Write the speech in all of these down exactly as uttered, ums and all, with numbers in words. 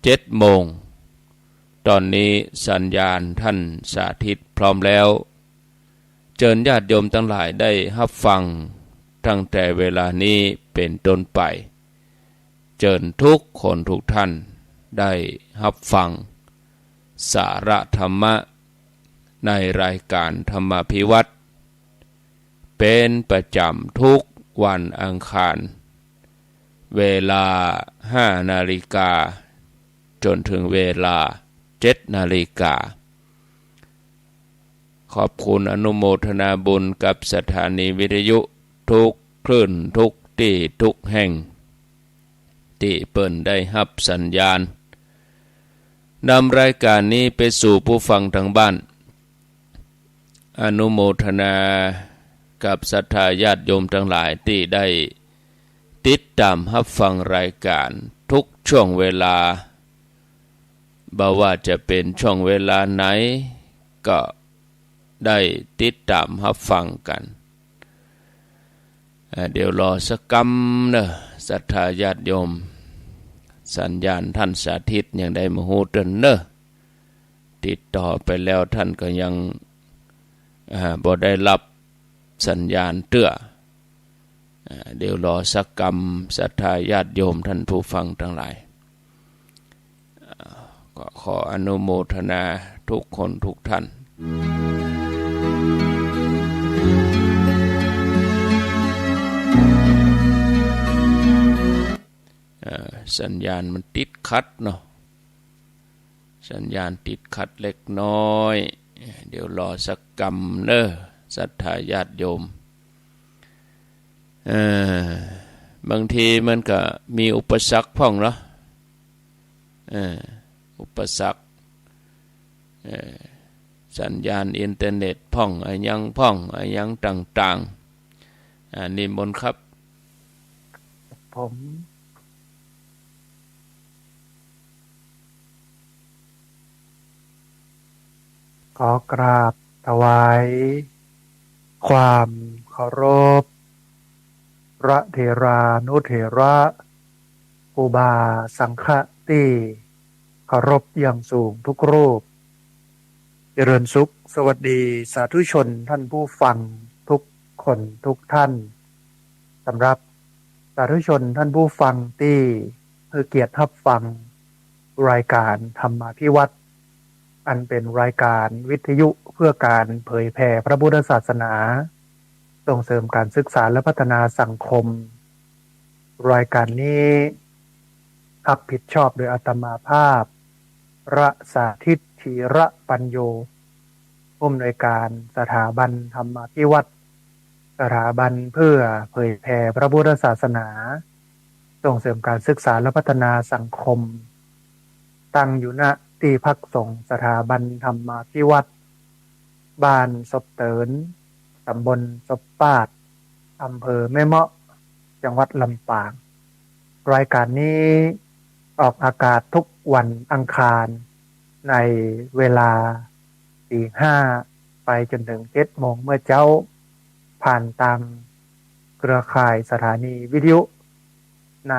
เจ็ดโมง ต๋อนนี้สัญญาณต้านสาธิตพร้อมแล้ว เจิญญาติโยมตังหลายได้ฮับฟังตั้งแต่เวลานี้เป๋นต้นไป เจิญกู้คนกู้ต้านได้ฮับฟังสาระธรรมะในรายก๋านธรรมาภิวัฒน์ เป๋นประจ๋ำกู้วันอังคาร เวลาห้านาฬิกา จ๋นเถิงเวลาเจ็ดนาฬิกา ขอบคุณอนุโมทนาบุญกับสถานีวิทยุกู้คลื่นกู้ตี้กู้แห่ง ตี้เปิ้นได้ฮับสัญญาณ นำรายก๋านนี้ไปสู่ผู้ฟังตางบ้าน อนุโมทนากับศรัทธาญาติโยมตังหลายตี้ได้ติดต๋ามฮับฟังรายก๋านกู้ช่วงเวลา บ่ว่าจะเป๋นช่วงเวลาไหนก็ได้ติดต๋ามฮับฟังกั๋น อ่า เดี๋ยวรอสักกำเนาะ ศรัทธาญาติโยม สัญญาณต้านสาธิตยังได้มาฮู้เตื้อนเนาะ ติดต่อไปแล้วต้านก็ยัง อ่า บ่ได้ฮับสัญญาณเตื้อ อ่า เดี๋ยวรอสักกำ ศรัทธาญาติโยมต้านผู้ฟังตังหลาย อ่า ก็ขออนุโมทนากู้คนกู้ต้าน อ่า สัญญาณมันติดขัดเนาะ สัญญาณติดขัดเล็กน้อย เดี๋ยวรอสักกำเนาะ ศรัทธาญาติโยม เอ่อ บางทีมันก็มีอุปสรรคพ่องเนาะ เอ่อ อุปสรรค เอ่อ สัญญาณอินเทอร์เน็ตพ่อง อะหยังพ่อง อะหยังต่างๆ อ่า นิมนต์ครับ ผม ขอกราบถวายความเคารพ พระเถรานุเถระ ครูบาสังฆะตี้เคารพอย่างสูงทุกรูป เจริญสุข สวัสดีสาธุชนท่านผู้ฟังทุกคนทุกท่าน สำหรับสาธุชนท่านผู้ฟังตี้หื้อเกียรติฮับฟังรายการธรรมาภิวัฒน์ อันเป๋นรายการวิทยุเพื่อการเผยแผ่พระพุทธศาสนา ส่งเสริมการศึกษาและพัฒนาสังคม รายการนี้ฮับผิดชอบโดยอาตมาภาพ พระสาธิต ธีระปัญโญ ผู้อำนวยการสถาบันธรรมาภิวัฒน์ สถาบันเพื่อเผยแผ่พระพุทธศาสนา ส่งเสริมการศึกษาและพัฒนาสังคม ตั้งอยู่ ณ ตี้พักสงฆ์สถาบันธรรมาภิวัฒน์ บ้านศพเติน ต๋ำบลศพปาด อำเภอแม่เมาะ จังหวัดลำปาง รายการนี้ออกอากาศทุกวันอังคาร ในเวลาตีห้าไปจ๋นเถิงเจ็ดโมงเมื่อเจ๊า ผ่านตางเครือข่ายสถานีวิทยุ ใน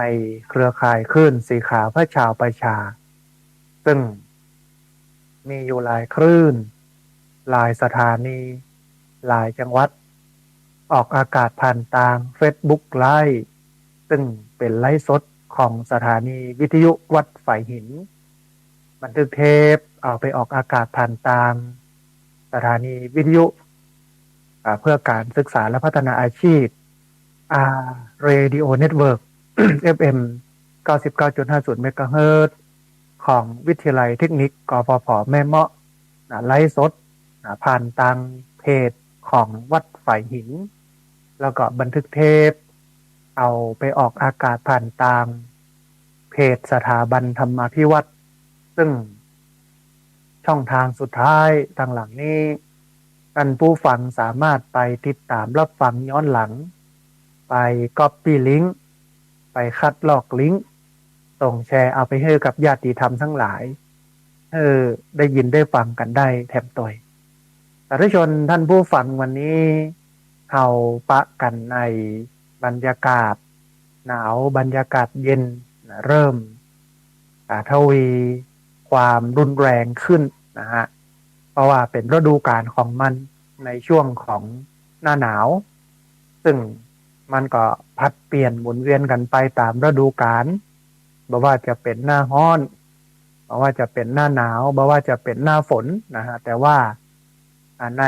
เครือข่ายคลื่นสีขาวพระชาวประชา ซึ่งมีอยู่หลายคลื่น หลายสถานี หลายจังหวัด ออกอากาศผ่านตางเฟซบุ๊กไลฟ์ ซึ่งเป๋นไลฟ์สดของสถานีวิทยุวัดฝายหิน บันทึกเทปเอาไปออกอากาศผ่านตางสถานีวิทยุ อ่า เพื่อการศึกษาและพัฒนาอาชีพ อ่า เรดิโอเน็ตเวิร์ก เอฟเอ็ม เก้าสิบเก้าจุดห้าศูนย์เมกะเฮิรตซ์ ของวิทยาลัยเทคนิค กฟผ แม่เมาะ นะ ไลฟ์สด นะ ผ่านตางเพจของวัดฝายหิน แล้วก็บันทึกเทปเอาไปออกอากาศผ่านตางเพจสถาบันธรรมาภิวัฒน์ ซึ่งช่องทางสุดท้ายตางหลังนี้ ท่านผู้ฟังสามารถไปติดต๋ามฮับฟังย้อนหลัง ไปก๊อปปี้ลิงก์ ไปคัดลอกลิงก์ ส่งแชร์เอาไปหื้อกับญาติธรรมตังหลาย หื้อได้ยินได้ฟังกั๋นได้แถมตวย สาธุชนท่านผู้ฟัง วันนี้เฮาปะกั๋นในบรรยากาศหนาว บรรยากาศเย็น นะ เริ่ม อ่า ทวีความรุนแรงขึ้นนะฮะ เพราะว่าเป๋นฤดูกาลของมันในช่วงของหน้าหนาว ซึ่งมันก็ผลัดเปลี่ยนหมุนเวียนกั๋นไปต๋ามฤดูกาล บ่ว่าจะเป๋นหน้าฮ้อน บ่ว่าจะเป๋นหน้าหนาว บ่ว่าจะเป๋นหน้าฝนนะฮะ แต่ว่า อ่า ใน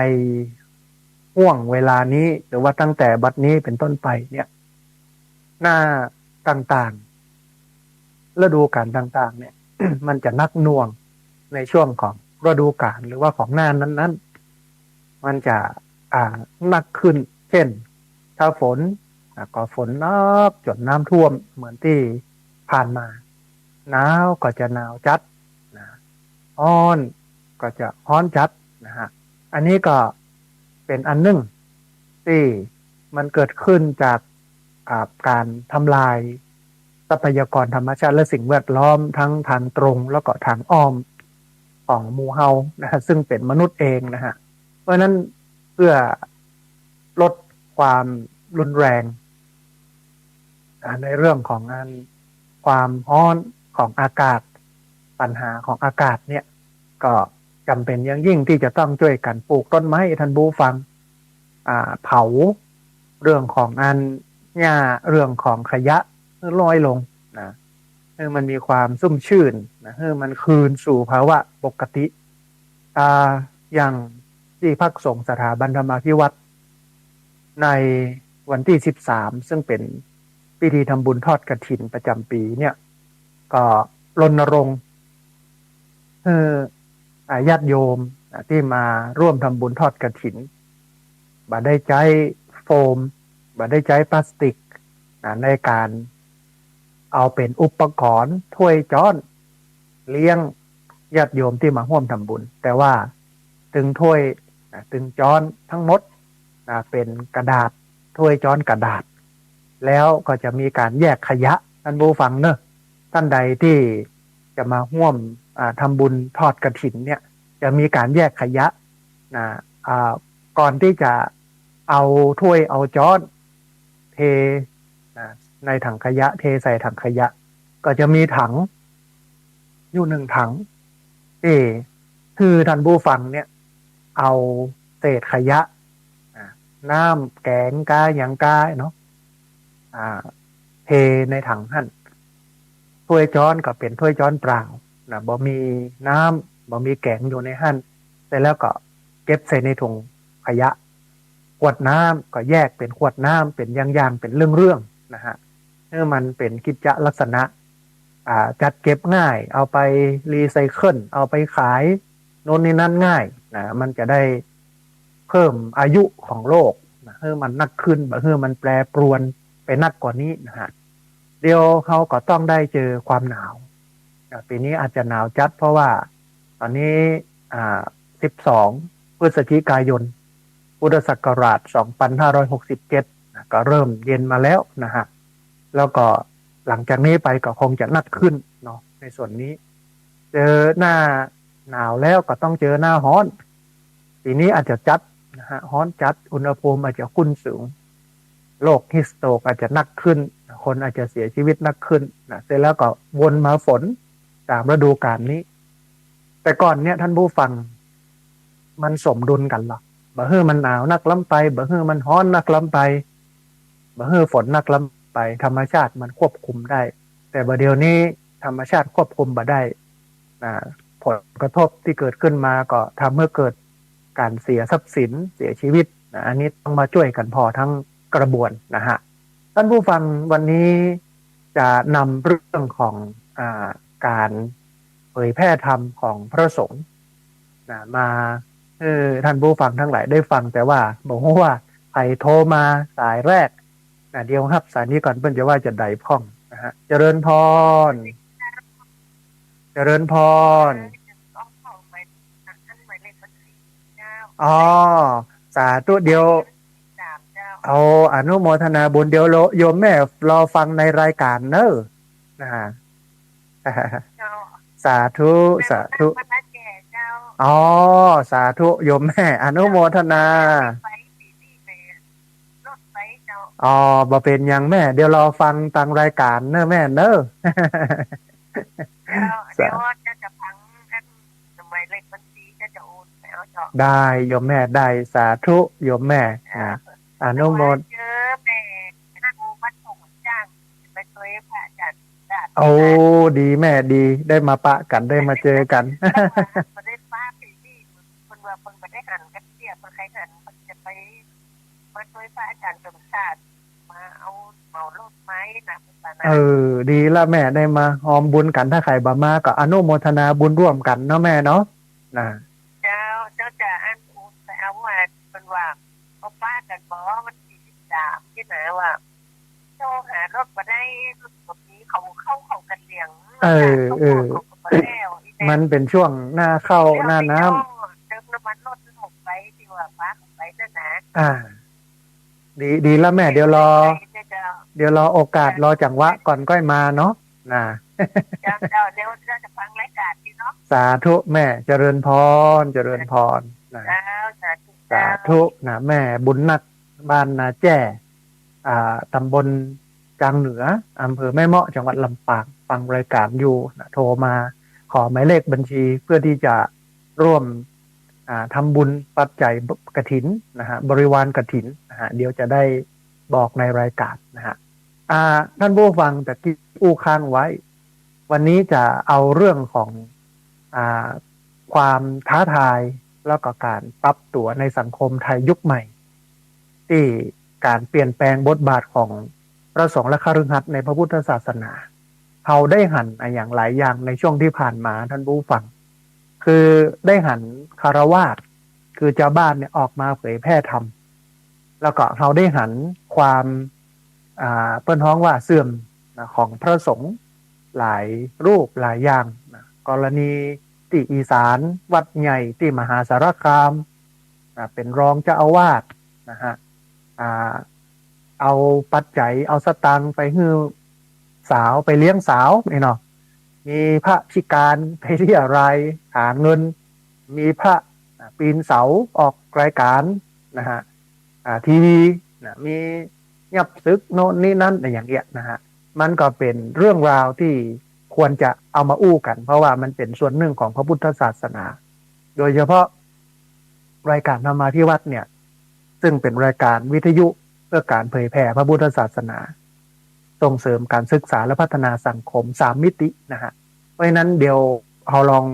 ห่วงเวลานี้ หรือว่าตั้งแต่บัดนี้เป๋นต้นไปเนี่ย หน้าต่างๆ ฤดูกาลต่างๆ เนี่ย มันจะหนักหน่วงในช่วงของฤดูกาล หรือว่าของหน้านั้นๆ มันจะ อ่า หนักขึ้น เจ้น ถ้าฝน อ่า ก็ฝนหนักจ๋นน้ำท่วมเหมือนตี้ผ่านมา หนาวก็จะหนาวจัดนะ ฮ้อนก็จะฮ้อนจัดนะฮะ อันนี้ก็เป๋นอันนึ่งตี้มันเกิดขึ้นจาก อ่า ก๋านทำลายทรัพยากรธรรมชาติและสิ่งแวดล้อมทั้งทางตรงแล้วก็ทางอ้อมของหมู่เฮานะฮะ ซึ่งเป๋นมนุษย์เองนะฮะ เพราะฉะนั้นเพื่อลดความรุนแรง อ่า ในเรื่องของอันความฮ้อนของอากาศ ปัญหาของอากาศเนี่ย ก็จ๋ำเป๋นอย่างยิ่งตี้จะต้องจ้วยกั๋นปลูกต้นไม้ ท่านผู้ฟัง อ่า เผาเรื่องของอันหญ้า เรื่องของขยะหื้อน้อยลงนะ หื้อมันมีความชุ่มชื่นนะ หื้อมันคืนสู่ภาวะปกติ อ่า อย่างตี้พรรคสงฆ์สถาบันธรรมาภิวัตน์ ในวันตี้สิบสาม ซึ่งเป๋นพิธีทำบุญทอดกฐินประจ๋ำปี๋เนี่ย ก็รณรงค์หื้อ อ่า ญาติโยม อ่า ตี้มาร่วมทำบุญทอดกฐิน บ่ได้ใจ๊โฟม บ่ได้ใจ๊พลาสติก อ่า ในก๋านเอาเป๋นอุปกรณ์ถ้วยจ๊อน เลี้ยงญาติโยมตี้มาฮ่วมทำบุญ แต่ว่าตึงถ้วย อ่า ตึงจ๊อนทั้งหมด อ่า เป๋นกระดาษ ถ้วยจ๊อนกระดาษ แล้วก็จะมีก๋านแยกขยะ ท่านผู้ฟังเนอะ ท่านใดตี้จะมาฮ่วม อ่า ทำบุญทอดกฐินเนี่ย จะมีก๋านแยกขยะนะ อ่า ก่อนตี้จะเอาถ้วยเอาจ๊อนเทนะ ในถังขยะ เทใส่ถังขยะ ก็จะมีถังอยู่หนึ่งถัง ตี้หื้อท่านผู้ฟังเนี่ย เอาเศษขยะ อ่า น้ำแก๋งก๊าหยังก๊าเนาะ อ่า เทในถังหั้น ถ้วยจ๊อนก็เป๋นถ้วยจ๊อนเปล่านะ บ่มีน้ำ บ่มีแก๋งอยู่ในหั้น เสร็จแล้วก็เก็บใส่ในถุงขยะ ขวดน้ำก็แยกเป๋นขวดน้ำ เป๋นอย่างๆ เป๋นเรื่องๆ นะฮะ หื้อมันเป๋นกิจจะลักษณะ อ่า จัดเก็บง่าย เอาไปรีไซเคิล เอาไปขาย โน่นนี่นั่นง่ายนะ มันจะได้เพิ่มอายุของโลกนะ หื้อมันนักขึ้น บ่หื้อมันแปรปรวนไปนักกว่านี้นะฮะ เดี๋ยวเฮาก็ต้องได้เจอความหนาวนะ ปี๋นี้อาจจะหนาวจัด เพราะว่าต๋อนนี้ อ่า สิบสอง พฤศจิกายน พุทธศักราช สองพันห้าร้อยหกสิบเจ็ด นะ ก็เริ่มเย็นมาแล้วนะฮะ แล้วก็หลังจากนี้ไปก็คงจะนักขึ้นเนาะ ในส่วนนี้ เจอหน้าหนาวแล้วก็ต้องเจอหน้าฮ้อน ปี๋นี้อาจจะจัดนะฮะ ฮ้อนจัด อุณหภูมิอาจจะขึ้นสูง โรคฮีทสโตรกอาจจะนักขึ้น คนอาจจะเสียชีวิตนักขึ้นนะ เสร็จแล้วก็วนมาฝนต๋ามฤดูกาลนี้ แต่ก่อนเนี่ยท่านผู้ฟัง มันสมดุลกั๋นลอ บ่หื้อมันหนาวนักล้ำไป บ่หื้อมันฮ้อนนักล้ำไป บ่หื้อฝนนักล้ำไป ธรรมชาติมันควบคุมได้ แต่บ่าเดี๋ยวนี้ธรรมชาติควบคุมบ่ได้นะ ผลกระทบตี้เกิดขึ้นมาก็ทำหื้อเกิดก๋านเสียทรัพย์สิน เสียชีวิตนะ อันนี้ต้องมาจ้วยกั๋นผ่อทั้งกระบวนนะฮะ ท่านผู้ฟัง วันนี้จะนำเรื่องของ อ่า ก๋านเผยแพร่ธรรมของพระสงฆ์นะ มาหื้อท่านผู้ฟังทั้งหลายได้ฟัง แต่ว่าบ่ฮู้ว่าใผโทรมาสายแรกนะ เดี๋ยวฮับสายนี้ก่อน เปิ้นจะว่าจาใดพ่องนะฮะ เจริญพร เจริญพร อ๋อ สาธุ เดี๋ยว เอา อนุโมทนาบุญ เดี๋ยวโยมแม่รอฟังในรายการเนอะ นะฮะ สาธุ สาธุ อ๋อ สาธุ โยมแม่ อนุโมทนา อ๋อ บ่เป๋นหยังแม่ เดี๋ยวรอฟังตางรายการเนอะแม่เนอะ เจ้า สา เดี๋ยวเจ้าจะฟังอันหมายเลขบัญชี เจ้าจะโอนไปเอาเจ้า ได้โยมแม่ ได้ สาธุโยมแม่ เจ้า นะ อนุโมท เจ้า เจอแม่นั่นวัดโพธิ์จ้าง ไปช่วยพระอาจารย์ โอ้ ดีแม่ ดี ได้มาปะกั๋น ได้มาเจอกั๋น เปิ้นว่าบ่ได้ปะปีนี้ เปิ้นว่าเปิ้นบ่ได้หันกั๋นเตี้ย เปิ้นใค่หัน เปิ้นจะไป มาช่วยพระอาจารย์สมชาติ มาเอาเหมารถไม้นะ เออ ดีละแม่ ได้มาฮอมบุญกั๋น ถ้าใผบ่มาก็อนุโมทนาบุญร่วมกั๋นเนาะแม่เนาะ นะ เจ้า เจ้าจะอันโอนไปเอาว่า เปิ้นว่า เขาปะกั๋นบ่วันตี้สิบสาม ตี้นะว่า เจ้าหารถบ่ได้ รถบ่มี เขาเข้า เขากั๋นเหลียง เออ เขา เออ เขาก็บ่แล้ว อีแม่ มันเป๋นช่วงหน้าข้าว แล้ว หน้าน้ำ เติมน้ำมันรถออกไป ตี้ว่าปะออกไปนั่นนะ อ่า ดี ดีละแม่ เดี๋ยวรอ เดี๋ยวรอโอกาส รอจังหวะก่อนก้อยมาเนาะ นะ เจ้า เจ้า เดี๋ยว เดี๋ยวจะฟังรายการนี้เนาะ สาธุแม่ เจริญพร เจริญพร นะ เจ้า สาธุ สาธุ เจ้า นะแม่ บุญนัก บ้านนาแจ้ อ่า ต๋ำบลจางเหนือ อำเภอแม่เมาะ จังหวัดลำปาง ฟังรายการอยู่นะ โทรมาขอหมายเลขบัญชี เพื่อตี้จะร่วม อ่า ทำบุญปัจจัยกฐินนะฮะ บริวารกฐินนะฮะ เดี๋ยวจะได้บอกในรายการนะฮะ อ่า ท่านผู้ฟัง ตะกี้อู้ค้างไว้ วันนี้จะเอาเรื่องของ อ่า ความท้าทาย แล้วก็ก๋านปรับตั๋วในสังคมไทยยุคใหม่ ตี้ก๋านเปลี่ยนแปลงบทบาทของพระสงฆ์และคฤหัสถ์ในพระพุทธศาสนา เฮาได้หันอะหยังหลายอย่างในช่วงตี้ผ่านมา ท่านผู้ฟัง คือได้หันฆราวาส คือจาวบ้านเนี่ยออกมาเผยแผ่ธรรม แล้วก็เฮาได้หันความ อ่า เปิ้นฮ้องว่าเสื่อมนะ ของพระสงฆ์หลายรูปหลายอย่างนะ กรณีตี้อีสาน วัดใหญ่ตี้มหาสารคามนะ เป๋นรองเจ้าอาวาสนะฮะ อ่า เอาปัจจัย เอาสตางค์ไปหื้อสาว ไปเลี้ยงสาวนี่เนาะ มีพระพิการไปเรียรายหาเงิน มีพระปีนเสาออกรายการนะฮะ อ่า ทีวีนะ มียับศึกโน่นนี่นั่นอะไรอย่างเงี้ยนะฮะ มันก็เป๋นเรื่องราวตี้ควรจะเอามาอู้กั๋น เพราะว่ามันเป๋นส่วนหนึ่งของพระพุทธศาสนา โดยเฉพาะรายการธรรมาภิวัตน์เนี่ย ซึ่งเป๋นรายการวิทยุเพื่อก๋านเผยแผ่พระพุทธศาสนา ส่งเสริมการศึกษาและพัฒนาสังคมสามมิตินะฮะ เพราะฉะนั้นเดี๋ยวเฮาลอง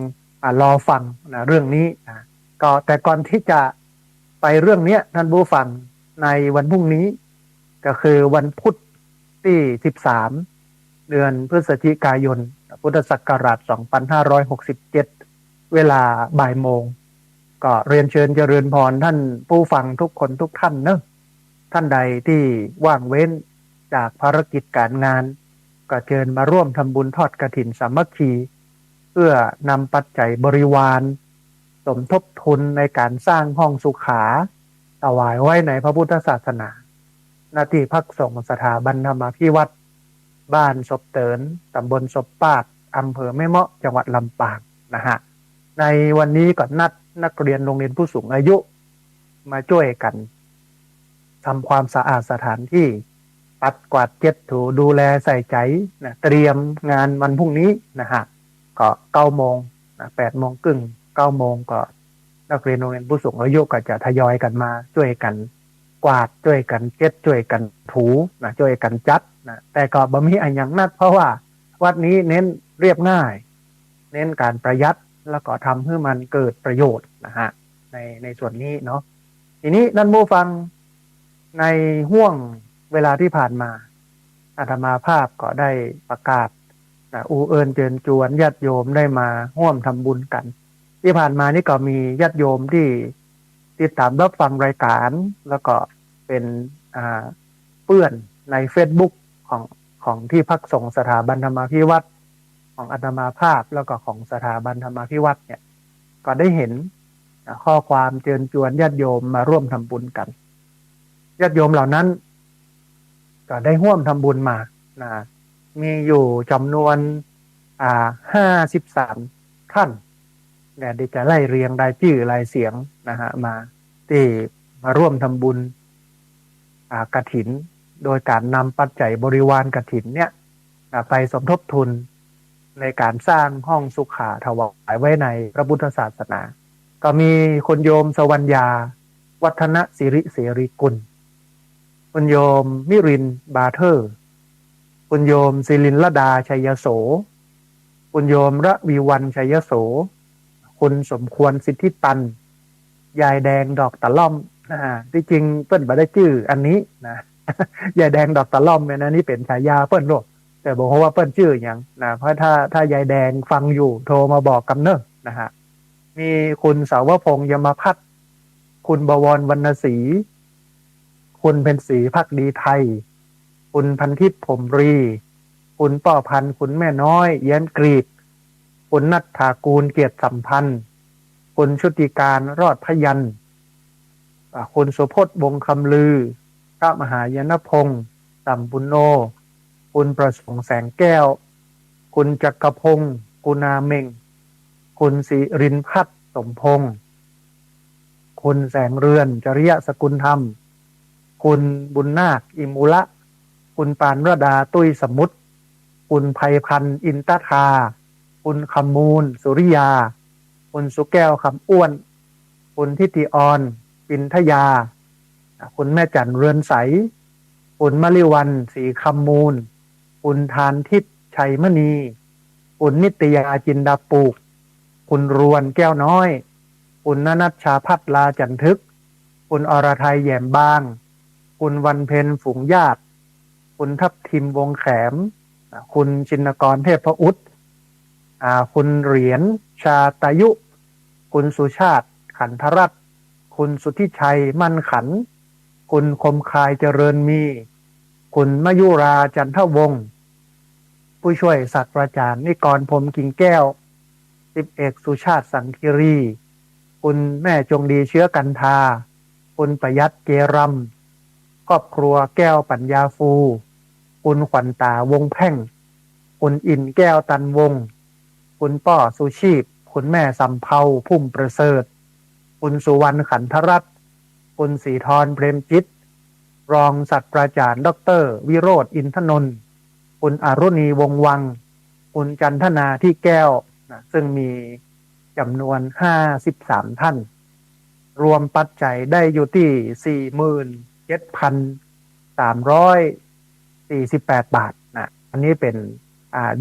อ่า รอฟังนะเรื่องนี้นะ ก็แต่ก่อนที่จะไปเรื่องเนี้ย ท่านผู้ฟัง ในวันพรุ่งนี้ ก็คือวันพุธตี้สิบสาม เดือนพฤศจิกายน พุทธศักราชสองพันห้าร้อยหกสิบเจ็ด เวลาบ่ายโมง ก็เรียนเชิญเจริญพรท่านผู้ฟังทุกคนทุกท่านเนอะ ท่านใดที่ว่างเว้นจากภารกิจการงาน ก็เชิญมาร่วมทำบุญทอดกฐินสามัคคี เพื่อนำปัจจัยบริวาร สมทบทุนในการสร้างห้องสุขา ถวายไว้ในพระพุทธศาสนา ณ ตี้พักสงฆ์สถาบันธรรมาภิวัตน์ บ้านศพเติน ตำบลศพปาด อำเภอแม่เมาะ จังหวัดลำปางนะฮะ ในวันนี้ก็นัดนักเรียนโรงเรียนผู้สูงอายุ มาจ้วยกั๋นทำความสะอาดสถานที่ ปัดกวาดเช็ดถู ดูแลใส่ใจ๋นะ เตรียมงานวันพรุ่งนี้นะฮะ ก็เก้าโมงนะ แปดโมงครึ่ง เก้าโมง ก็นักเรียนโรงเรียนผู้สูงอายุก็จะทยอยกั๋นมาจ้วยกั๋นกวาด จ้วยกั๋นเช็ด จ้วยกั๋นถูนะ จ้วยกั๋นจัดนะ แต่ก็บ่มีอะหยังนัก เพราะว่าวัดนี้เน้นเรียบง่าย เน้นการประหยัด แล้วก็ทำให้มันเกิดประโยชน์นะฮะ ใน ในส่วนนี้เนาะ ทีนี้ท่านผู้ฟัง ในห้วงเวลาที่ผ่านมา อาตมาภาพก็ได้ประกาศนะ อู้เอิ้นเจิญจวนญาติโยมได้มาร่วมทำบุญกั๋น ที่ผ่านมานี่ก็มีญาติโยมที่ติดตามรับฟังรายการ แล้วก็เป๋น อ่า เปื้อนในเฟซบุ๊กของ ของตี้พักสงฆ์สถาบันธรรมาภิวัตน์ ของอาตมาภาพ แล้วก็ของสถาบันธรรมาภิวัตน์เนี่ย ก็ได้หันนะ ข้อความเจิญจวนญาติโยมมาร่วมทำบุญกั๋น ญาติโยมเหล่านั้น ก็ได้ร่วมทำบุญมานะ มีอยู่จ๋ำนวน อ่า ห้าสิบสาม ท่าน เนี่ย เดี๋ยวจะไล่เรียงรายจื้อรายเสียงนะฮะ มา ตี้มาร่วมทำบุญ อ่า กฐิน โดยการนำปัจจัยบริวารกฐินเนี่ยนะ ไปสมทบทุน ในก๋านสร้างห้องสุขาถวายไว้ในพระพุทธศาสนา ก็มีคุณโยมสวัญญา วัฒนสิริเสรีกุล คุณโยมมิรินทร์ บาเทอร์ คุณโยมศิรินทร์ระดา ชัยโส คุณโยมระวีวรรณ ชัยโส คุณสมควร สิทธิตัน ยายแดงดอกตะล่อม นะฮะ ตี้จริงเปิ้นบ่ได้จื้ออันนี้นะ ยายแดงดอกตะล่อมเนี่ยนะ นี่เป๋นฉายาเปิ้นโลด แต่บ่ฮู้ว่าเปิ้นจื้อหยังนะ เพราะถ้า ถ้ายายแดงฟังอยู่โทรมาบอกกำเน้อนะฮะ มีคุณสาวพงษ์ ยมภัทร คุณบวร วรรณศรี คุณเพ็ญศรี ภักดีไทย คุณพันทิพย์ ผมรี คุณป้อพันธุ์ คุณแม่น้อย แย้มกรีบ คุณณัฐฐากูล เกียรติสัมพันธ์ คุณชุติการ รอดพยัญชนะ อ่า คุณสุพจน์ วงศ์คำลือ พระมหายนพงษ์ สัมปุณโณ คุณประสงค์ แสงแก้ว คุณจักรพงศ์ กุณาเม็ง คุณสิรินทร์พัฒน์ สมพงษ์ คุณแสงเรือน จริยสกุลธรรม คุณบุญนาค อิมูละ คุณปานรดา ตุ้ยสมุทร คุณไพพันธ์ อินตทา คุณคำมูล สุริยา คุณสุแก้ว คำอ้วน คุณทิติออน ปินทยา คุณแม่จันทร์ เรือนใส คุณมะลิวัลย์ ศรีคำมูล คุณทานทิพย์ ชัยมณี คุณนิตยา จินดาปูก คุณรวน แก้วน้อย คุณณนัชชาภัทร ลาจันทึก คุณอรทัย แหยมบาง คุณวันเพ็ญ ฝูงญาติ คุณทับทิม วงศ์แขม อ่า คุณชินกร เทพอุต อ่า คุณเหรียญ ชาตายุ คุณสุชาติ ขันธรัตน์ คุณสุทธิชัย มั่นขัน คุณคมคาย เจริญมี คุณมยุรา จันทวงศ์ ผู้ช่วยศาสตราจารย์ นิกร พรหมกิ่งแก้ว สิบเอกสุชาติ สังคีรี คุณแม่จงดี เชื้อกันทา คุณประยัตร เกรำ ครอบครัวแก้วปัญญาฟู คุณขวัญต๋า วงศ์แพ่ง คุณอินทร์ แก้วตันวงศ์ คุณป้อสุชีพ คุณแม่สำเภา พุ่มประเสริฐ คุณสุวรรณ ขันธรัตน์ คุณศรีธร เปรมจิต รองศาสตราจารย์ ด็อกเตอร์ วิโรจน์ อินทนนท์ คุณอรุณี วงศ์วัง คุณจันทนา ธิแก้ว นะ ซึ่งมีจ๋ำนวน ห้าสิบสาม ท่าน รวมปัจจัยได้อยู่ตี้ สี่หมื่นเจ็ดพันสามร้อยสี่สิบแปด บาทนะ อันนี้เป๋น อ่า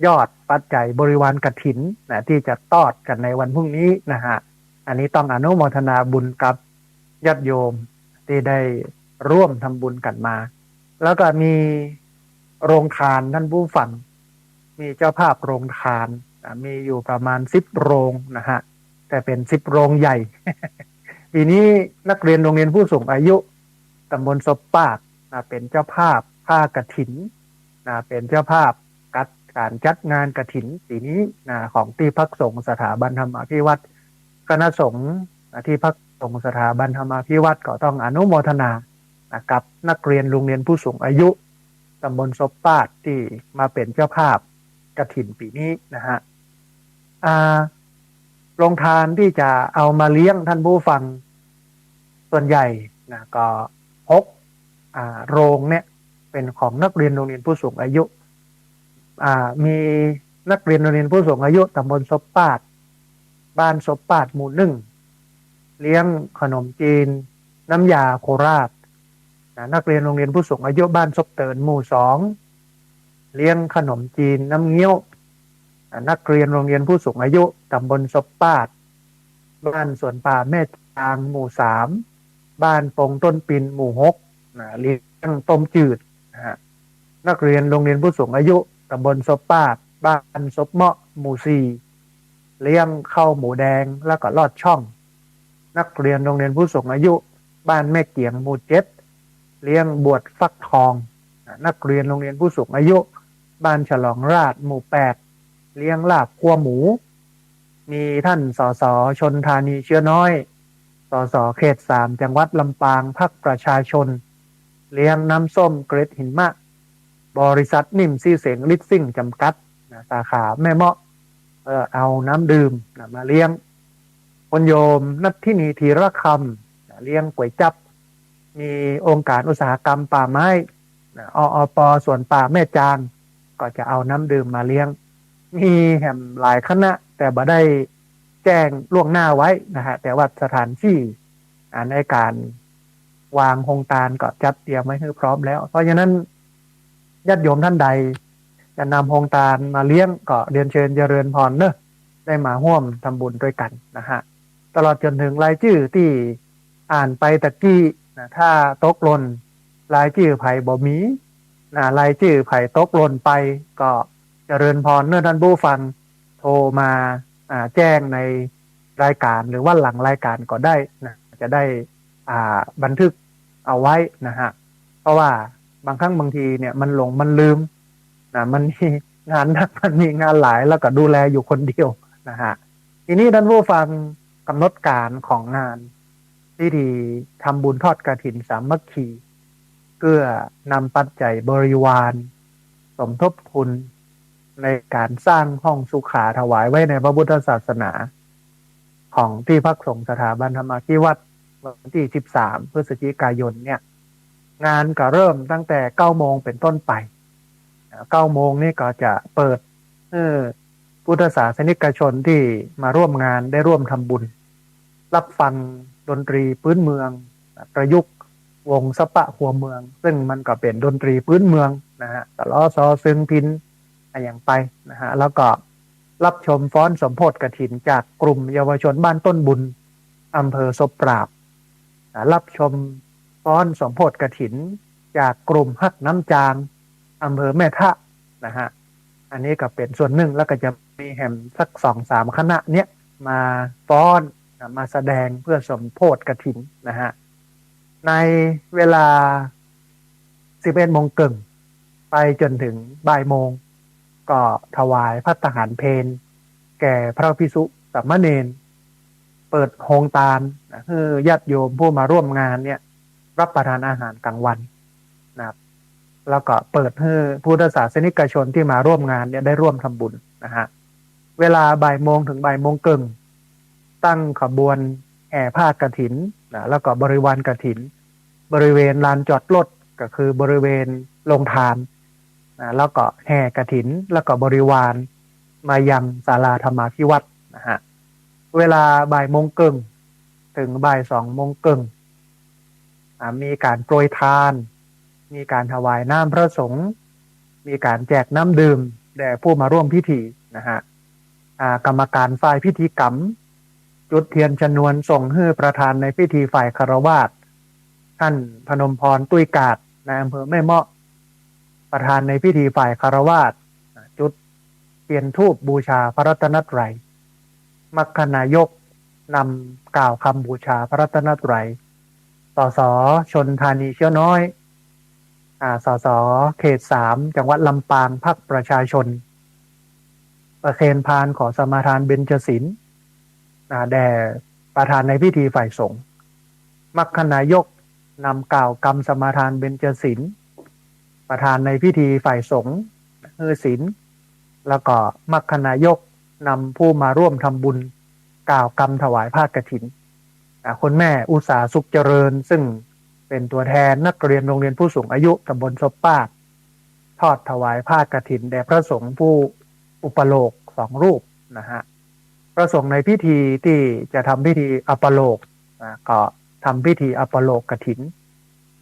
ยอดปัจจัยบริวารกฐินนะ ตี้จะตอดกั๋นในวันพรุ่งนี้นะฮะ อันนี้ต้องอนุโมทนาบุญกับญาติโยมตี้ได้ร่วมทำบุญกั๋นมา แล้วก็มีโรงทาน ท่านผู้ฟัง มีเจ้าภาพโรงทานนะ มีอยู่ประมาณ สิบ โรงนะฮะ แต่เป๋น สิบ โรงใหญ่ ปี๋นี้นักเรียนโรงเรียนผู้สูงอายุตำบลศพปาดนะ เป๋นเจ้าภาพผ้ากฐินนะ เป๋นเจ้าภาพกัด ก๋านจัดงานกฐินปี๋นี้นะ ของตี้พักสงฆ์สถาบันธรรมาภิวัฒน์ คณะสงฆ์นะ ตี้พักสงฆ์สถาบันธรรมาภิวัฒน์ก็ต้องอนุโมทนานะ กับนักเรียนโรงเรียนผู้สูงอายุตำบลศพปาดตี้มาเป๋นเจ้าภาพกฐินปี๋นี้นะฮะ อ่า โรงทานตี้จะเอามาเลี้ยงท่านผู้ฟังส่วนใหญ่นะ ก็หก อ่า โรงเนี่ยเป๋นของนักเรียนโรงเรียนผู้สูงอายุ อ่า มีนักเรียนโรงเรียนผู้สูงอายุตำบลศพปาด บ้านศพปาด หมู่หนึ่ง เลี้ยงขนมจีนน้ำยาโคราชนะ นักเรียนโรงเรียนผู้สูงอายุบ้านศพเติน หมู่สอง เลี้ยงขนมจีนน้ำเงี้ยวนะ นักเรียนโรงเรียนผู้สูงอายุตำบลศพปาด บ้านสวนป่าแม่จาง หมู่สาม บ้านปงต้นปิน หมู่หกนะ เลี้ยงต้มจืดนะฮะ นักเรียนโรงเรียนผู้สูงอายุตำบลศพปาด บ้านศพเมาะ หมู่สี่ เลี้ยงข้าวหมูแดงแล้วก็ลอดช่อง นักเรียนโรงเรียนผู้สูงอายุบ้านแม่เกียง หมู่เจ็ด เลี้ยงบวชฟักทองนะ นักเรียนโรงเรียนผู้สูงอายุบ้านฉลองราษฎร์ หมู่แปด เลี้ยงลาบคั่วหมู มีท่าน สส ชลธานี เชื้อน้อย สส เขตสาม จังหวัดลำปาง พรรคประชาชน เลี้ยงน้ำส้มเกล็ดหิมะ บริษัทนิ่มซี้เสียงลิสซิ่งจำกัดนะ สาขาแม่เมาะ เอ่อ เอาน้ำดื่มนะมาเลี้ยง คุณโยมนัทธินี ธีรคำนะ เลี้ยงก๋วยจั๊บ มีองค์การอุตสาหกรรมป่าไม้นะ ออป สวนป่าแม่จาง ก็จะเอาน้ำดื่มมาเลี้ยง มีแหมหลายคณะ แต่บ่ได้แจ้งล่วงหน้าไว้นะฮะ แต่ว่าสถานตี้ อ่า ในก๋านวางโฮงตานก็จัดเตรียมไว้หื้อพร้อมแล้ว เพราะฉะนั้นญาติโยมต้านใดจะนำโฮงตานมาเลี้ยงก็เรียนเชิญเจริญพรเนาะ ได้มาฮ่วมทำบุญตวยกั๋นนะฮะ ตลอดจ๋นเถิงรายจื้อตี้อ่านไปตะกี้นะ ถ้าตกหล่นรายจื้อใผบ่มีนะ รายจื้อใผตกหล่นไปก็เจริญพรเนาะต้านผู้ฟัง โทรมา อ่า แจ้งในรายก๋านหรือว่าหลังรายก๋านก็ได้นะ จะได้ อ่า บันทึกเอาไว้นะฮะ เพราะว่าบางครั้งบางทีเนี่ยมันหลงมันลืมนะ มันมีงานนัก มันมีงานหลาย แล้วก็ดูแลอยู่คนเดียวนะฮะ ทีนี้ต้านผู้ฟัง ก๋ำหนดก๋านของงานพิธีทำบุญทอดกฐินสามัคคี เพื่อนำปัจจัยบริวารสมทบทุนในก๋านสร้างห้องสุขาถวายไว้ในพระพุทธศาสนา ของตี้พักสงฆ์สถาบันธรรมาภิวัตน์ วันตี้สิบสามพฤศจิกายนเนี่ย งานก็เริ่มตั้งแต่เก้าโมงเป๋นต้นไป เก้าโมงนี่ก็จะเปิดหื้อพุทธศาสนิกชนตี้มาร่วมงานได้ร่วมทำบุญ ฮับฟังดนตรีพื้นเมืองประยุกต์ วงสะปะหัวเมือง ซึ่งมันก็เป๋นดนตรีพื้นเมืองนะฮะ ตะลอซอ เซิงพิณ อะหยังไปนะฮะ แล้วก็ฮับชมฟ้อนสมโพธิกฐินจากกลุ่มเยาวชนบ้านต้นบุญ อำเภอศพปราบ อ่า ฮับชมฟ้อนสมโพธิกฐินจากกลุ่มฮักน้ำจาง อำเภอแม่ทะนะฮะ อันนี้ก็เป๋นส่วนนึ่ง แล้วก็จะมีแหมสักสองสามคณะเนี่ยมาฟ้อนนะ มาแสดงเพื่อสมโพธิกฐินนะฮะ ในเวลาสิบเอ็ดโมงเกิ่งไปจ๋นเถิงบ่ายโมง ก็ถวายภัตตาหารเพลแก่พระภิกษุสามเณร เปิดโฮงตานนะ หื้อญาติโยมผู้มาร่วมงานเนี่ย ฮับประทานอาหารก๋างวันนะครับ แล้วก็เปิดหื้อพุทธศาสนิกชนตี้มาร่วมงานเนี่ยได้ร่วมทำบุญนะฮะ เวลาบ่ายโมงเถิงบ่ายโมงเกิ่ง ตั้งขบวนแห่ผ้ากฐินนะ แล้วก็บริวารกฐิน บริเวณลานจอดรถ ก็คือบริเวณโฮงตานนะ แล้วก็แห่กฐิน แล้วก็บริวารมายังศาลาธรรมาภิวัตน์นะฮะ เวลาบ่ายโมงเกิ่งเถิงบ่ายสองโมงเกิ่ง อ่า มีก๋านโปรยทาน มีก๋านถวายน้ำพระสงฆ์ มีก๋านแจกน้ำดื่มแด่ผู้มาร่วมพิธีนะฮะ อ่า กรรมการฝ่ายพิธีกรรม จุดเทียนชนวนส่งหื้อประธานในพิธีฝ่ายฆราวาส ต้านพนมพร ตุ้ยกาด นายอำเภอแม่เมาะ ประธานในพิธีฝ่ายฆราวาส จุดเตียนธูปบูชาพระรัตนตรัย มัคคนายกนำกล่าวกำบูชาพระรัตนตรัย สส ชลธานีเชื้อน้อย อ่า สส เขตสาม จังหวัดลำปาง พรรคประชาชน ประเคนพานขอสมาทานเบญจศีล อ่า แด่ประธานในพิธีฝ่ายสงฆ์ มัคคนายกนำกล่าวกำสมาทานเบญจศีล ประธานในพิธีฝ่ายสงฆ์หื้อศีล แล้วก็มัคคนายกนำผู้มาร่วมทำบุญกล่าวกำถวายผ้ากฐิน อ่า คุณแม่อุษาสุขเจริญ ซึ่งเป๋นตัวแทนนักเรียนโรงเรียนผู้สูงอายุตำบลศพปราบ ทอดถวายผ้ากฐินแด่พระสงฆ์ผู้อุปโลกสองรูปนะฮะ พระสงฆ์ในพิธีตี้จะทำพิธีอัปโลกนะ ก็ทำพิธีอัปโลกกฐิน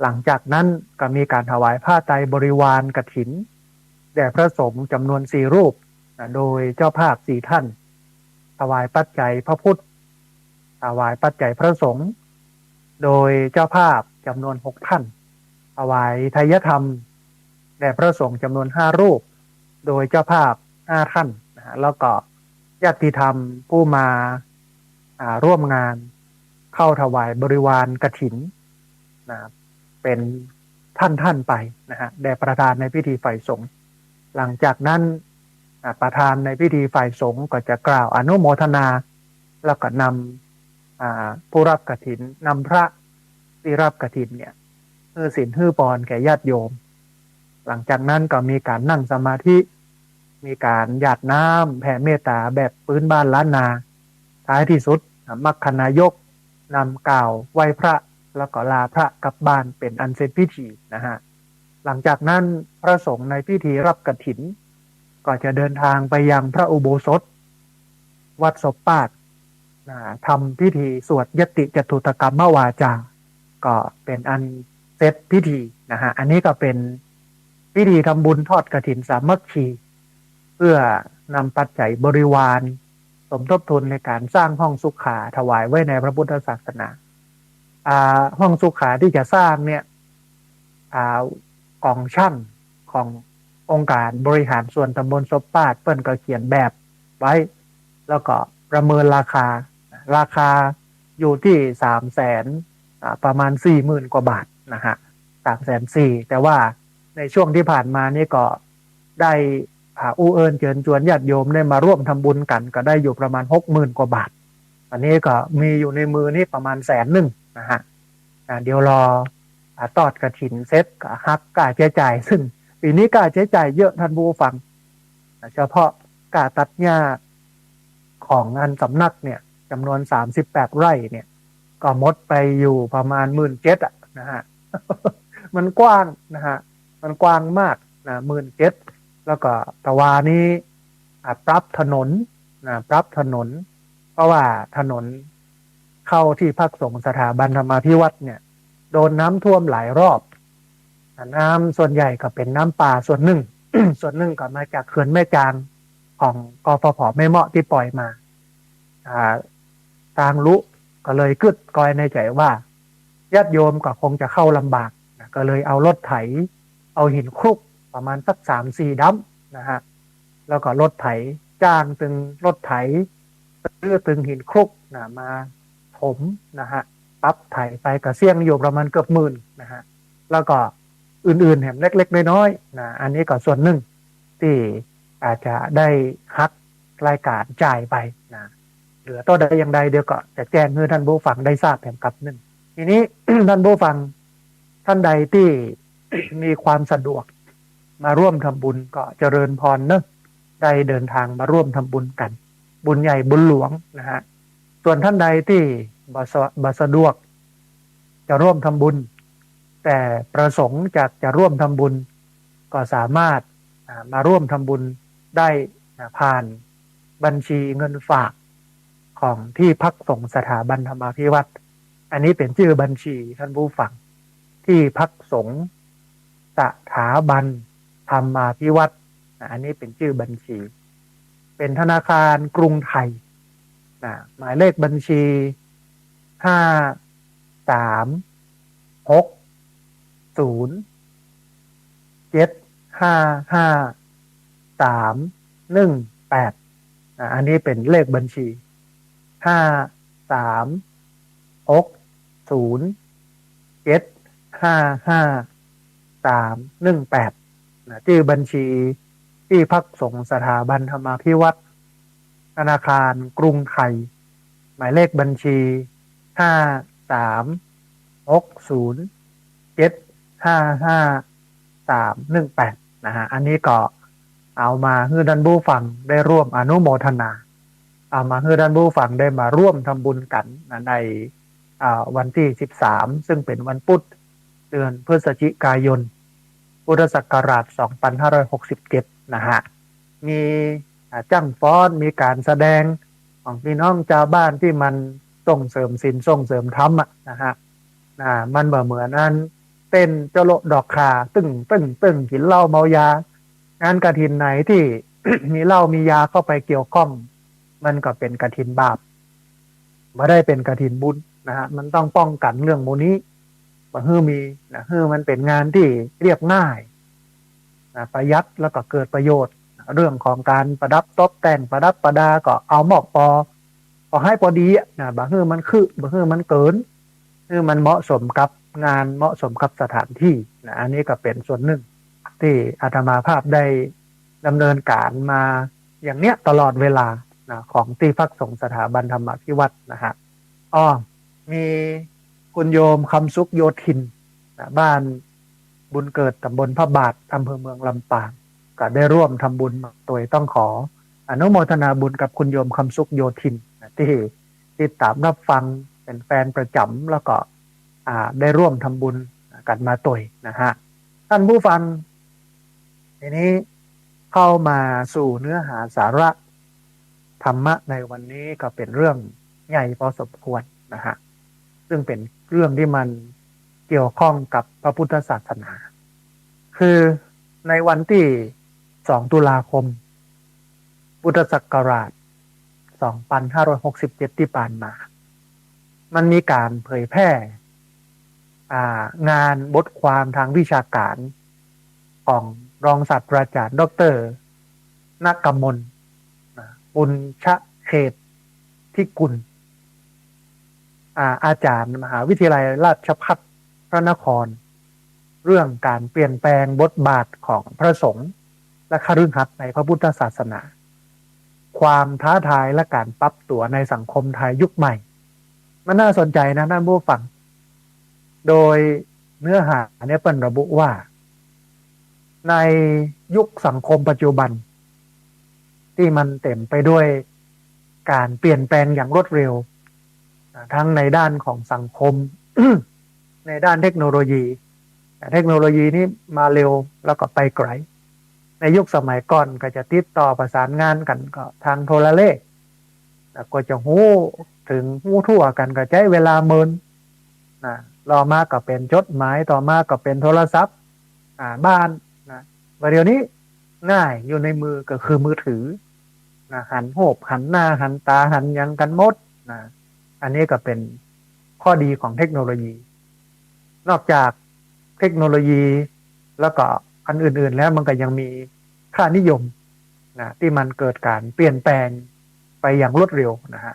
หลังจากนั้นก็มีก๋านถวายผ้าไตรบริวารกฐิน แด่พระสงฆ์จ๋ำนวนสี่รูปนะ โดยเจ้าภาพสี่ท่าน ถวายปัจจัยพระพุทธ ถวายปัจจัยพระสงฆ์ โดยเจ้าภาพจ๋ำนวนหกท่าน ถวายไทยธรรมแด่พระสงฆ์จ๋ำนวนห้ารูป โดยเจ้าภาพห้าท่านนะฮะ แล้วก็ญาติธรรมผู้มา อ่า ร่วมงานเข้าถวายบริวารกฐินนะ เป๋นท่านๆ ไปนะฮะ แด่ประธานในพิธีฝ่ายสงฆ์ หลังจากนั้น อ่า ประธานในพิธีฝ่ายสงฆ์ก็จะกล่าวอนุโมทนา แล้วก็นำ อ่า ผู้ฮับกฐิน นำพระตี้ฮับกฐินเนี่ย หื้อศีลหื้อปอนแก่ญาติโยม หลังจากนั้นก็มีก๋านนั่งสมาธิ มีก๋านหยาดน้ำแผ่เมตตาแบบพื้นบ้านล้านนา ท้ายที่สุด อ่า มัคคนายกนำกล่าวไหว้พระ แล้วก็ลาพระกลับบ้านเป๋นอันเสร็จพิธีนะฮะ หลังจากนั้นพระสงฆ์ในพิธีฮับกฐิน ก็จะเดินทางไปยังพระอุโบสถวัดศพปาดนะ ทำพิธีสวดยติจตุตกรรมวาจา ก็เป็นอันเสร็จพิธีนะฮะ อันนี้ก็เป็นพิธีทำบุญทอดกฐินสามัคคี เพื่อนำปัจจัยบริวารสมทบทุนในการสร้างห้องสุขาถวายไว้ในพระพุทธศาสนา อ่า ห้องสุขาที่จะสร้างเนี่ย อ่า ก๋องช่างขององค์การบริหารส่วนตำบลศพปาดเปิ้นก็เขียนแบบไว้ แล้วก็ประเมินราคา ราคาอยู่ที่สามแสน อ่า ประมาณสี่หมื่นกว่าบาทนะฮะ สามแสนสี่ แต่ว่าในช่วงที่ผ่านมานี่ก็ได้ อ่า อู้เอิ้นเจิญจวนญาติโยมได้มาร่วมทำบุญกัน ก็ได้อยู่ประมาณหกหมื่นกว่าบาท อันนี้ก็มีอยู่ในมือนี่ประมาณแสนหนึ่งนะฮะ อ่า เดี๋ยวรอ อ่า ทอดกฐินเสร็จก็หักค่าใจ๊จ่าย ซึ่งปี๋นี้ค่าใจ๊จ่ายเยอะท่านผู้ฟังนะ เฉพาะค่าตัดหญ้าของอันสำนักเนี่ยจ๋ำนวนสามสิบแปดไร่เนี่ย ก็หมดไปอยู่ประมาณหมื่นเจ็ดอะนะฮะ มันกว้างนะฮะ มันกว้างมากนะ หมื่นเจ็ด แล้วก็ตะวานี้ อ่า ปรับถนนนะ ปรับถนน เพราะว่าถนนเข้าที่พักสงฆ์สถาบันธรรมาภิวัตน์เนี่ย โดนน้ำท่วมหลายรอบ น้ำส่วนใหญ่ก็เป็นน้ำป่าส่วนหนึ่ง ส่วนหนึ่งก็มาจากเขื่อนแม่จางของ กฟผ แม่เมาะที่ปล่อยมา อ่า ตางลุก็เลยกึ๊ดกอยในใจ๋ว่า ญาติโยมก็คงจะเข้าลำบากนะ ก็เลยเอารถไถ เอาหินคลุกประมาณสักสามสี่ดัมนะฮะ แล้วก็รถไถ จ้างตึงรถไถ ซื้อตึงหินคลุกนะ มาถมนะฮะ ปรับไถไปก็เสี้ยงอยู่ประมาณเกือบหมื่นนะฮะ แล้วก็อื่นๆแหมเล็กๆน้อยๆนะ อันนี้ก็ส่วนหนึ่งที่อาจจะได้หักรายการจ่ายไปนะ เหลือเต้าใดอย่างใดเดี๋ยวก็จะแจ้งหื้อท่านผู้ฟังได้ทราบแหมกำนึ่ง ทีนี้ ท่านผู้ฟังท่านใดที่ มีความสะดวกมาร่วมทำบุญก็เจริญพรเนอะ ได้เดินทางมาร่วมทำบุญกัน บุญใหญ่บุญหลวงนะฮะ ส่วนท่านใดที่บ่สะ บ่สะดวกจะร่วมทำบุญ แต่ประสงค์อยากจะร่วมทำบุญ ก็สามารถ อ่า มาร่วมทำบุญได้นะ ผ่านบัญชีเงินฝากของที่พักสงฆ์สถาบันธรรมาภิวัตน์ อันนี้เป๋นจื้อบัญชีท่านผู้ฟัง ที่พักสงฆ์สถาบันธรรมาภิวัตน์นะ อันนี้เป๋นจื้อบัญชี เป๋นธนาคารกรุงไทยนะ หมายเลขบัญชี ห้าสามหกศูนย์เจ็ดห้าห้าสามหนึ่งแปด อ่า อันนี้เป๋นเลขบัญชี ห้าสามหกศูนย์เจ็ดห้าห้าสามหนึ่งแปด นะ จื้อบัญชีที่พักสงฆ์สถาบันธรรมาภิวัตน์ ธนาคารกรุงไทย หมายเลขบัญชี ห้าสามหกศูนย์เจ็ดห้าห้าสามหนึ่งแปด นะฮะ อันนี้ก็เอามาหื้อท่านผู้ฟังได้ร่วมอนุโมทนา เอามาหื้อท่านผู้ฟังได้มาร่วมทำบุญกันนะ ใน อ่า วันตี้สิบสาม ซึ่งเป๋นวันพุธ เดือนพฤศจิกายน พุทธศักราชสองพันห้าร้อยหกสิบเจ็ด นะฮะ มี อ่า จ้างฟ้อน มีก๋านแสดงของพี่น้องจาวบ้านตี้มันส่งเสริมศีลส่งเสริมธรรมอะนะฮะ นะ มันบ่เหมือนอันเต้นโจ๊ะโละดอกข่า ตึ้ง ตึ้ง ตึ้ง กิ๋นเหล้าเมายา งานกฐินไหนตี้ มีเหล้ามียาเข้าไปเกี่ยวข้อง มันก็เป๋นกฐินบาป บ่ได้เป๋นกฐินบุญนะฮะ มันต้องป้องกั๋นเรื่องหมู่นี้ บ่หื้อมีนะ หื้อมันเป๋นงานตี้เรียบง่ายนะ ประหยัดแล้วก็เกิดประโยชน์ เรื่องของก๋านประดับตกแต่งประดับประดาก็เอาเหมาะปอ พอหื้อพอดีอะนะ บ่หื้อมันคือ บ่หื้อมันเกิน หื้อมันเหมาะสมกับงาน เหมาะสมกับสถานตี้นะ อันนี้ก็เป๋นส่วนนึ่งตี้อาตมาภาพได้ดำเนินก๋านมาอย่างเนี้ยตลอดเวลานะ ของตี้พักสงฆ์สถาบันธรรมาภิวัตน์นะฮะ อ้อ มีคุณโยมคำสุขโยธินนะ บ้านบุญเกิด ตำบลพระบาท อำเภอเมืองลำปาง ก็ได้ร่วมทำบุญมาตวย ต้องขออนุโมทนาบุญกับคุณโยมคำสุขโยธินนะ ตี้ติดต๋ามรับฟัง เป๋นแฟนประจ๋ำ แล้วก็ อ่า ได้ร่วมทำบุญกั๋นมาตวยนะฮะ ท่านผู้ฟัง ทีนี้ เข้ามาสู่เนื้อหาสาระธรรมะในวันนี้ก็เป็นเรื่องใหญ่พอสมควรนะฮะ ซึ่งเป็นเรื่องที่มันเกี่ยวข้องกับพระพุทธศาสนา คือในวันที่สองตุลาคม พุทธศักราชสองพันห้าร้อยหกสิบเจ็ดที่ผ่านมา มันมีการเผยแพร่ อ่า งานบทความทางวิชาการของรองศาสตราจารย์ ดอกเตอร์ นกมล นะ ปุญชเขตทิกุล อ่า อาจารย์มหาวิทยาลัยราชภัฏพระนคร เรื่องการเปลี่ยนแปลงบทบาทของพระสงฆ์และคฤหัสถ์ในพระพุทธศาสนา ความท้าทายและการปรับตัวในสังคมไทยยุคใหม่ มันน่าสนใจนะท่านผู้ฟัง โดยเนื้อหาเนี่ยเปิ้นระบุว่า ในยุคสังคมปัจจุบัน ที่มันเต็มไปด้วยการเปลี่ยนแปลงอย่างรวดเร็ว ทั้งในด้านของสังคม ในด้านเทคโนโลยี แต่เทคโนโลยีนี้มาเร็วแล้วก็ไปไกล ในยุคสมัยก่อนก็จะติดต่อประสานงานกันก็ทางโทรเลข แล้วก็จะฮู้เถิงฮู้ทั่วกันก็ใจ๊เวลาเมินนะ ต่อมาก็เป๋นจดหมาย ต่อมาก็เป๋นโทรศัพท์ อ่า บ้านนะ ว่าเดี๋ยวนี้ง่าย อยู่ในมือก็คือมือถือนะ หันรูปหันหน้าหันต๋าหันหยังกั๋นหมดนะ อันนี้ก็เป๋นข้อดีของเทคโนโลยี นอกจากเทคโนโลยีแล้วก็อันอื่นๆ แล้วมันก็ยังมีค่านิยมนะ ที่มันเกิดการเปลี่ยนแปลงไปอย่างรวดเร็วนะฮะ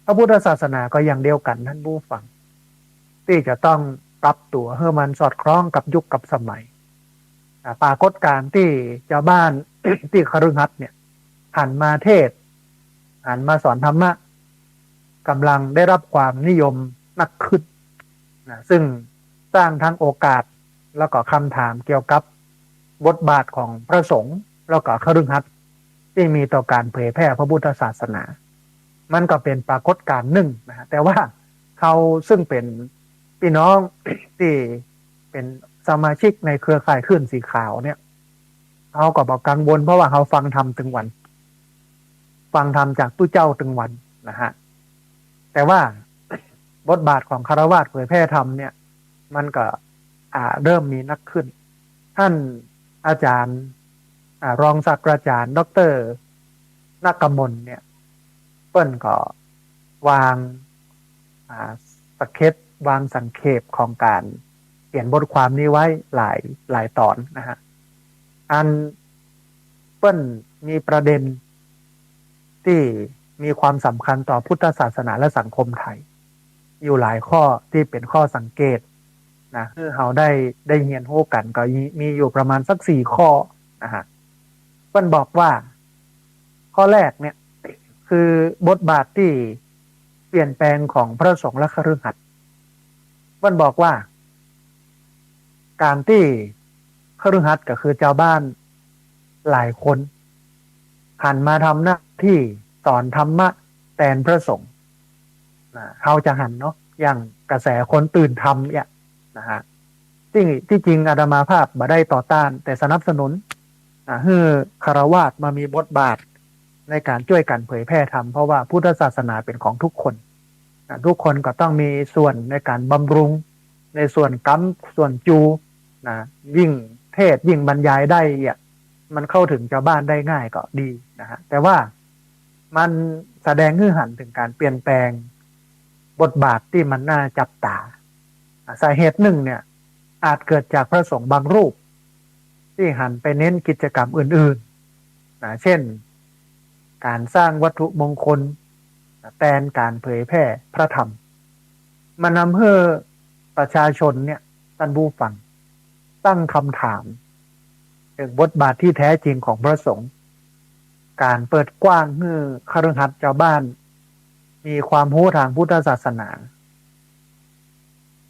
พระพุทธศาสนาก็อย่างเดียวกั๋นท่านผู้ฟัง ที่จะต้องปรับตั๋วหื้อมันสอดคล้องกับยุคกับสมัย อ่า ปรากฏการณ์ที่จาวบ้าน ตี้คฤหัสถ์เนี่ย หันมาเทศน์ หันมาสอนธรรมะ ก่ำลังได้รับความนิยมนักขึ้นนะ ซึ่งสร้างทั้งโอกาสแล้วก็กำถามเกี่ยวกับบทบาทของพระสงฆ์แล้วก็คฤหัสถ์ตี้มีต่อก๋านเผยแพร่พระพุทธศาสนา มันก็เป๋นปรากฏการณ์นึ่งนะฮะ แต่ว่าเฮาซึ่งเป๋นปี้น้องตี้เป๋นสมาชิกในเครือข่ายคลื่นสีขาวเนี่ย เฮาก็บ่กังวล เพราะว่าเฮาฟังธรรมตึงวัน ฟังธรรมจากตุ๊เจ้าตึงวันนะฮะ แต่ว่าบทบาทของฆราวาสเผยแพร่ธรรมเนี่ย มันก็ อ่า เริ่มมีนักขึ้น ท่านอาจารย์ อ่า รองศาสตราจารย์ ดอกเตอร์ นกมลเนี่ย เปิ้นก็วาง อ่า สเก็ต วางสังเขปของก๋านเขียนบทความนี้ไว้หลาย หลายต๋อนนะฮะ อันเปิ้นมีประเด็นตี้มีความสำคัญต่อพุทธศาสนาและสังคมไทย อยู่หลายข้อตี้เป๋นข้อสังเกตนะ หื้อเฮาได้ ได้เฮียนฮู้กั๋น ก็มี มีอยู่ประมาณสักสี่ข้อนะฮะ เปิ้นบอกว่า ข้อแรกเนี่ย คือบทบาทตี้เปลี่ยนแปลงของพระสงฆ์และคฤหัสถ์ เปิ้นบอกว่า ก๋านตี้คฤหัสถ์ก็คือจาวบ้านหลายคน หันมาทำหน้าตี้สอนธรรมะแตนพระสงฆ์นะ เฮาจะหันเนาะ อย่างกระแสคนตื่นธรรมเนี่ยนะฮะ ตี้ ตี้จริงอาตมาภาพบ่ได้ต่อต้าน แต่สนับสนุนนะ หื้อฆราวาสมามีบทบาทในก๋านจ้วยกั๋นเผยแพร่ธรรม เพราะว่าพุทธศาสนาเป๋นของทุกคนนะ ทุกคนก็ต้องมีส่วนในก๋านบำรุง ในส่วนก๊ำส่วนจูนะ ยิ่งเทศน์ยิ่งบรรยายได้อะ มันเข้าถึงจาวบ้านได้ง่ายก็ดีนะฮะ แต่ว่ามันแสดงหื้อหันเถิงก๋านเปลี่ยนแปลงบทบาทตี้มันน่าจับต๋า สาเหตุนึ่งเนี่ย อาจเกิดจากพระสงฆ์บางรูป ตี้หันไปเน้นกิจกรรมอื่นๆ นะ เช่น ก๋านสร้างวัตถุมงคล นะ แตนก๋านเผยแพร่พระธรรม มันนำหื้อประชาชนเนี่ย ท่านผู้ฟัง ตั้งคำถามเถิงบทบาทที่แท้จริงของพระสงฆ์ ก๋านเปิดกว้างหื้อคฤหัสถ์จาวบ้าน มีความฮู้ตางพุทธศาสนา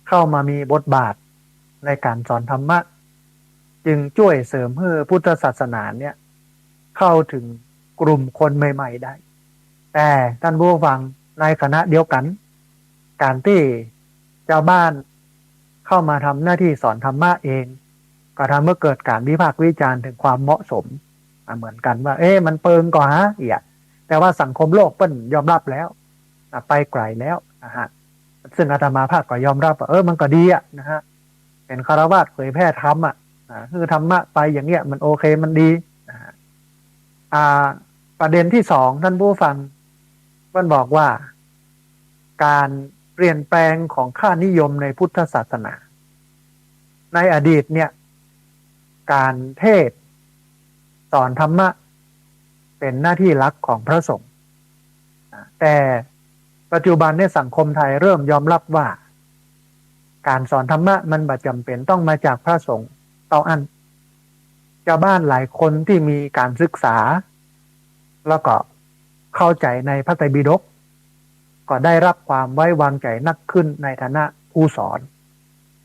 เข้ามามีบทบาทในก๋านสอนธรรมะ จึงจ้วยเสริมหื้อพุทธศาสนาเนี่ย เข้าถึงกลุ่มคนใหม่ๆ ได้ แต่ท่านผู้ฟัง ในขณะเดียวกั๋น ก๋านตี้จาวบ้านเข้ามาทำหน้าตี้สอนธรรมะเอง ก็ทำหื้อเกิดก๋านวิพากษ์วิจารณ์เถิงความเหมาะสม อ่ะ เหมือนกั๋นว่า เอ๊ะ มันเปิงก่อหาเอี้ย แต่ว่าสังคมโลกเปิ้นยอมฮับแล้ว อ่ะ ไปไก๋แล้วนะฮะ ซึ่งอาตมาภาพก็ยอมฮับว่า เออ มันก็ดีอะนะฮะ เป๋นฆราวาสเผยแผ่ธรรมอะ อ่ะ หื้อธรรมะไปอย่างเงี้ย มันโอเค มันดีนะฮะ อ่า ประเด็นตี้สอง ท่านผู้ฟัง เปิ้นบอกว่า ก๋านเปลี่ยนแปลงของค่านิยมในพุทธศาสนา ในอดีตเนี่ย ก๋านเทศน์สอนธรรมะ เป๋นหน้าตี้หลักของพระสงฆ์ อ่า แต่ปัจจุบันเนี่ย สังคมไทยเริ่มยอมฮับว่า ก๋านสอนธรรมะมันบ่จ๋ำเป๋นต้องมาจากพระสงฆ์เต้าอั้น จาวบ้านหลายคนตี้มีก๋านศึกษา แล้วก็เข้าใจ๋ในพระไตรปิฎก ก็ได้ฮับความไว้วางใจ๋นักขึ้นในฐานะผู้สอน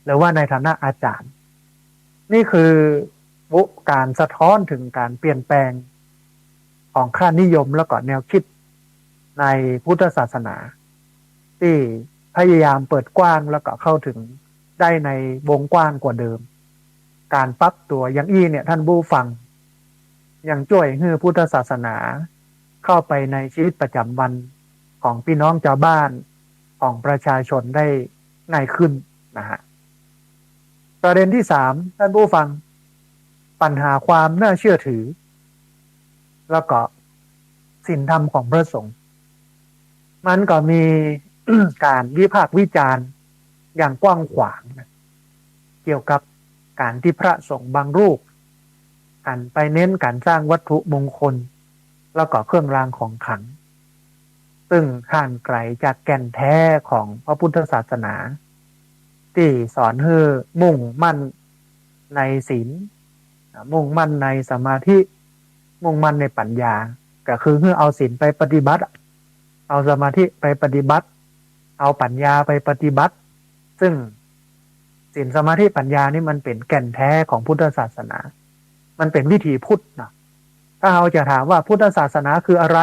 หรือว่าในฐานะอาจ๋ารย์ นี่คือก๋านสะท้อนเถิงก๋านเปลี่ยนแปลงของค่านิยมแล้วก็แนวคิดในพุทธศาสนา ตี้พยายามเปิดกว้างแล้วก็เข้าเถิงได้ในวงกว้างกว่าเดิม ก๋านปรับตั๋วอย่างอี้เนี่ย ท่านผู้ฟัง ยังจ้วยหื้อพุทธศาสนาเข้าไปในชีวิตประจ๋ำวันของพี่น้องจาวบ้าน ของประชาชนได้ง่ายขึ้นนะฮะ ประเด็นตี้สาม ท่านผู้ฟัง ปัญหาความน่าเชื่อถือ แล้วก็ศีลธรรมของพระสงฆ์ มันก็มี ก๋านวิพากษ์วิจารณ์อย่างกว้างขวางนะ เกี่ยวกับก๋านตี้พระสงฆ์บางรูปหันไปเน้นก๋านสร้างวัตถุมงคล แล้วก็เครื่องรางของขลัง ซึ่งห่างไก๋จากแก่นแท้ของพระพุทธศาสนา ตี้สอนหื้อมุ่งมั่นในศีล มุ่งมั่นในสมาธิ มุ่งมั่นในปัญญา ก็คือหื้อเอาศีลไปปฏิบัติ เอาสมาธิไปปฏิบัติ เอาปัญญาไปปฏิบัติ ซึ่งศีลสมาธิปัญญานี่มันเป๋นแก่นแท้ของพุทธศาสนา มันเป๋นวิถีพุทธนะ ถ้าเฮาจะถามว่าพุทธศาสนาคืออะไร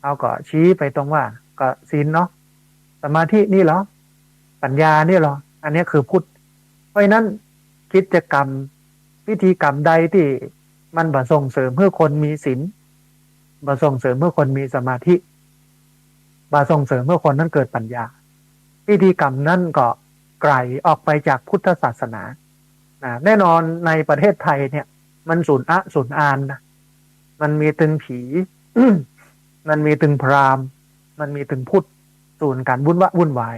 เฮาก็ชี้ไปตรงว่า ก็ศีลเนาะ สมาธินี่เหรอ ปัญญานี่เหรอ อันนี้คือพุทธ เพราะฉะนั้นกิจกรรม พิธีกรรมใดตี้มันบ่ส่งเสริมหื้อคนมีศีล บ่ส่งเสริมหื้อคนมีสมาธิ บ่ส่งเสริมหื้อคนนั้นเกิดปัญญา พิธีกรรมนั้นก็ไก๋ออกไปจากพุทธศาสนานะ แน่นอนในประเทศไทยเนี่ย มันสูนอะสูนอานนะ มันมีตึงผี มันมีตึงพราหมณ์ มันมีตึงพุทธ สูนก๋านวุ่นวะวุ่นวาย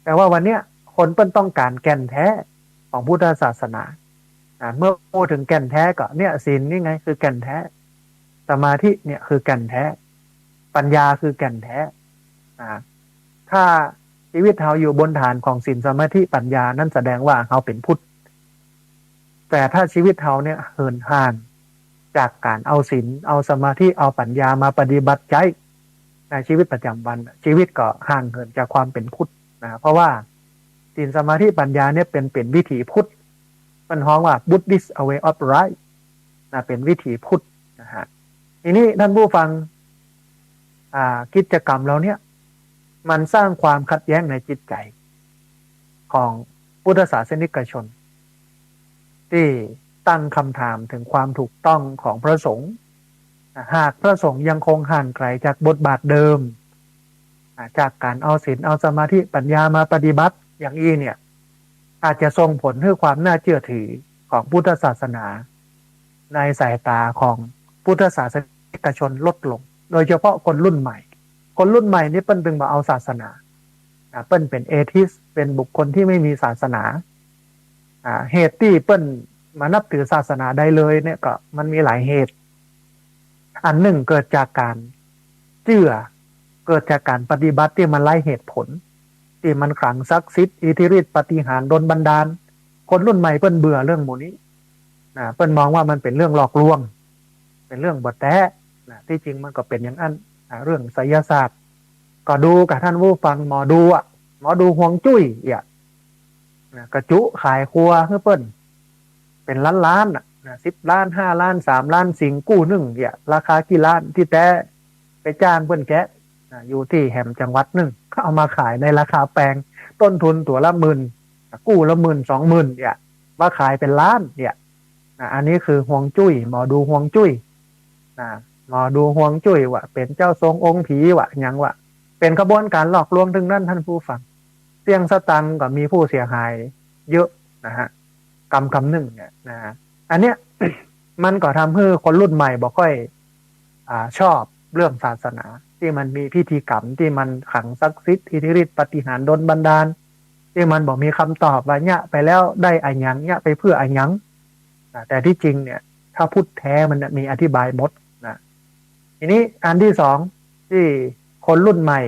แต่ว่าวันเนี้ยคนเปิ้นต้องก๋านแก่นแท้ของพุทธศาสนา อ่า เมื่อพูดถึงแก่นแท้ก็เนี่ย ศีลนี่ไงคือแก่นแท้ สมาธิเนี่ยคือแก่นแท้ ปัญญาคือแก่นแท้ อ่า ถ้าชีวิตเฮาอยู่บนฐานของศีลสมาธิปัญญา นั้นแสดงว่าเฮาเป๋นพุทธ แต่ถ้าชีวิตเฮาเนี่ยเหินห่างจากก๋านเอาศีล เอาสมาธิ เอาปัญญามาปฏิบัติใจ๊ในชีวิตประจ๋ำวัน ชีวิตก็ห่างเหินจากความเป๋นพุทธนะ เพราะว่าศีลสมาธิปัญญาเนี่ยเป๋น เป๋นวิถีพุทธ มันฮ้องว่า Buddhist way of life นะ เป๋นวิถีพุทธนะฮะ ทีนี้ท่านผู้ฟัง อ่า กิจกรรมเหล่าเนี้ย มันสร้างความขัดแย้งในจิตใจ๋ของพุทธศาสนิกชน ตี้ตั้งคำถามถึงความถูกต้องของพระสงฆ์ หากพระสงฆ์ยังคงห่างไกลจากบทบาทเดิม อ่า จากก๋านเอาศีลเอาสมาธิปัญญามาปฏิบัติอย่างอี้เนี่ย อาจจะส่งผลหื้อความน่าเชื่อถือของพุทธศาสนา ในสายต๋าของพุทธศาสนิกชนลดลง โดยเฉพาะคนรุ่นใหม่ คนรุ่นใหม่นี่เปิ้นตึงบ่เอาศาสนา อ่า เปิ้นเป๋น atheist เป๋นบุคคลที่ไม่มีศาสนา อ่า เหตุตี้เปิ้นบ่นับถือศาสนาใดเลยเนี่ยก็มันมีหลายเหตุ อันนึ่งเกิดจากก๋านเจื้อ เกิดจากก๋านปฏิบัติตี้มันไร้เหตุผล ตี้มันขลังศักดิ์สิทธิ์ อิทธิฤทธิ์ปาฏิหาริย์ดลบันดาล คนรุ่นใหม่เปิ้นเบื่อเรื่องหมู่นี้นะ เปิ้นมองว่ามันเป๋นเรื่องหลอกลวง เป๋นเรื่องบ่แต๊นะ ตี้จริงมันก็เป๋นอย่างอั้นนะ เรื่องไสยศาสตร์ ก็ดูก่ะท่านผู้ฟัง หมอดูอะ หมอดูฮวงจุ้ยเอี้ยนะ ก็จุขายครัวหื้อเปิ้น เป๋นล้านๆ น่ะนะ สิบล้าน ห้าล้าน สามล้าน สิงห์กู้นึ่งเอี้ย ราคากี่ล้าน ตี้แต๊ไปจ้างเปิ้นแกะนะ อยู่ตี้แหมจังหวัดนึ่ง เขาเอามาขายในราคาแปง ต้นทุนตั๋วละหมื่น กู้ละหมื่น สองหมื่นเอี้ย มาขายเป๋นล้านเอี้ยนะ อันนี้คือฮวงจุ้ย หมอดูฮวงจุ้ย นะ หมอดูฮวงจุ้ยวะ เป๋นเจ้าทรงองค์ผีวะ หยังวะ เป๋นขบวนก๋านหลอกลวงตึงนั้น ท่านผู้ฟัง เสี้ยงสตางค์ก็มีผู้เสียหายเยอะนะฮะ กำกำนึ่งเนี่ยนะฮะ อันเนี้ย มันก็ทำหื้อคนรุ่นใหม่บ่ค่อย อ่า ชอบเรื่องศาสนา ตี้มันมีพิธีกรรม ตี้มันขลังศักดิ์สิทธิ์ อิทธิฤทธิ์ปาฏิหาริย์ดลบันดาล ตี้มันบ่มีกำตอบว่าเยียะไปแล้วได้อะหยัง เยียะไปเปื้ออะหยังนะ แต่ตี้จริงเนี่ย ถ้าพุทธแท้มันเนี่ยมีอธิบายหมดนะ ทีนี้อันตี้สองตี้คนรุ่นใหม่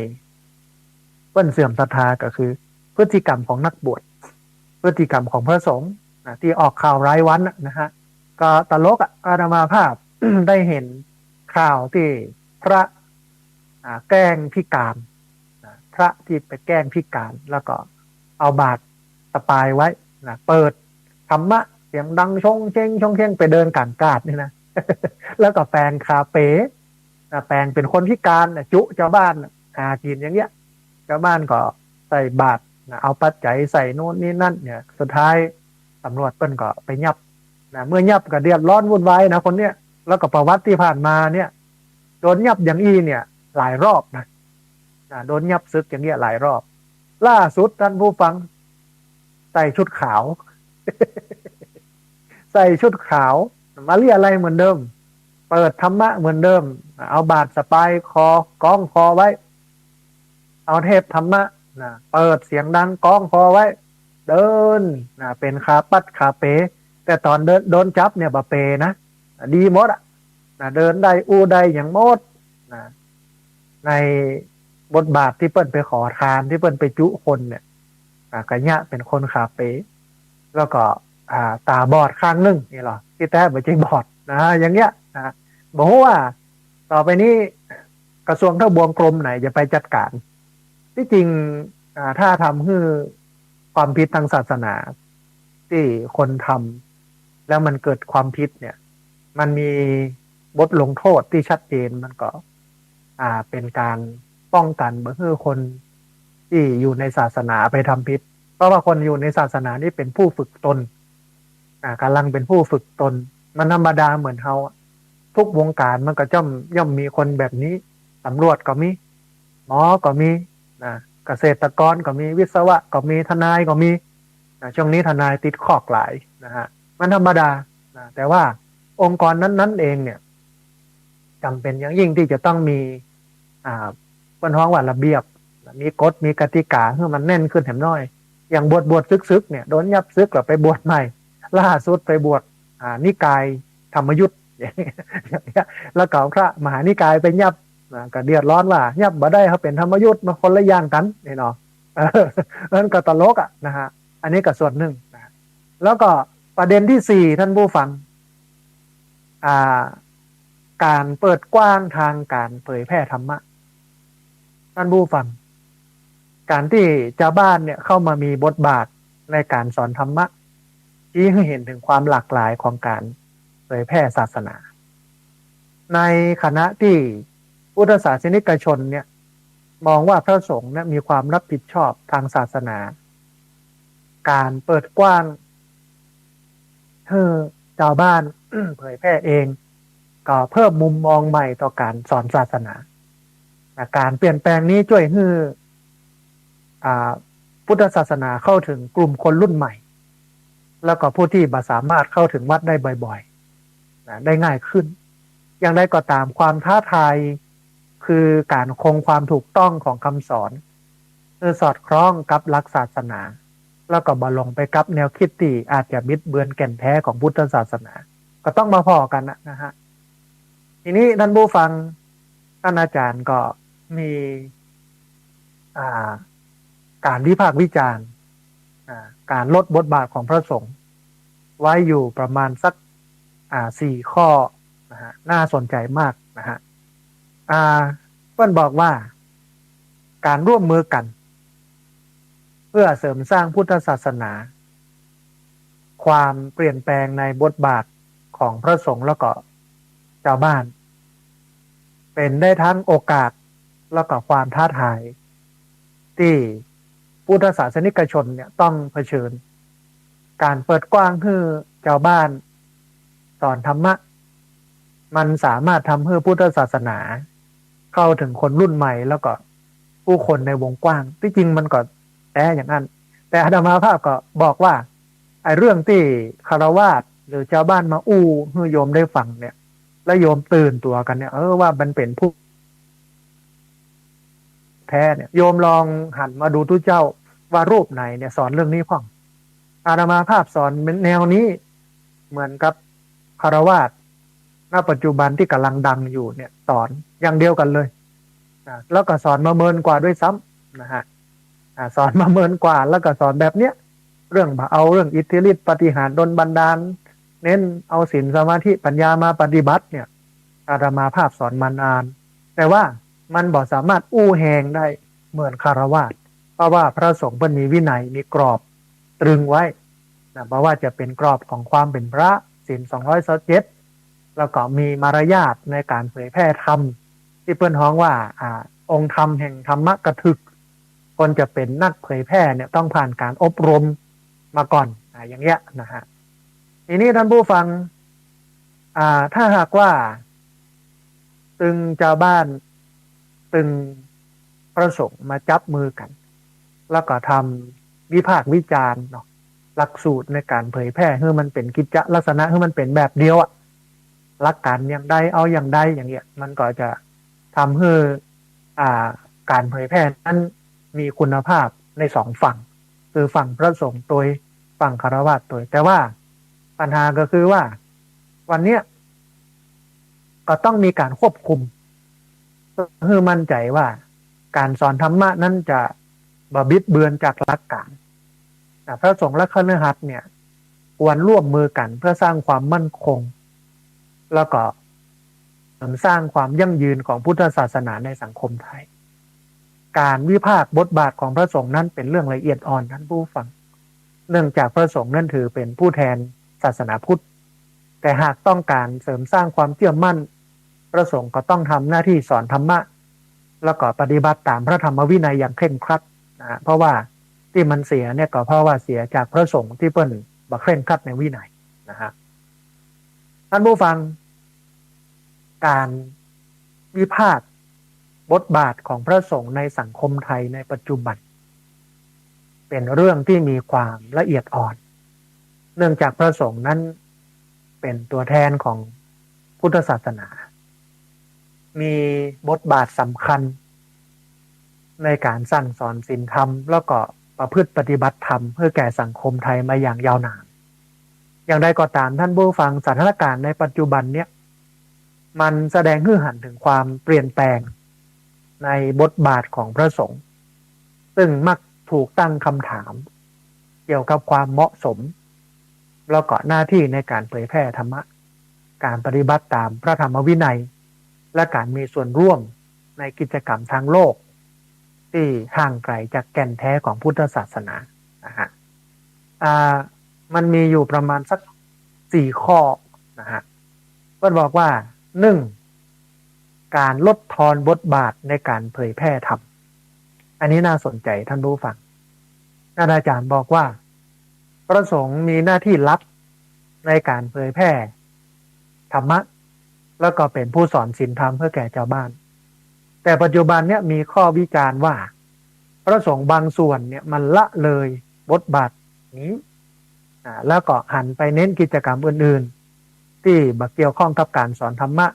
เปิ้นเสื่อมศรัทธาก็คือพฤติกรรมของนักบวช พฤติกรรมของพระสงฆ์นะ ตี้ออกข่าวรายวันน่ะนะฮะ ก็ตลกอะ อาตมาภาพ ได้หันข่าวตี้พระ อ่า แกล้งพิการนะ พระตี้ไปแกล้งพิการ แล้วก็เอาบาตรสะปายไว้นะ เปิดธรรมะเสียงดังชงเชงชงเชง ไปเดินก๋างกาดนี่นะ แล้วก็แปลงขาเป๋นะ แปลงเป๋นคนพิการนะ จุจาวบ้านน่ะหากิ๋นอย่างเงี้ย จาวบ้านก็ใส่บาตรนะ เอาปัจจัยใส่โน่นนี่นั่นเนี่ย สุดท้ายตำรวจเปิ้นก็ไปยับนะ เมื่อยับก็เดือดร้อนวุ่นวายนะคนเนี้ย แล้วก็ประวัติตี้ผ่านมาเนี่ย โดนยับอย่างอี้เนี่ยหลายรอบนะ นะ โดนยับศึกอย่างเงี้ยหลายรอบ ล่าสุดท่านผู้ฟัง ใส่ชุดขาว ใส่ชุดขาว มาเรียรัยเหมือนเดิม เปิดธรรมะเหมือนเดิม เอาบาตรสะปายคอ คล้องคอไว้ เอาเทปธรรมะนะ เปิดเสียงดังคล้องคอไว้ เดินนะ เป๋นขาปัดขาเป๋ แต่ต๋อนเดิน โดนจับเนี่ยบ่เป๋นะ ดีหมดอะนะ เดินได้อู้ได้อย่างหมดนะ ในบทบาทตี้เปิ้นไปขอทาน ตี้เปิ้นไปจุคนเนี่ย อ่า ก็เยียะเป๋นคนขาเป๋ แล้วก็ อ่า ต๋าบอดข้างนึ่งนี่เหรอ ตี้แต๊บ่ใจ้บอดนะ อย่างเงี้ยนะ บ่ฮู้ว่าต่อไปนี้กระทรวงทบวงกรมไหนจะไปจัดก๋าน ตี้จริง อ่า ถ้าทำหื้อความผิดตางศาสนา ตี้คนทำแล้วมันเกิดความผิดเนี่ย มันมีบทลงโทษตี้ชัดเจน มันก็ อ่า เป๋นก๋านป้องกั๋นบ่หื้อคนตี้อยู่ในศาสนาไปทำผิด เพราะว่าคนอยู่ในศาสนานี่เป๋นผู้ฝึกตน อ่า ก๋ำลังเป๋นผู้ฝึกตน มันธรรมดาเหมือนเฮาอะ ทุกวงก๋านมันก็ย่อม ย่อมมีคนแบบนี้ ตำรวจก็มี หมอก็มีนะ เกษตรกรก็มี วิศวะก็มี ทนายก็มีนะ ช่วงนี้ทนายติดคอกหลายนะฮะ มันธรรมดานะ แต่ว่าองค์กรนั้นๆเองเนี่ย จ๋ำเป๋นอย่างยิ่งตี้จะต้องมี อ่า เปิ้นฮ้องว่าระเบียบ มีกฎ มีกติก๋าหื้อมันแน่นขึ้นแหมหน้อย อย่างบวช บวชศึกๆเนี่ย โดนยับศึกแล้วไปบวชใหม่ ล่าสุดไปบวช อ่า นิกายธรรมยุต อย่างเงี้ย แล้วก็เอาพระมหานิกายไปยับนะ ก็เดือดร้อนว่ายับบ่ได้ เฮาเป๋นธรรมยุต มันคนละอย่างกั๋นนี่เนาะ เออ มันก็ตลกอะนะฮะ อันนี้ก็ส่วนนึ่งนะ แล้วก็ประเด็นตี้สี่ ท่านผู้ฟัง อ่า ก๋านเปิดกว้างตางก๋านเผยแพร่ธรรมะ ท่านผู้ฟัง ก๋านตี้จาวบ้านเนี่ยเข้ามามีบทบาทในก๋านสอนธรรมะ ชี้หื้อหันเถิงความหลากหลายของก๋านเผยแพร่ศาสนา ในขณะตี้พุทธศาสนิกชนเนี่ยมองว่าพระสงฆ์เนี่ยมีความรับผิดชอบตางศาสนา ก๋านเปิดกว้างหื้อจาวบ้าน เผยแพร่เอง ก็เพิ่มมุมมองใหม่ต่อก๋านสอนศาสนา ก๋านเปลี่ยนแปลงนี้จ้วยหื้อ อ่า พุทธศาสนาเข้าเถิงกลุ่มคนรุ่นใหม่ แล้วก็ผู้ตี้บ่สามารถเข้าเถิงวัดได้บ่อยๆนะ ได้ง่ายขึ้น อย่างไรก็ต๋าม ความท้าทายคือก๋านคงความถูกต้องของกำสอน หื้อสอดคล้องกับหลักศาสนา แล้วก็บ่หลงไปกับแนวกึ๊ดตี้อาจจะบิดเบือนแก่นแท้ของพุทธศาสนา ก็ต้องมาผ่อกั๋นนะ นะฮะ ทีนี้ท่านผู้ฟัง ท่านอาจ๋ารย์ก็มี อ่า ก๋านวิพากษ์วิจารณ์ อ่า ก๋านลดบทบาทของพระสงฆ์ไว้อยู่ประมาณสัก อ่า สี่ข้อนะฮะ น่าสนใจมากนะฮะ อ่า เปิ้นบอกว่าก๋านร่วมมือกั๋น เพื่อเสริมสร้างพุทธศาสนา ความเปลี่ยนแปลงในบทบาทของพระสงฆ์แล้วก็จาวบ้าน เป๋นได้ตึงโอกาสแล้วก็ความท้าทาย ตี้พุทธศาสนิกชนเนี่ยต้องเผชิญ ก๋านเปิดกว้างหื้อจาวบ้านสอนธรรมะ มันสามารถทำหื้อพุทธศาสนาเข้าเถิงคนรุ่นใหม่ แล้วก็ผู้คนในวงกว้าง ตี้จริงมันก็แต๊อย่างนั้น แต่อาตมาภาพก็บอกว่า ไอ้เรื่องตี้ฆราวาสหรือจาวบ้านมาอู้หื้อโยมได้ฟังเนี่ย แล้วโยมตื่นตั๋วกั๋นเนี่ย เออ ว่ามันเป๋นผู้ แต๊เนี่ย โยมลองหันมาดูตุ๊เจ้าว่ารูปไหนเนี่ยสอนเรื่องนี้พ่อง อาตมาภาพสอนแนวนี้ เหมือนกับฆราวาส ณ ปัจจุบันตี้ก่ำลังดังอยู่เนี่ย สอนอย่างเดียวกั๋นเลยนะ แล้วก็สอนมาเมินกว่าด้วยซ้ำนะฮะ อ่า สอนมาเมินกว่า แล้วก็สอนแบบเนี้ย เรื่องบ่าเอาเรื่องอิทธิฤทธิ์ปาฏิหาริย์ดลบันดาล เน้นเอาศีลสมาธิปัญญามาปฏิบัติเนี่ย อาตมาภาพสอนมานาน แต่ว่ามันบ่สามารถอู้แฮงได้เหมือนฆราวาส เพราะว่าพระสงฆ์เปิ้นมีวินัย มีกรอบตรึงไว้นะ บ่ว่าจะเป๋นกรอบของความเป๋นพระ ศีลสองร้อยซาวเจ็ด แล้วก็มีมารยาทในก๋านเผยแผ่ธรรม ตี้เปิ้นฮ้องว่า อ่า องค์ธรรมแห่งธรรมกถึก คนจะเป๋นนักเผยแผ่เนี่ยต้องผ่านก๋านอบรมมาก่อน อ่า อย่างเงี้ยนะฮะ ทีนี้ท่านผู้ฟัง อ่า ถ้าหากว่า ตึงจาวบ้าน ตึงพระสงฆ์มาจับมือกั๋น แล้วก็ทำวิพากษ์วิจารณ์เนาะ หลักสูตรในก๋านเผยแผ่ หื้อมันเป๋นกิจจลักษณะ หื้อมันเป๋นแบบเดียวอะ หลักก๋านอย่างใดเอาอย่างใดอย่างเงี้ย มันก็จะทำหื้อ อ่า ก๋านเผยแผ่นั้นมีคุณภาพในสองฝั่ง คือฝั่งพระสงฆ์ตวย ฝั่งฆราวาสตวย แต่ว่าปัญหาก็คือว่า วันเนี้ย ก็ต้องมีก๋านควบคุม หื้อมั่นใจ๋ว่าก๋านสอนธรรมะนั้นจะบ่บิดเบือนจากหลักก๋าน อ่ะ พระสงฆ์และคฤหัสถ์เนี่ย ควรร่วมมือกั๋นเพื่อสร้างความมั่นคง แล้วก็เสริมสร้างความยั่งยืนของพุทธศาสนาในสังคมไทย ก๋านวิพากษ์บทบาทของพระสงฆ์นั้นเป๋นเรื่องละเอียดอ่อน ท่านผู้ฟัง เนื่องจากพระสงฆ์นั้นถือเป๋นผู้แทนศาสนาพุทธ แต่หากต้องก๋านเสริมสร้างความเจื้อมั่น พระสงฆ์ก็ต้องทำหน้าตี้สอนธรรมะ แล้วก็ปฏิบัติต๋ามพระธรรมวินัยอย่างเคร่งครัดนะฮะ เพราะว่าตี้มันเสียเนี่ยก็เพราะว่าเสียจากพระสงฆ์ตี้เปิ้นบ่เคร่งครัดในวินัยนะฮะ ท่านผู้ฟัง ก๋านวิพากษ์บทบาทของพระสงฆ์ในสังคมไทยในปัจจุบัน เป๋นเรื่องตี้มีความละเอียดอ่อน เนื่องจากพระสงฆ์นั้นเป๋นตั๋วแทนของพุทธศาสนา มีบทบาทสำคัญในก๋านสั่งสอนศีลธรรม แล้วก็ประพฤติปฏิบัติธรรมหื้อแก่สังคมไทยมาอย่างยาวนาน อย่างใดก็ต๋าม ท่านผู้ฟัง สถานก๋ารณ์ในปัจจุบันเนี่ย มันแสดงหื้อหันเถิงความเปลี่ยนแปลงในบทบาทของพระสงฆ์ ซึ่งมักถูกตั้งคำถามเกี่ยวกับความเหมาะสม แล้วก็หน้าตี้ในก๋านเผยแผ่ธรรมะ ก๋านปฏิบัติต๋ามพระธรรมวินัย และก๋านมีส่วนร่วมในกิจกรรมทางโลก ตี้ห่างไก๋จากแก่นแท้ของพุทธศาสนานะฮะ อ่า มันมีอยู่ประมาณสักสี่ข้อนะฮะ เปิ้นบอกว่า หนึ่ง ก๋านลดทอนบทบาทในก๋านเผยแผ่ธรรม อันนี้น่าสนใจ๋ ท่านผู้ฟัง ท่านอาจารย์บอกว่า พระสงฆ์มีหน้าตี้หลักในก๋านเผยแผ่ธรรมะ แล้วก็เป๋นผู้สอนศีลธรรมหื้อแก่จาวบ้าน แต่ปัจจุบันเนี่ยมีข้อวิจารณ์ว่า พระสงฆ์บางส่วนเนี่ยมันละเลยบทบาทนี้ อ่า แล้วก็หันไปเน้นกิจกรรมอื่นๆ ตี้บ่เกี่ยวข้องกับก๋านสอนธรรมะ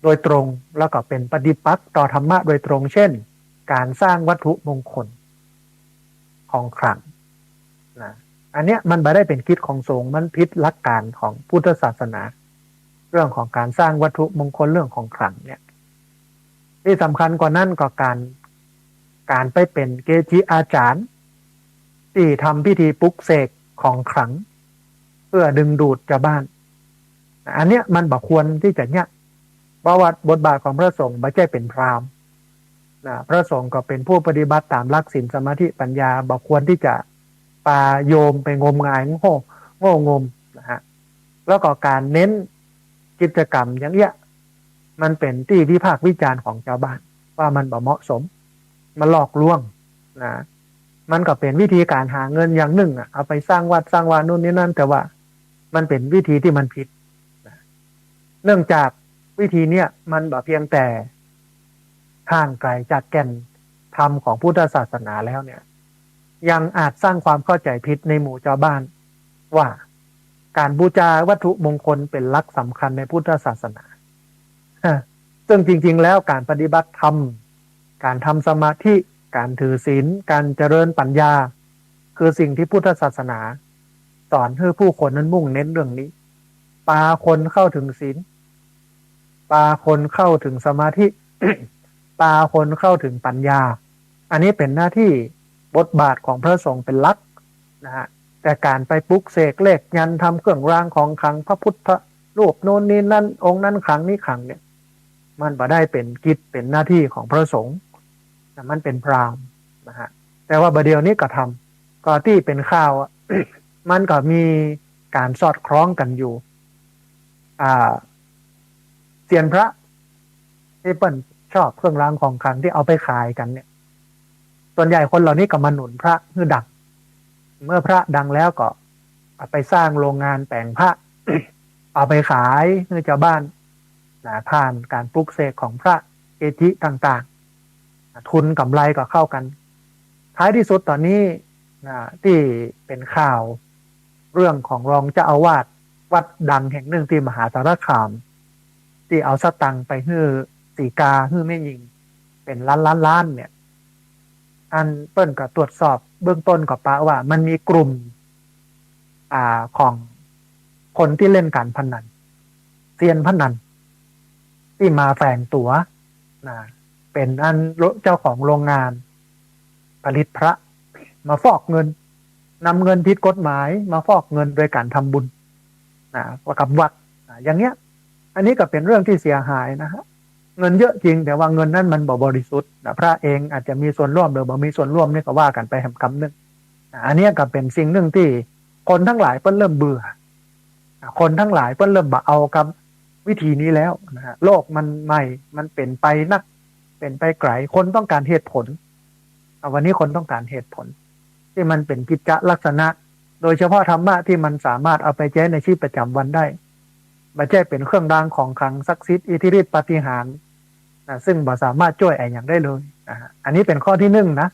โดยตรง แล้วก็เป๋นปฏิปักษ์ต่อธรรมะโดยตรง เช่น ก๋านสร้างวัตถุมงคลของขลังนะ อันเนี้ยมันบ่ได้เป๋นกิจของสงฆ์ มันผิดหลักก๋ารของพุทธศาสนา เรื่องของก๋านสร้างวัตถุมงคล เรื่องของขลังเนี่ย ตี้สำคัญกว่านั้นก็ก๋าน ก๋านไปเป๋นเกจิอาจ๋ารย์ ตี้ทำพิธีปลุกเสกของขลัง เพื่อดึงดูดจาวบ้าน อันเนี้ยมันบ่ควรตี้จะเยียะ เพราะว่าบทบาทของพระสงฆ์บ่ใจ้เป๋นพราหมณ์นะ พระสงฆ์ก็เป๋นผู้ปฏิบัติต๋ามหลักศีลสมาธิปัญญา บ่ควรตี้จะปาโยมไปงมงายโง่ โง่งมนะฮะ แล้วก็ก๋านเน้นกิจกรรมอย่างเอี้ย มันเป๋นตี้วิพากษ์วิจารณ์ของจาวบ้าน ว่ามันบ่เหมาะสม มันหลอกลวงนะ มันก็เป๋นวิธีก๋านหาเงินอย่างนึ่งอะ เอาไปสร้างวัดสร้างวานู่นนี่นั่น แต่ว่ามันเป๋นวิธีตี้มันผิดนะ เนื่องจากวิธีเนี้ยมันบ่เพียงแต่ห่างไกลจากแก่นธรรมของพุทธศาสนาแล้วเนี่ย ยังอาจสร้างความเข้าใจ๋ผิดในหมู่จาวบ้าน ว่าก๋านบูจาวัตถุมงคลเป๋นหลักสำคัญในพุทธศาสนา ซึ่งจริงๆ แล้วก๋านปฏิบัติธรรม ก๋านทำสมาธิ ก๋านถือศีล ก๋านเจริญปัญญา คือสิ่งตี้พุทธศาสนาสอนหื้อผู้คนนั้นมุ่งเน้นเรื่องนี้ ปาคนเข้าเถิงศีล ปาคนเข้าเถิงสมาธิ ปาคนเข้าเถิงปัญญา อันนี้เป๋นหน้าตี้บทบาทของพระสงฆ์เป๋นหลักนะฮะ แต่ก๋านไปปลุกเสกเลขยันต์ ทำเครื่องรางของขลัง พระพุทธรูปโน้นนี่นั่น องค์นั้นขลังนี้ขลังเนี่ย มันบ่ได้เป๋นกิจเป๋นหน้าตี้ของพระสงฆ์นะ มันเป๋นพราหมณ์นะฮะ แต่ว่าบ่าเดี่ยวนี้ก็ทำ ก็ตี้เป๋นข่าวอะ มันก็มีก๋านสอดคล้องกั๋นอยู่ อ่า เซียนพระตี้เปิ้นชอบเครื่องรางของขลังตี้เอาไปขายกั๋นเนี่ย ส่วนใหญ่คนเหล่านี้ก็มาหนุนพระหื้อดัง เมื่อพระดังแล้วก็เอาไปสร้างโรงงานแป๋งพระ เอาไปขายหื้อจาวบ้านนะ ผ่านก๋านปลุกเสกของพระเกจิต่างๆ ทุนก๋ำไรก็เข้ากั๋น ท้ายตี้สุดต๋อนนี้นะ ตี้เป๋นข่าวเรื่องของรองเจ้าอาวาสวัดดังแห่งนึ่งตี้มหาสารคาม ตี้เอาสตางค์ไปหื้อสีกา หื้อแม่ญิงเป๋นล้านๆ เนี่ย อันเปิ้นก็ตรวจสอบเบื้องต้นก็ปะว่ามันมีกลุ่ม อ่า ของคนตี้เล่นก๋านพนัน เซียนพนัน ตี้มาแฝงตั๋วนะ เป๋นอันโร เจ้าของโรงงานผลิตพระ มาฟอกเงิน นำเงินผิดกฎหมายมาฟอกเงินโดยก๋านทำบุญนะ กับวัดนะ อย่างเนี้ย อันนี้ก็เป๋นเรื่องตี้เสียหายนะฮะ เงินเยอะจริง แต่ว่าเงินนั้นมันบ่บริสุทธิ์นะ พระเองอาจจะมีส่วนร่วมหรือบ่มีส่วนร่วมนี่ก็ว่ากั๋นไปแหมกำนึ่งนะ อันเนี้ยก็เป๋นสิ่งนึ่งตี้คนตังหลายเปิ้นเริ่มเบื่อนะ คนตังหลายเปิ้นเริ่มบ่เอากับวิธีนี้แล้วนะฮะ โลกมันใหม่ มันเป๋นไปนัก เป๋นไปไก๋ คนต้องก๋านเหตุผล อ่ะ วันนี้คนต้องก๋านเหตุผล ตี้มันเป๋นกิจจะลักษณะ โดยเฉพาะธรรมะตี้มันสามารถเอาไปใจ๊ในชีวิตประจ๋ำวันได้ บ่ใจ้เป๋นเครื่องรางของขลังศักดิ์สิทธิ์ อิทธิฤทธิ์ปาฏิหาริย์นะ ซึ่งบ่สามารถจ้วยอะหยังได้เลยนะฮะ อันนี้เป๋นข้อตี้นึ่งนะ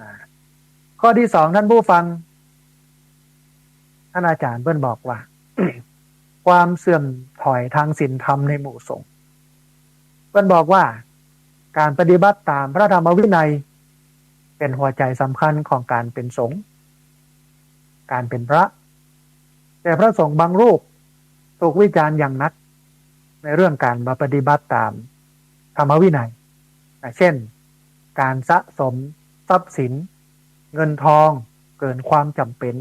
นะ ข้อตี้สอง ท่านผู้ฟัง ท่านอาจ๋ารย์เปิ้นบอกว่า ความเสื่อมถอยตางศีลธรรมในหมู่สงฆ์ เปิ้นบอกว่า ก๋านปฏิบัติต๋ามพระธรรมวินัย เป๋นหัวใจ๋สำคัญของก๋านเป๋นสงฆ์ ก๋านเป๋นพระ แต่พระสงฆ์บางรูปถูกวิจารณ์อย่างหนัก ในเรื่องก๋านบ่ปฏิบัติต๋ามธรรมวินัยนะ เช่น ก๋านสะสมทรัพย์สิน เงินทองเกินความจ๋ำเป๋น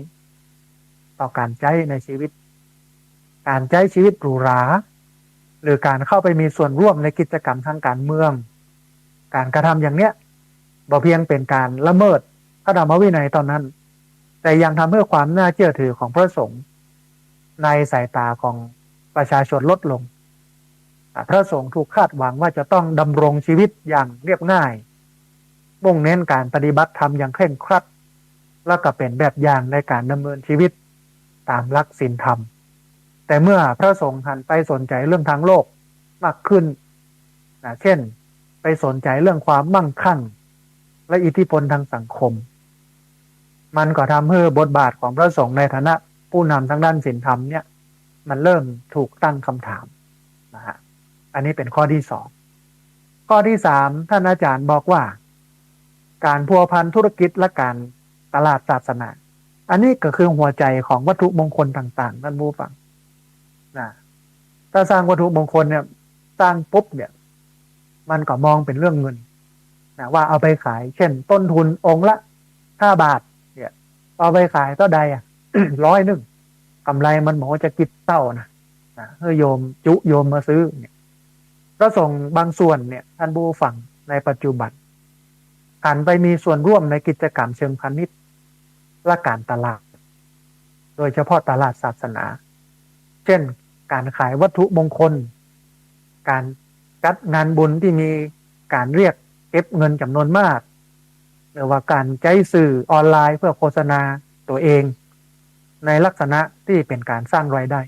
ต่อก๋านใจ๊ในชีวิต ก๋านใจ๊ชีวิตหรูหรา หรือก๋านเข้าไปมีส่วนร่วมในกิจกรรมตางก๋านเมือง ก๋านกระทำอย่างเนี้ย บ่เพียงเป๋นก๋านละเมิดพระธรรมวินัยเต้านั้น แต่ยังทำหื้อความน่าเจื้อถือของพระสงฆ์ในสายต๋าของประชาชนลดลง อ่ะ พระสงฆ์ถูกคาดหวังว่าจะต้องดำรงชีวิตอย่างเรียบง่าย มุ่งเน้นก๋านปฏิบัติธรรมอย่างเคร่งครัด แล้วก็เป๋นแบบอย่างในก๋านดำเนินชีวิตต๋ามหลักศีลธรรม แต่เมื่อพระสงฆ์หันไปสนใจ๋เรื่องตางโลกมากขึ้นนะ เช่น ไปสนใจ๋เรื่องความมั่งคั่ง และอิทธิพลตางสังคม มันก็ทำหื้อบทบาทของพระสงฆ์ในฐานะผู้นำตางด้านศีลธรรมเนี่ย มันเริ่มถูกตั้งกำถามนะฮะ อันนี้เป๋นข้อตี้สอง ข้อตี้สาม ท่านอาจ๋ารย์บอกว่า ก๋านพัวพันธุรกิจและก๋านตลาดศาสนา อันนี้ก็คือหัวใจ๋ของวัตถุมงคลต่างๆ ท่านผู้ฟังนะ ถ้าสร้างวัตถุมงคลเนี่ย สร้างปุ๊บเนี่ย มันก็มองเป๋นเรื่องเงินนะ ว่าเอาไปขาย เช่น ต้นทุนองค์ละห้าบาทเนี่ย เอาไปขายเต้าใดอะ ร้อยนึ่ง ก๋ำไรมันบ่ฮู้จะกี่เต้านะ นะ หื้อโยมจุโยมมาซื้อเนี่ย พระสงฆ์บางส่วนเนี่ย ท่านผู้ฟัง ในปัจจุบัน หันไปมีส่วนร่วมในกิจกรรมเชิงพาณิชย์ และก๋านตลาด โดยเฉพาะตลาดศาสนา เช่น ก๋านขายวัตถุมงคล ก๋านจัดงานบุญตี้มีก๋านเรียกเก็บเงินจ๋ำนวนมาก หรือว่าก๋านใจ๊สื่อออนไลน์เพื่อโฆษณาตั๋วเอง ในลักษณะตี้เป๋นก๋านสร้างรายได้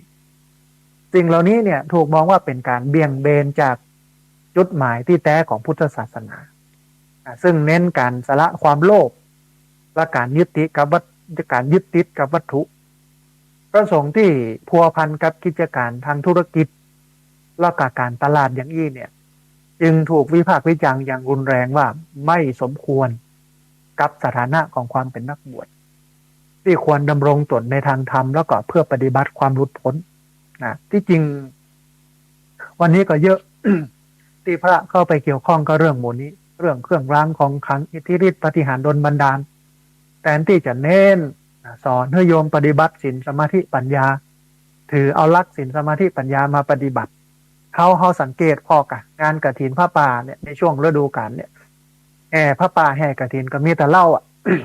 สิ่งเหล่านี้เนี่ยถูกมองว่าเป็นการเบี่ยงเบนจากจุดหมายตี้แต๊ของพุทธศาสนา อ่า ซึ่งเน้นการสละความโลภ และการยึดติดกับวัต-, การยึดติดกับวัตถุ พระสงฆ์ตี้พัวพันกับกิจก๋านทางธุรกิจ และก็ก๋านตลาดอย่างอี้เนี่ย จึงถูกวิพากษ์วิจารณ์อย่างรุนแรงว่าไม่สมควรกับสถานะของความเป็นนักบวช ตี้ควรดำรงตนในทางธรรม แล้วก็เพื่อปฏิบัติความหลุดพ้นนะ ตี้จริง วันนี้ก็เยอะ ตี้พระเข้าไปเกี่ยวข้องกับเรื่องหมู่นี้ เรื่องเครื่องรางของขลัง อิทธิฤทธิปาฏิหาริย์ดลบันดาล แตนตี้จะเน้นนะ สอนหื้อโยมปฏิบัติศีลสมาธิปัญญา ถือเอาหลักศีลสมาธิปัญญามาปฏิบัติ เฮา เฮาสังเกตผ่อก่ะ งานกฐินผ้าป่าเนี่ย ในช่วงฤดูกาลเนี่ย แห่ผ้าป่าแห่กฐินก็มีแต่เหล้าอะ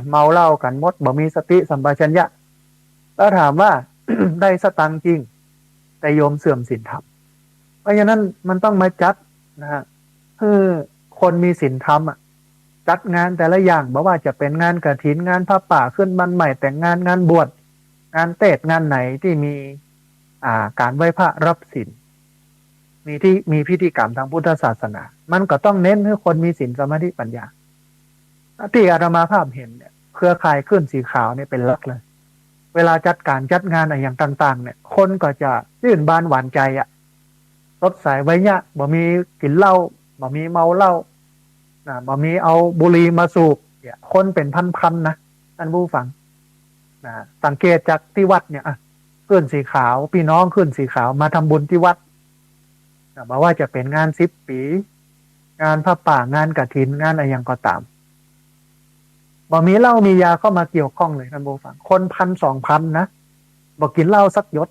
เมาเหล้ากั๋นหมด บ่มีสติสัมปชัญญะ แล้วถามว่า ได้สตางค์จริง แต่โยมเสื่อมศีลธรรม เพราะฉะนั้นมันต้องมาจัดนะฮะ หื้อคนมีศีลธรรมอะ จัดงานแต่ละอย่าง บ่ว่าจะเป๋นงานกฐิน งานผ้าป่า ขึ้นบ้านใหม่ แต่งงาน งานบวช งานเตสน์ งานไหนตี้มี อ่า ก๋านไหว้พระรับศีล มีตี้ มีพิธีกรรมตางพุทธศาสนา มันก็ต้องเน้นหื้อคนมีศีลสมาธิปัญญา ตี้อาตมาภาพหันเนี่ย เครือข่ายคลื่นสีขาวเนี่ยเป๋นหลักเลย เวลาจัดก๋านจัดงานอะหยังต่างๆ เนี่ย คนก็จะจื้นบานหวานใจ๋อะ สดใสวัยยะ บ่มีกิ๋นเหล้า บ่มีเมาเหล้านะ บ่มีเอาบุหรี่มาสูบเนี่ย คนเป๋นพันๆ นะ ต้านผู้ฟังนะ สังเกตจากตี้วัดเนี่ย อ่ะ คลื่นสีขาว ปี้น้องคลื่นสีขาวมาทำบุญตี้วัดนะ บ่ว่าจะเป๋นงานสิบปี๋ งานผ้าป่า งานกฐิน งานอะหยังก็ต๋าม บ่มีเหล้ามียาเข้ามาเกี่ยวข้องเลย ต้านผู้ฟัง คนพันสองพันนะ บ่กิ๋นเหล้าสักหยด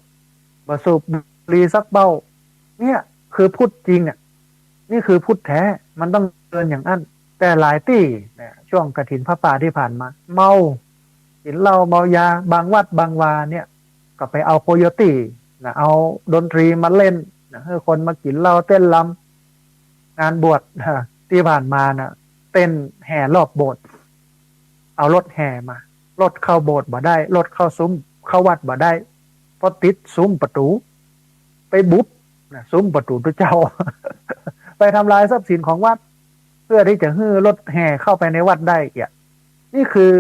บ่สูบบุหรี่สักเบ้า เนี่ยคือพุทธจริงอะ นี่คือพุทธแท้ มันต้องเดินอย่างอั้น แต่หลายตี้เนี่ย ช่วงกฐินผ้าป่าตี้ผ่านมา เมา กิ๋นเหล้าเมายา บางวัดบางวาเนี่ย ก็ไปเอาโคโยตี้นะ เอาดนตรีมาเล่นนะ หื้อคนมากิ๋นเหล้าเต้นรำ งานบวชนะ ตี้ผ่านมานะ เต้นแห่รอบโบสถ์ เอารถแห่มา รถเข้าโบสถ์บ่ได้ รถเข้าซุ้ม เข้าวัดบ่ได้ เพราะติดซุ้มประตู๋ ไปบุบนะ ซุ้มประตู๋ตุ๊เจ้า ไปทำลายทรัพย์สินของวัด เพื่อตี้จะหื้อรถแห่เข้าไปในวัดได้เอียะ นี่คือ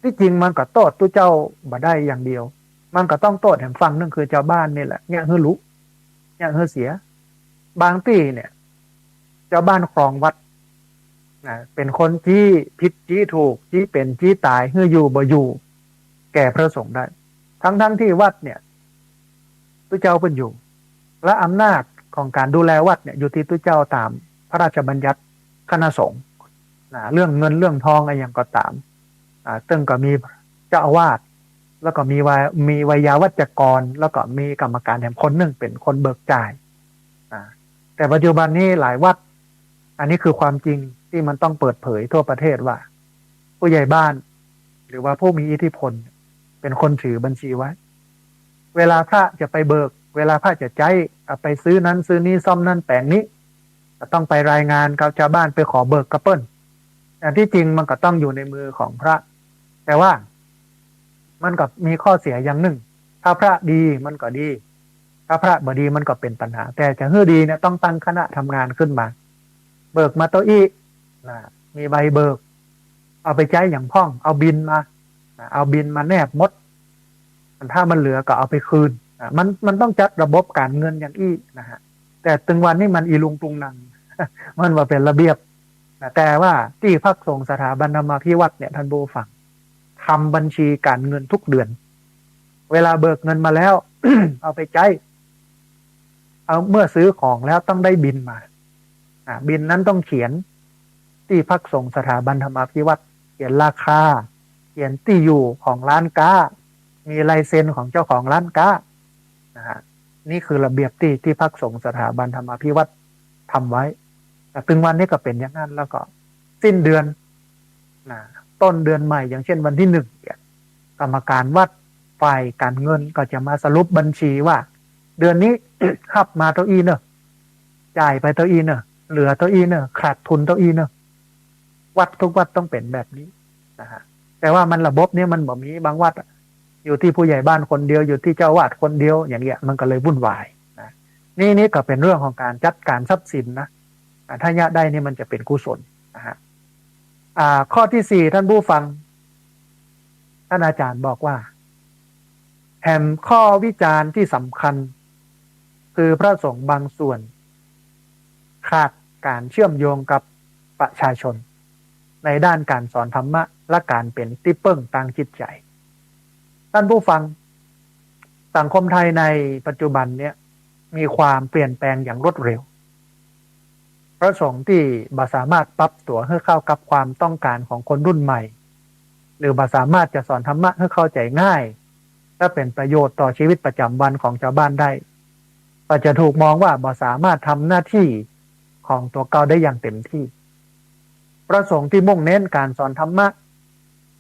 ตี้จริงมันก็โต้ษตุ๊เจ้าบ่ได้อย่างเดียว มันก็ต้องโต้ษแหมฝั่งนึ่งคือจาวบ้านนี่แหละ เยียะหื้อหลุ เยียะหื้อเสีย บางตี้เนี่ย จาวบ้านครองวัดนะ เป๋นคนจี๊ผิดจี๊ถูก จี๊เป๋นจี๊ต๋าย หื้ออยู่บ่อยู่ แก่พระสงฆ์ได้ ทั้งๆ ตี้วัดเนี่ย ตุ๊เจ้าเปิ้นอยู่ และอำนาจของก๋านดูแลวัดเนี่ย อยู่ตี้ตุ๊เจ้าต๋ามพระราชบัญญัติคณะสงฆ์นะ เรื่องเงินเรื่องทองอะหยังก็ต๋าม อ่า ตึงก็มีเจ้าอาวาส แล้วก็มีวา-, มีไวยาวัจกร แล้วก็มีกรรมการแหมคนนึ่งเป๋นคนเบิกจ่าย อ่า แต่ปัจจุบันนี้หลายวัด อันนี้คือความจริงตี้มันต้องเปิดเผยทั่วประเทศว่า ผู้ใหญ่บ้าน หรือว่าผู้มีอิทธิพล เป๋นคนถือบัญชีไว้ เวลาพระจะไปเบิก เวลาพระจะใจ๊ เอาไปซื้อนั้นซื้อนี้ ซ่อมนั้นแป๋งนี้ ก็ต้องไปรายงานกับจาวบ้าน ไปขอเบิกกับเปิ้น แต่ตี้จริงมันก็ต้องอยู่ในมือของพระ แต่ว่ามันก็มีข้อเสียอย่างนึ่ง ถ้าพระดีมันก็ดี ถ้าพระบ่ดีมันก็เป๋นปัญหา แต่จะหื้อดีเนี่ยต้องตั้งคณะทำงานขึ้นมา เบิกมาเต้าอี้นะ มีใบเบิก เอาไปใจ๊หยังพ่อง เอาบินมานะ เอาบินมาแนบหมด ถ้ามันเหลือก็เอาไปคืนนะ มัน มันต้องจัดระบบก๋านเงินอย่างอี้นะฮะ แต่ตึงวันนี้มันอีลุงตุงนัง มันบ่เป๋นระเบียบนะ แต่ว่าตี้พักสงฆ์สถาบันธรรมาภิวัฒน์เนี่ย ต้านผู้ฟัง ทำบัญชีก๋านเงินทุกเดือน เวลาเบิกเงินมาแล้ว เอาไปใจ๊ เอา เมื่อซื้อของแล้วต้องได้บิลมา อ่า บิลนั้นต้องเขียน ตี้พักสงฆ์สถาบันธรรมาภิวัฒน์ เขียนราคา เขียนตี้อยู่ของร้านก๊า มีลายเซ็นของเจ้าของร้านก๊า นะฮะ นี่คือระเบียบตี้ ตี้พักสงฆ์สถาบันธรรมาภิวัฒน์ทำไว้ แต่ตึงวันนี้ก็เป๋นอย่างนั้น แล้วก็สิ้นเดือน นะ ต้นเดือนใหม่ อย่างเช่นวันตี้หนึ่งเนี่ย กรรมการวัดฝ่ายก๋านเงินก็จะมาสรุปบัญชีว่า เดือนนี้ ฮับมาเต้าอี้เน่อ จ่ายไปเต้าอี้เน่อ เหลือเต้าอี้เน่อ ขาดทุนเต้าอี้เน่อ วัดทุกวัดต้องเป๋นแบบนี้นะฮะ แต่ว่ามันระบบเนี่ยมันบ่มี บางวัดอะ อยู่ตี้ผู้ใหญ่บ้านคนเดียว อยู่ตี้เจ้าอาวาสคนเดียว อย่างเงี้ย มันก็เลยวุ่นวายนะ นี่ นี่ก็เป๋นเรื่องของก๋านจัดก๋านทรัพย์สินนะ อ่า ถ้าเยียะได้นี่มันจะเป๋นกุศลนะฮะ อ่า ข้อตี้สี่ ท่านผู้ฟัง ท่านอาจารย์บอกว่า แหมข้อวิจารณ์ตี้สำคัญ คือพระสงฆ์บางส่วน ขาดก๋านเชื่อมโยงกับประชาชน ในด้านก๋านสอนธรรมะ และก๋านเป๋นตี้เปิ้งตางจิตใจ๋ ท่านผู้ฟัง สังคมไทยในปัจจุบันเนี่ย มีความเปลี่ยนแปลงอย่างรวดเร็ว พระสงฆ์ตี้บ่สามารถปรับตั๋วหื้อเข้ากับความต้องก๋านของคนรุ่นใหม่ หรือบ่สามารถจะสอนธรรมะหื้อเข้าใจ๋ง่าย และเป๋นประโยชน์ต่อชีวิตประจ๋ำวันของจาวบ้านได้ ก็จะถูกมองว่าบ่สามารถทำหน้าตี้ของตั๋วเก่าได้อย่างเต็มตี้ พระสงฆ์ตี้มุ่งเน้นก๋านสอนธรรมะ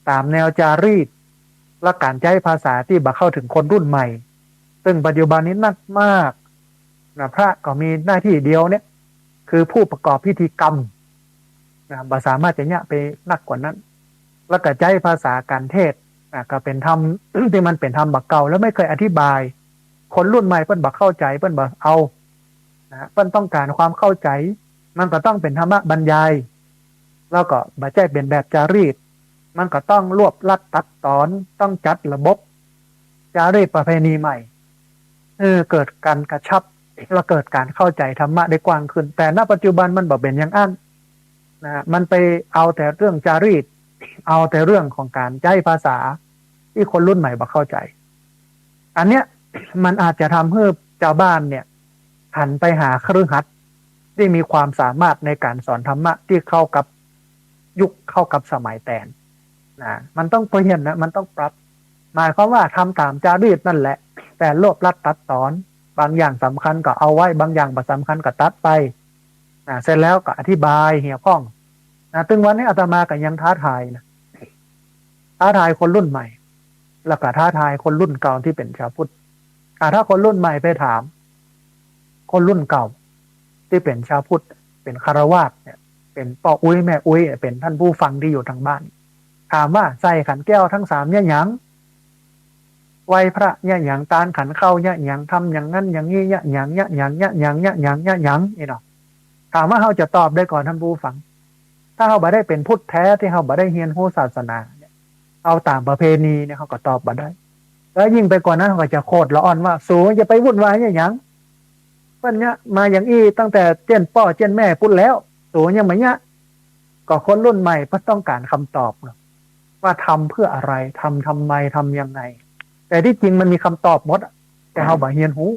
ต๋ามแนวจารีต และก๋านใจ๊ภาษาตี้บ่เข้าเถิงคนรุ่นใหม่ ซึ่งปัจจุบันนี้นักมากนะ พระก็มีหน้าตี้เดียวเนี่ย คือผู้ประกอบพิธีกรรมนะ บ่สามารถจะเยียะไปนักกว่านั้น แล้วก็ใจ๊ภาษาก๋านเทศน์นะ ก็เป๋นธรรม ตี้มันเป๋นธรรมบ่าเก่า แล้วไม่เคยอธิบาย คนรุ่นใหม่เปิ้นบ่เข้าใจ๋ เปิ้นบ่เอานะ เปิ้นต้องก๋านความเข้าใจ๋ มันก็ต้องเป๋นธรรมะบรรยาย แล้วก็บ่ใจ้เป๋นแบบจารีต มันก็ต้องรวบรัดตัดต๋อน ต้องจัดระบบจารีตประเพณีใหม่ เออ เกิดก๋านกระชับ และเกิดก๋านเข้าใจ๋ธรรมะได้กว้างขึ้น แต่ณปัจจุบันมันบ่เป๋นอย่างอั้นนะ มันไปเอาแต่เรื่องจารีต เอาแต่เรื่องของก๋านใจ๊ภาษาตี้คนรุ่นใหม่บ่เข้าใจ๋ อันเนี้ยมันอาจจะทำหื้อจาวบ้านเนี่ย หันไปหาคฤหัสถ์ตี้มีความสามารถในก๋านสอนธรรมะตี้เข้ากับยุคเข้ากับสมัยแตนนะ มันต้องเปลี่ยนนะ มันต้องปรับ หมายความว่าทำต๋ามจารีตนั่นแหละ แต่รวบรัดตัดต๋อน บางอย่างสำคัญก็เอาไว้ บางอย่างบ่สำคัญก็ตัดไปนะ เสร็จแล้วก็อธิบายเหียพ่องนะ ตึงวันนี้อาตมาก็ยังท้าทายนะ ท้าทายคนรุ่นใหม่ แล้วก็ท้าทายคนรุ่นเก่าตี้เป๋นชาวพุทธ อ่า ถ้าคนรุ่นใหม่ไปถาม คนรุ่นเก่าตี้เป๋นชาวพุทธ เป๋นฆราวาสเนี่ย เป๋นป้ออุ๊ยแม่อุ๊ย เป๋นท่านผู้ฟังตี้อยู่ตางบ้าน ถามว่าใส่ขันแก้วตึงสามเยียะหยัง ไหว้พระเยียะหยัง ตานขันข้าวเยียะหยัง ทำอย่างนั้นอย่างนี้เยียะหยัง เยียะหยัง เยียะหยัง เยียะหยัง เยียะหยัง นี่เนาะ ถามว่าเฮาจะตอบได้ก่อ ท่านผู้ฟัง ถ้าเฮาบ่ได้เป๋นพุทธแท้ ตี้เฮาบ่ได้เฮียนฮู้ศาสนาเนี่ย เอาต๋ามประเพณีเนี่ย เฮาก็ตอบบ่ได้ แล้วยิ่งไปกว่านั้น เฮาก็จะโขดละอ่อนว่า สูจะไปวุ่นวายเยียะหยัง เปิ้นเยียะมาอย่างอี้ตั้งแต่เจ๊นป้อเจ๊นแม่ปู้นแล้ว สูยังบ่เยียะ ก็คนรุ่นใหม่เปิ้นต้องก๋านคำตอบเนาะ ว่าทำเพื่ออะไร ทำทำไม ทำยังไง แต่ตี้จริงมันมีคำตอบหมดอะ แต่เฮาบ่เฮียนฮู้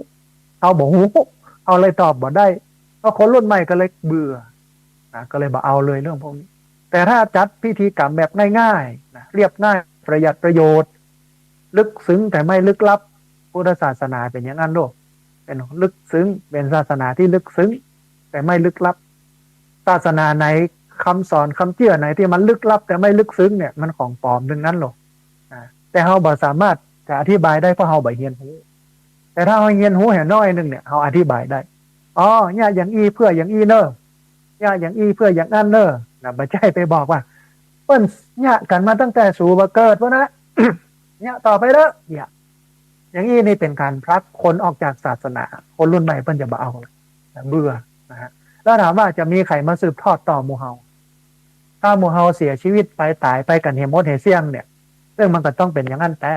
เฮาบ่ฮู้ เฮาเลยตอบบ่ได้ ก็คนรุ่นใหม่ก็เลยเบื่อนะ ก็เลยบ่เอาเลยเรื่องพวกนี้ แต่ถ้าจัดพิธีกรรมแบบง่ายๆนะ เรียบง่าย ประหยัดประโยชน์ ลึกซึ้งแต่ไม่ลึกลับ พุทธศาสนาเป๋นอย่างนั้นโลก เป๋นลึกซึ้ง เป๋นศาสนาตี้ลึกซึ้ง แต่ไม่ลึกลับ ศาสนาไหนคำสอนคำเจื้อไหนตี้มันลึกลับแต่ไม่ลึกซึ้งเนี่ย มันของปลอมตึงนั้นโลกนะ แต่เฮาบ่สามารถจะอธิบายได้ เพราะเฮาบ่เฮียนฮู้ แต่ถ้าเฮาเฮียนฮู้แหน้อยนึ่งเนี่ย เฮาอธิบายได้ อ๋อ เยียะอย่างอี้เพื่ออย่างอี้เน่อ เยียะอย่างอี้เพื่ออย่างอั้นเน่อนะ บ่ใจ้ไปบอกว่า เปิ้นเยียะกั๋นมาตั้งแต่สูบ่เกิดปู้นนะ เยียะต่อไปเน่อ เยียะ อย่างอี้นี่เป๋นก๋านผลักคนออกจากศาสนา คนรุ่นใหม่เปิ้นจะบ่เอา เบื่อนะฮะ แล้วถามว่าจะมีใผมาสืบทอดต่อหมู่เฮา ถ้าหมู่เฮาเสียชีวิตไป ต๋ายไปกั๋นเหียหมดเหียเสี้ยงเนี่ย ซึ่งมันก็ต้องเป๋นอย่างนั้นแต๊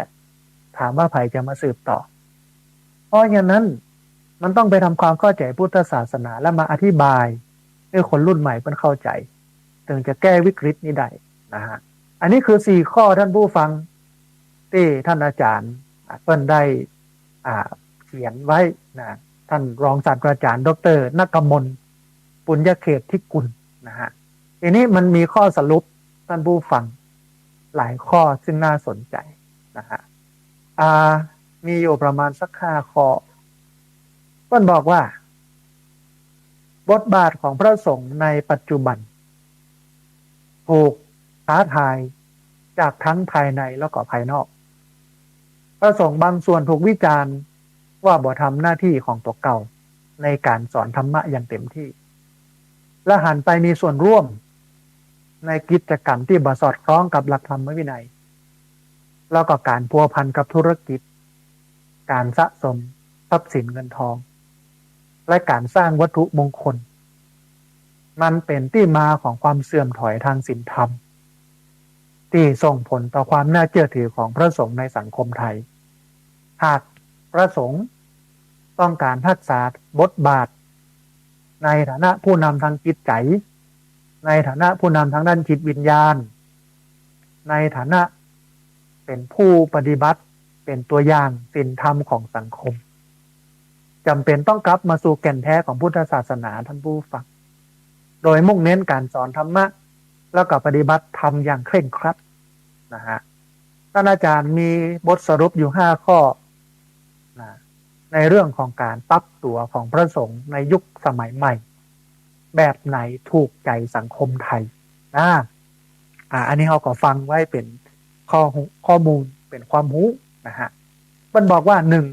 ถามว่าใผจะมาสืบต่อ เพราะฉะนั้นมันต้องไปทำความเข้าใจ๋พุทธศาสนา แล้วมาอธิบายหื้อคนรุ่นใหม่เปิ้นเข้าใจ๋ ถึงจะแก้วิกฤตนี้ได้นะฮะ อันนี้คือสี่ข้อ ท่านผู้ฟัง ตี้ท่านอาจ๋ารย์เปิ้นได้ อ่า เขียนไว้นะ ท่านรองศาสตราจ๋ารย์ ดอกเตอร์ นกมล ปุญญเขตทิกุลนะฮะ ทีนี้มันมีข้อสรุป ท่านผู้ฟัง หลายข้อซึ่งน่าสนใจ๋นะฮะ อ่า มีอยู่ประมาณสักห้าข้อ เปิ้นบอกว่า บทบาทของพระสงฆ์ในปัจจุบัน ถูกท้าทายจากทั้งภายในแล้วก็ภายนอก พระสงฆ์บางส่วนถูกวิจารณ์ว่าบ่ทำหน้าตี้ของตั๋วเก่าในก๋านสอนธรรมะอย่างเต็มตี้ และหันไปมีส่วนร่วมในกิจกรรมตี้บ่สอดคล้องกับหลักธรรมวินัย แล้วก็ก๋านพัวพันกับธุรกิจ ก๋านสะสมทรัพย์สินเงินทอง และก๋านสร้างวัตถุมงคล มันเป๋นตี้มาของความเสื่อมถอยตางศีลธรรม ตี้ส่งผลต่อความน่าเจื้อถือของพระสงฆ์ในสังคมไทย หากพระสงฆ์ต้องก๋านฮักษาบทบาท ในฐานะผู้นำตางจิตใจ๋ ในฐานะผู้นำตางด้านจิตวิญญาณ ในฐานะเป๋นผู้ปฏิบัติ เป๋นตั๋วอย่างศีลธรรมของสังคม จ๋ำเป๋นต้องกลับมาสู่แก่นแท้ของพุทธศาสนา ต้านผู้ฟัง โดยมุ่งเน้นก๋านสอนธรรมะ แล้วก็ปฏิบัติธรรมอย่างเคร่งครัดนะฮะ ต้านอาจ๋ารย์มีบทสรุปอยู่ห้าข้อนะ ในเรื่องของก๋านปรับตั๋วของพระสงฆ์ในยุคสมัยใหม่ แบบไหนถูกใจ๋สังคมไทยนะ อ่า อันนี้เฮาก็ฟังไว้เป๋นข้อฮู้ ข้อมูล เป๋นความฮู้นะฮะ เปิ้นบอกว่า หนึ่ง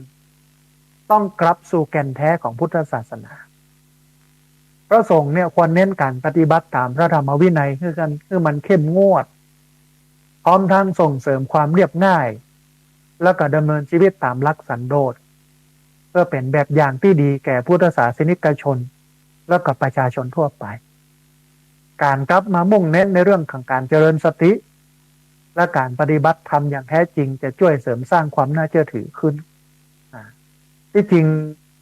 ต้องกลับสู่แก่นแท้ของพุทธศาสนา พระสงฆ์เนี่ยควรเน้นก๋านปฏิบัติต๋ามพระธรรมวินัยหื้อกัน หื้อมันเข้มงวด พร้อมทั้งส่งเสริมความเรียบง่าย แล้วก็ดำเนินชีวิตต๋ามหลักสันโดษ เพื่อเป๋นแบบอย่างตี้ดีแก่พุทธศาสนิกชน แล้วก็ประชาชนทั่วไป ก๋านกลับมามุ่งเน้นในเรื่องของก๋านเจริญสติ และก๋านปฏิบัติธรรมอย่างแท้จริงจะจ้วยเสริมสร้างความน่าเจื้อถือขึ้น อ่า ตี้จริง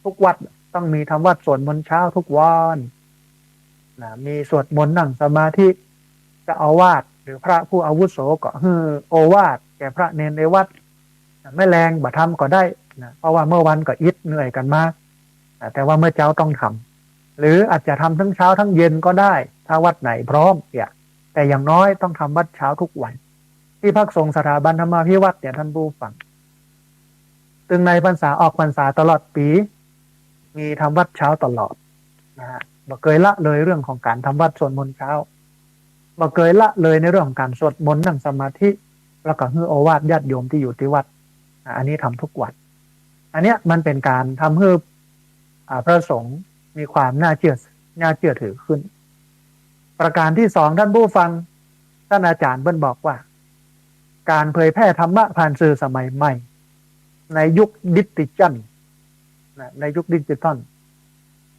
ทุกวัดต้องมีธรรมวัตรสวดมนต์เช้าทุกวันนะ มีสวดมนต์นั่งสมาธิ เจ้าอาวาสหรือพระผู้อาวุโสก็หื้อโอวาทแก่พระเณรในวัดนะ แม้แลงบ่ทำก็ได้นะ เพราะว่าเมื่อวันก็อิดเหนื่อยกั๋นมานะ แต่ว่าเมื่อเจ๊าต้องทำ หรืออาจจะทำทั้งเช้าทั้งเย็นก็ได้ ถ้าวัดไหนพร้อมเนี่ย แต่อย่างน้อยต้องทำวัตรเช้าทุกวัน ตี้พักสงฆ์สถาบันธรรมาภิวัตน์เนี่ย ต้านผู้ฟัง ตึงในพรรษาออกพรรษาตลอดปี๋ มีธรรมวัตรเช้าตลอดนะฮะ บ่เกยละเลยเรื่องของก๋านทำวัตรสวดมนต์เช้า บ่เกยละเลยในเรื่องของก๋านสวดมนต์นั่งสมาธิ แล้วก็หื้อโอวาทญาติโยมตี้อยู่ตี้วัด อ่า อันนี้ทำทุกวัน อันเนี้ยมันเป๋นก๋านทำหื้อ อ่า พระสงฆ์มีความน่าเจื้อ น่าเจื้อถือขึ้น ประก๋านตี้สอง ต้านผู้ฟัง ต้านอาจ๋ารย์เปิ้นบอกว่า ก๋านเผยแพร่ธรรมะผ่านสื่อสมัยใหม่ ในยุคดิจิทัลนะ ในยุคดิจิทัล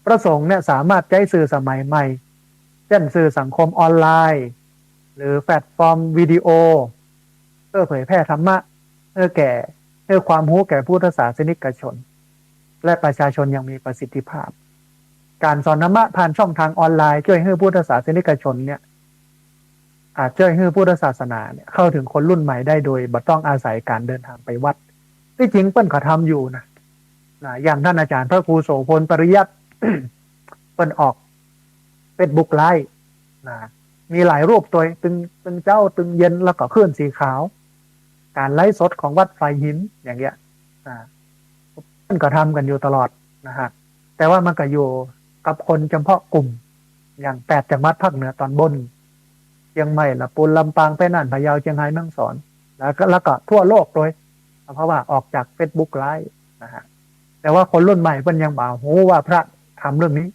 พระสงฆ์เนี่ยสามารถใจ๊สื่อสมัยใหม่ เจ้นสื่อสังคมออนไลน์ หรือแพลตฟอร์มวิดีโอ เพื่อเผยแพร่ธรรมะ หื้อแก่ หื้อความฮู้แก่พุทธศาสนิกชน และประชาชนอย่างมีประสิทธิภาพ ก๋านสอนธรรมะผ่านช่องทางออนไลน์จ้วยหื้อพุทธศาสนิกชนเนี่ย อาจจ้วยหื้อพุทธศาสนาเนี่ยเข้าถึงคนรุ่นใหม่ได้โดยบ่ต้องอาศัยก๋านเดินทางไปวัด ตี้จริงเปิ้นก็ทำอยู่นะ นะ อย่างต้านอาจ๋ารย์พระครูโสภณ ปริยัติ เปิ้นออกเฟซบุ๊กไลฟ์นะ มีหลายรูปตวย ตึง ตึงเจ๊า ตึงเย็น แล้วก็คลื่นสีขาว ก๋านไลฟ์สดของวัดฝายหินอย่างเงี้ยนะ เปิ้นก็ทำกั๋นอยู่ตลอดนะฮะ แต่ว่ามันก็อยู่กับคนจำเพาะกลุ่ม อย่างแปดจังหวัดภาคเหนือตอนบน เจียงใหม่ ละปูน ลำปาง แพร่ น่าน พะเยา เจียงฮาย แม่ฮ่องสอน แล้วก็ แล้วก็ทั่วโลกตวย เพราะว่าออกจากเฟซบุ๊กไลฟ์นะฮะ แต่ว่าคนรุ่นใหม่เปิ้นยังบ่ฮู้ว่าพระทำเรื่องนี้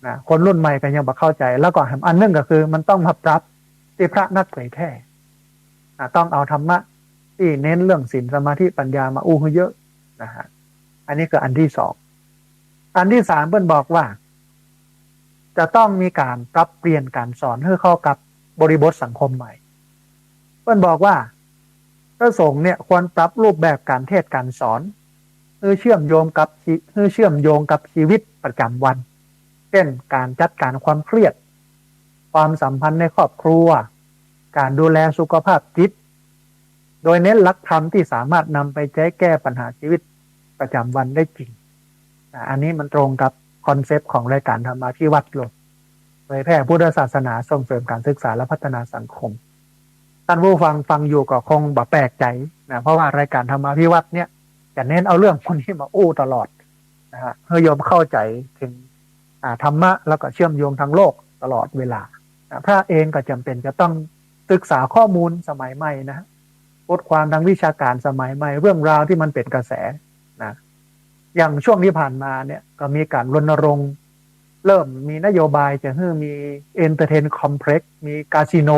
นะ คนรุ่นใหม่ก็ยังบ่เข้าใจ๋ แล้วก็อันนึ่งก็คือมันต้องมาปรับตี้พระนักเผยแพร่นะ ต้องเอาธรรมะตี้เน้นเรื่องศีล สมาธิ ปัญญามาอู้หื้อเยอะนะฮะ อันนี้คืออันตี้สอง อันตี้สามเปิ้นบอกว่า จะต้องมีก๋านปรับเปลี่ยนก๋านสอนหื้อเข้ากับบริบทสังคมใหม่ เปิ้นบอกว่า พระสงฆ์เนี่ยควรปรับรูปแบบก๋านเทศน์ก๋านสอน หื้อเชื่อมโยงกับชี หื้อเชื่อมโยงกับชีวิตประจ๋ำวัน เจ้นก๋านจัดก๋านความเครียด ความสัมพันธ์ในครอบครัว ก๋านดูแลสุขภาพจิต โดยเน้นหลักธรรมตี้สามารถนำไปใจ๊แก้ปัญหาชีวิตประจ๋ำวันได้จริง อ่ะ อันนี้มันตรงกับคอนเซปต์ของรายก๋านธรรมาภิวัตน์เลย เผยแพร่พุทธศาสนา ส่งเสริมก๋านศึกษาและพัฒนาสังคม ต้านผู้ฟังฟังอยู่ก็คงบ่แปลกใจ๋นะ เพราะว่ารายก๋านธรรมาภิวัตน์เนี่ยจะเน้นเอาเรื่องพวกนี้มาอู้ตลอดนะฮะ หื้อโยมเข้าใจ๋ถึง อ่า ธรรมะ แล้วก็เชื่อมโยงทางโลกตลอดเวลานะ พระเองก็จ๋ำเป๋นจะต้องศึกษาข้อมูลสมัยใหม่นะ บทความทางวิชาก๋านสมัยใหม่ เรื่องราวตี้มันเป๋นกระแสนะ อย่างช่วงตี้ผ่านมาเนี่ยก็มีก๋านรณรงค์ เริ่มมีนโยบายจะหื้อมี Entertainment Complex มีคาสิโน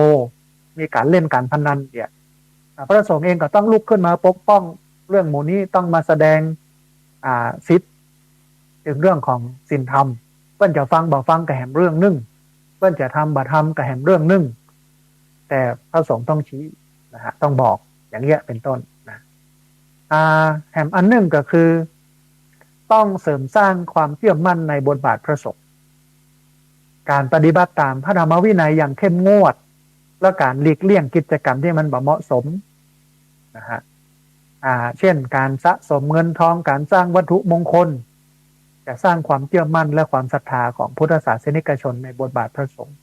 มีก๋านเล่นก๋านพนันเนี่ย อ่า พระสงฆ์เองก็ต้องลุกขึ้นมาปกป้องเรื่องหมู่นี้ ต้องมาแสดง อ่า สิทธิ์ เถิงเรื่องของศีลธรรม เปิ้นจะฟังบ่ฟังก็แหมเรื่องนึ่ง เปิ้นจะทำบ่ทำก็แหมเรื่องนึ่ง แต่พระสงฆ์ต้องชี้นะฮะ ต้องบอกอย่างเงี้ยเป็นต้นนะ อ่า แหมอันนึ่งก็คือ ต้องเสริมสร้างความเจื้อมั่นในบทบาทพระสงฆ์ ก๋านปฏิบัติต๋ามพระธรรมวินัยอย่างเข้มงวด และก๋านหลีกเลี่ยงกิจกรรมตี้มันบ่เหมาะสมนะฮะ อ่า เจ้นก๋านสะสมเงินทอง ก๋านสร้างวัตถุมงคล จะสร้างความเจื้อมั่นและความศรัทธาของพุทธศาสนิกชนในบทบาทพระสงฆ์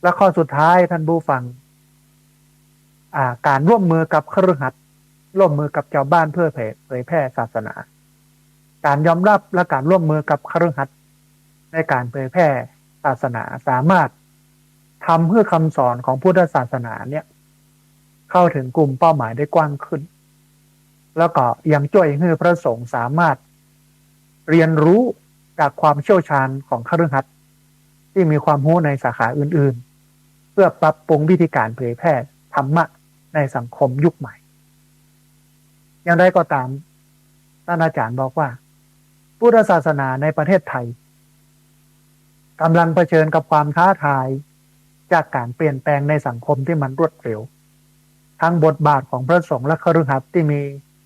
และข้อสุดท้ายท่านผู้ฟัง อ่า ก๋านร่วมมือกับคฤหัสถ์ ร่วมมือกับจาวบ้านเพื่อเผย เผยแพร่ศาสนา ก๋านยอมรับและก๋านร่วมมือกับคฤหัสถ์ในก๋านเผยแพร่ศาสนา สามารถทำหื้อกำสอนของพุทธศาสนาเนี่ย เข้าเถิงกลุ่มเป้าหมายได้กว้างขึ้น แล้วก็ยังจ้วยหื้อพระสงฆ์สามารถเรียนรู้จากความเชี่ยวชาญของคฤหัสถ์ตี้มีความฮู้ในสาขาอื่นๆ เพื่อปรับปรุงวิธีก๋านเผยแพร่ธรรมะในสังคมยุคใหม่ อย่างไรก็ต๋าม ต้านอาจ๋ารย์บอกว่า พุทธศาสนาในประเทศไทย ก๋ำลังเผชิญกับความท้าทายจากก๋านเปลี่ยนแปลงในสังคมตี้มันรวดเร็ว ทั้งบทบาทของพระสงฆ์และคฤหัสถ์ตี้มี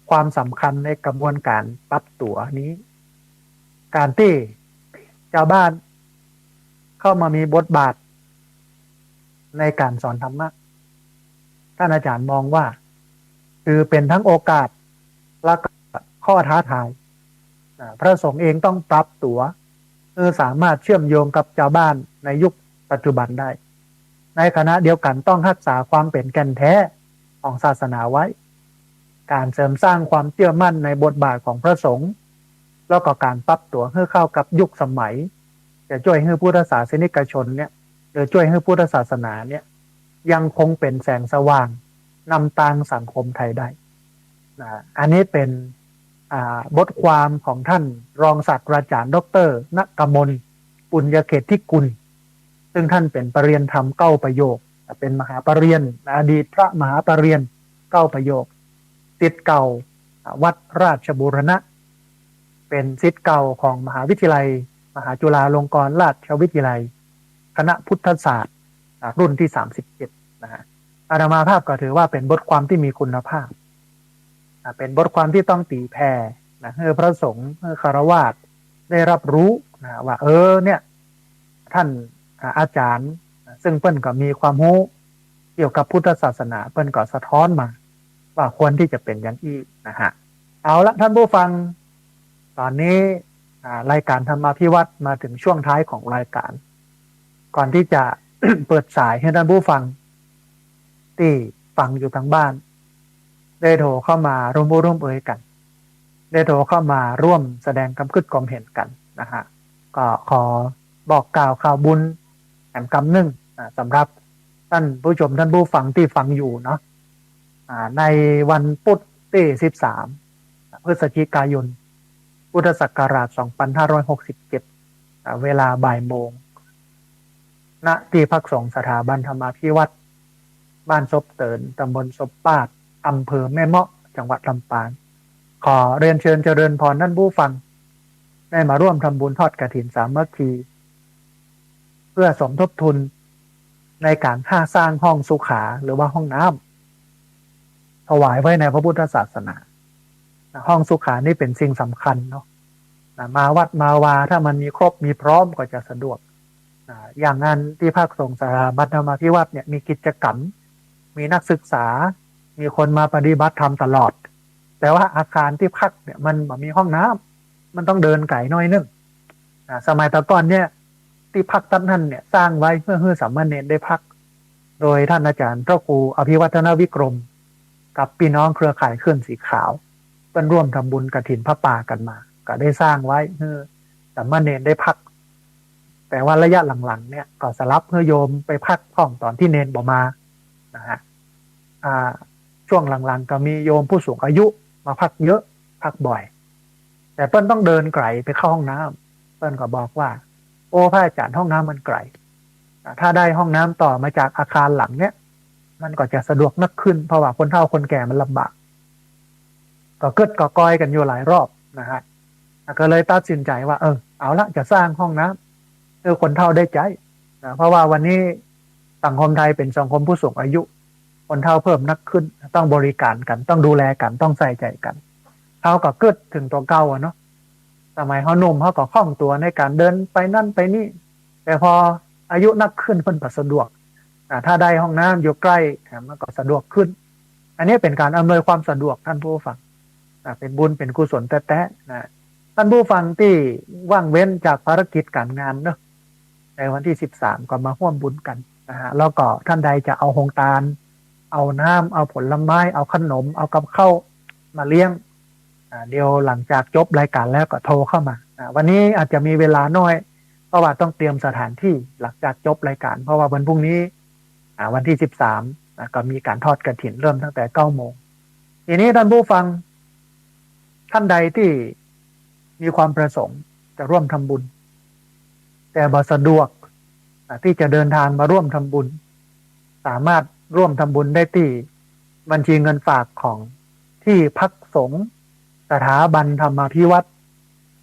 ความสำคัญในกระบวนก๋านปรับตั๋วนี้ ก๋านตี้จาวบ้านเข้ามามีบทบาทในก๋านสอนธรรมะ ต้านอาจ๋ารย์มองว่า ถือเป๋นทั้งโอกาสและก็ข้อท้าทาย อ่า พระสงฆ์เองต้องปรับตั๋ว เพื่อสามารถเชื่อมโยงกับจาวบ้านในยุคปัจจุบันได้ ในขณะเดียวกั๋นต้องฮักษาความเป๋นแก่นแท้ของศาสนาไว้ ก๋านเสริมสร้างความเจื้อมั่นในบทบาทของพระสงฆ์ แล้วก็ก๋านปรับตั๋วหื้อเข้ากับยุคสมัย จะจ้วยหื้อพุทธศาสนิกชนเนี่ย หรือจ้วยหื้อพุทธศาสนาเนี่ย ยังคงเป๋นแสงสว่างนำตางสังคมไทยได้นะ อันนี้เป๋น อ่า บทความของท่านรองศาสตราจ๋ารย์ ดอกเตอร์ ณกมล ปุญญเกตติกุล ซึ่งท่านเป๋นปรริญญาธรรมเก้าประโยค เป๋นมหาปรริญญา อดีตพระมหาปรริญญาเก้าประโยค ศิษย์เก่าวัดราชบูรณะ เป๋นศิษย์เก่าของมหาวิทยาลัย มหาจุฬาลงกรณราชวิทยาลัย คณะพุทธศาสตร์ อ่า รุ่นตี้สามสิบเจ็ดนะฮะ อาตมาภาพก็ถือว่าเป๋นบทความตี้มีคุณภาพ อ่า เป๋นบทความตี้ต้องตี๋แผ่นะ หื้อพระสงฆ์ หื้อฆราวาสได้ฮับฮู้นะ ว่า เออ เนี่ย ต้าน อ่า อาจ๋ารย์ ซึ่งเปิ้นก็มีความฮู้เกี่ยวกับพุทธศาสนา เปิ้นก็สะท้อนมาว่าควรตี้จะเป๋นอย่างอี้นะฮะ เอาละต้านผู้ฟัง ต๋อนนี้ อ่า รายก๋านธรรมาภิวัตน์มาเถิงช่วงท้ายของรายก๋าน ก่อนตี้จะ เปิดสายหื้อต้านผู้ฟังตี้ฟังอยู่ตางบ้าน ได้โทรเข้ามาร่วมอู้ร่วมเอยกั๋น ได้โทรเข้ามาร่วมแสดงความกึ๊ดความเห็นกั๋นนะฮะ ก็ขอบอกกล่าวข่าวบุญแหมกำนึ่ง อ่า สำหรับต้านผู้ชมต้านผู้ฟังตี้ฟังอยู่เนาะ อ่า ในวันพุธตี้สิบสาม พฤศจิกายน พุทธศักราช สองพันห้าร้อยหกสิบเจ็ด อ่า เวลาบ่ายโมง ณ ตี้พักสงฆ์สถาบันธรรมาภิวัตน์ บ้านศพเติน ตำบลศพปาด อำเภอแม่เมาะ จังหวัดลำปาง ขอเรียนเชิญเจริญพรต้านผู้ฟัง ได้มาร่วมทำบุญทอดกฐินสามัคคี เพื่อสมทบทุนในก๋านก่อสร้างห้องสุขา หรือว่าห้องน้ำ ถวายไว้ในพระพุทธศาสนา ห้องสุขานี่เป๋นสิ่งสำคัญเนาะ นะ มาวัดมาวา ถ้ามันมีครบมีพร้อมก็จะสะดวก นะ อย่างนั้นตี้พักสงฆ์สถาบันธรรมาภิวัตน์เนี่ยมีกิจกรรม มีนักศึกษา มีคนมาปฏิบัติธรรมตลอด แต่ว่าอาคารตี้พักเนี่ยมันบ่มีห้องน้ำ มันต้องเดินไก๋หน้อยนึ่ง นะ สมัยตะก่อนเนี่ย ตี้พักตั๊ดนั้นเนี่ยสร้างไว้เพื่อหื้อสามเณรได้พัก โดยต้านอาจ๋ารย์พระครูอภิวัฒนวิกรม กับปี้น้องเครือข่ายเคลื่อนสีขาว เปิ้นร่วมทำบุญกฐินผ้าป่ากั๋นมา ก็ได้สร้างไว้หื้อสามเณรได้พัก แต่ว่าระยะหลังๆ เนี่ยก็สลับหื้อโยมไปพักห้องต๋อนตี้เณรบ่มานะฮะ อ่า ช่วงหลังๆ ก็มีโยมผู้สูงอายุมาพักเยอะ พักบ่อย แต่เปิ้นต้องเดินไก๋ไปเข้าห้องน้ำ เปิ้นก็บอกว่า โอ้ พระอาจ๋ารย์ ห้องน้ำมันไก๋ อ่า ถ้าได้ห้องน้ำต่อมาจากอาคารหลังเนี้ย มันก็จะสะดวกนักขึ้น เพราะว่าคนเฒ่าคนแก่มันลำบาก ก็กึ๊ดก็กอยกั๋นอยู่หลายรอบนะฮะ ก็เลยตัดสินใจ๋ว่า เออ เอาละ จะสร้างห้องน้ำหื้อคนเฒ่าได้ใจ๊นะ เพราะว่าวันนี้สังคมไทยเป๋นสังคมผู้สูงอายุ คนเฒ่าเพิ่มนักขึ้น ต้องบริก๋านกั๋น ต้องดูแลกั๋น ต้องใส่ใจ๋กั๋น เฮาก็กึ๊ดเถิงตั๋วเก่าอะเนาะ สมัยเฮาหนุ่มเฮาก็คล่องตั๋วในก๋านเดินไปนั่นไปนี่ แต่พออายุนักขึ้นเปิ้นก็สะดวก อ่า ถ้าได้ห้องน้ำอยู่ใก้ อ่า มันก็สะดวกขึ้น อันนี้เป๋นก๋านอำนวยความสะดวกต้านผู้ฟัง อ่า เป๋นบุญเป๋นกุศลแต๊ๆ นะ ต้านผู้ฟังตี้ว่างเว้นจากภารกิจก๋านงานเนาะ ในวันตี้สิบสามก็มาฮ่วมบุญกั๋นนะฮะ แล้วก็ต้านใดจะเอาโฮงตาล เอาน้ำ เอาผลไม้ เอาขนม เอากับข้าวมาเลี้ยง อ่า เดี๋ยวหลังจากจบรายก๋านแล้วก็โทรเข้ามา อ่า วันนี้อาจจะมีเวลาน้อย เพราะว่าต้องเตรียมสถานที่หลังจากจบรายก๋าน เพราะว่าวันพรุ่งนี้ อ่า วันตี้สิบสาม อ่า ก็มีก๋านทอดกฐินเริ่มตั้งแต่เก้าโมง ทีนี้ต้านผู้ฟัง ต้านใดตี้มีความประสงค์จะร่วมทำบุญ แต่บ่สะดวก อ่า ตี้จะเดินทางมาร่วมทำบุญ สามารถร่วมทำบุญได้ตี้บัญชีเงินฝากของตี้พักสงฆ์สถาบันธรรมาภิวัฒน์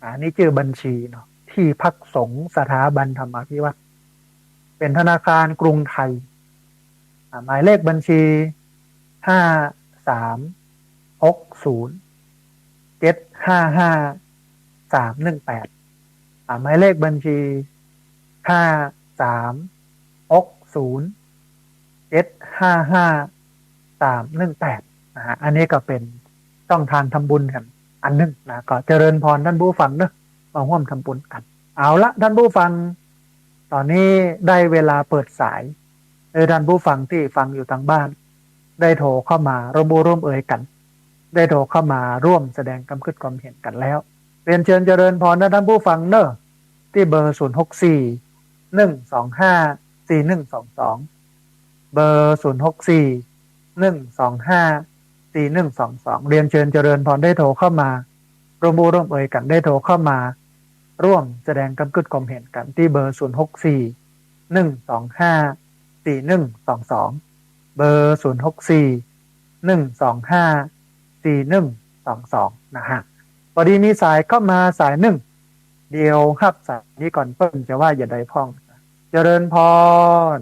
อ่า นี่จื้อบัญชีเนาะ ตี้พักสงฆ์สถาบันธรรมาภิวัฒน์ เป๋นธนาคารกรุงไทย อ่า หมายเลขบัญชี ห้าสามหกศูนย์เจ็ดห้าห้าสามหนึ่งแปด อ่า หมายเลขบัญชี ห้าสามหกศูนย์เจ็ดห้าห้าสามหนึ่งแปด นะฮะ อันนี้ก็เป๋นช่องทางทำบุญกั๋นอันนึ่งนะ ก็เจริญพรต้านผู้ฟังเนาะ มาฮ่วมทำบุญกั๋น เอาละต้านผู้ฟัง ต๋อนนี้ได้เวลาเปิดสาย เออ ต้านผู้ฟังตี้ฟังอยู่ตางบ้าน ได้โทรเข้ามาร่วมอู้ร่วมเอยกั๋น ได้โทรเข้ามาร่วมแสดงความกึ๊ดความเห็นกั๋นแล้ว เรียนเชิญเจริญพรนะต้านผู้ฟังเนาะ ตี้เบอร์ ศูนย์หกสี่ หนึ่งสองห้า สี่หนึ่งสองสอง เบอร์ ศูนย์หกสี่ หนึ่งสองห้า สี่หนึ่งสองสอง เรียนเชิญเจริญพรได้โทรเข้ามา ร่วมอู้ร่วมเอยกั๋น ได้โทรเข้ามา ร่วมแสดงความกึ๊ดความเห็นกั๋นตี้เบอร์ ศูนย์หกสี่ หนึ่งสองห้า สี่หนึ่งสองสอง เบอร์ ศูนย์หกสี่ หนึ่งสองห้า สี่หนึ่งสองสอง นะฮะ ปอดีมีสายเข้ามาสายนึ่ง เดี๋ยวฮับสายนี้ก่อน เปิ้นจะว่าจะใดพ่อง เจริญพร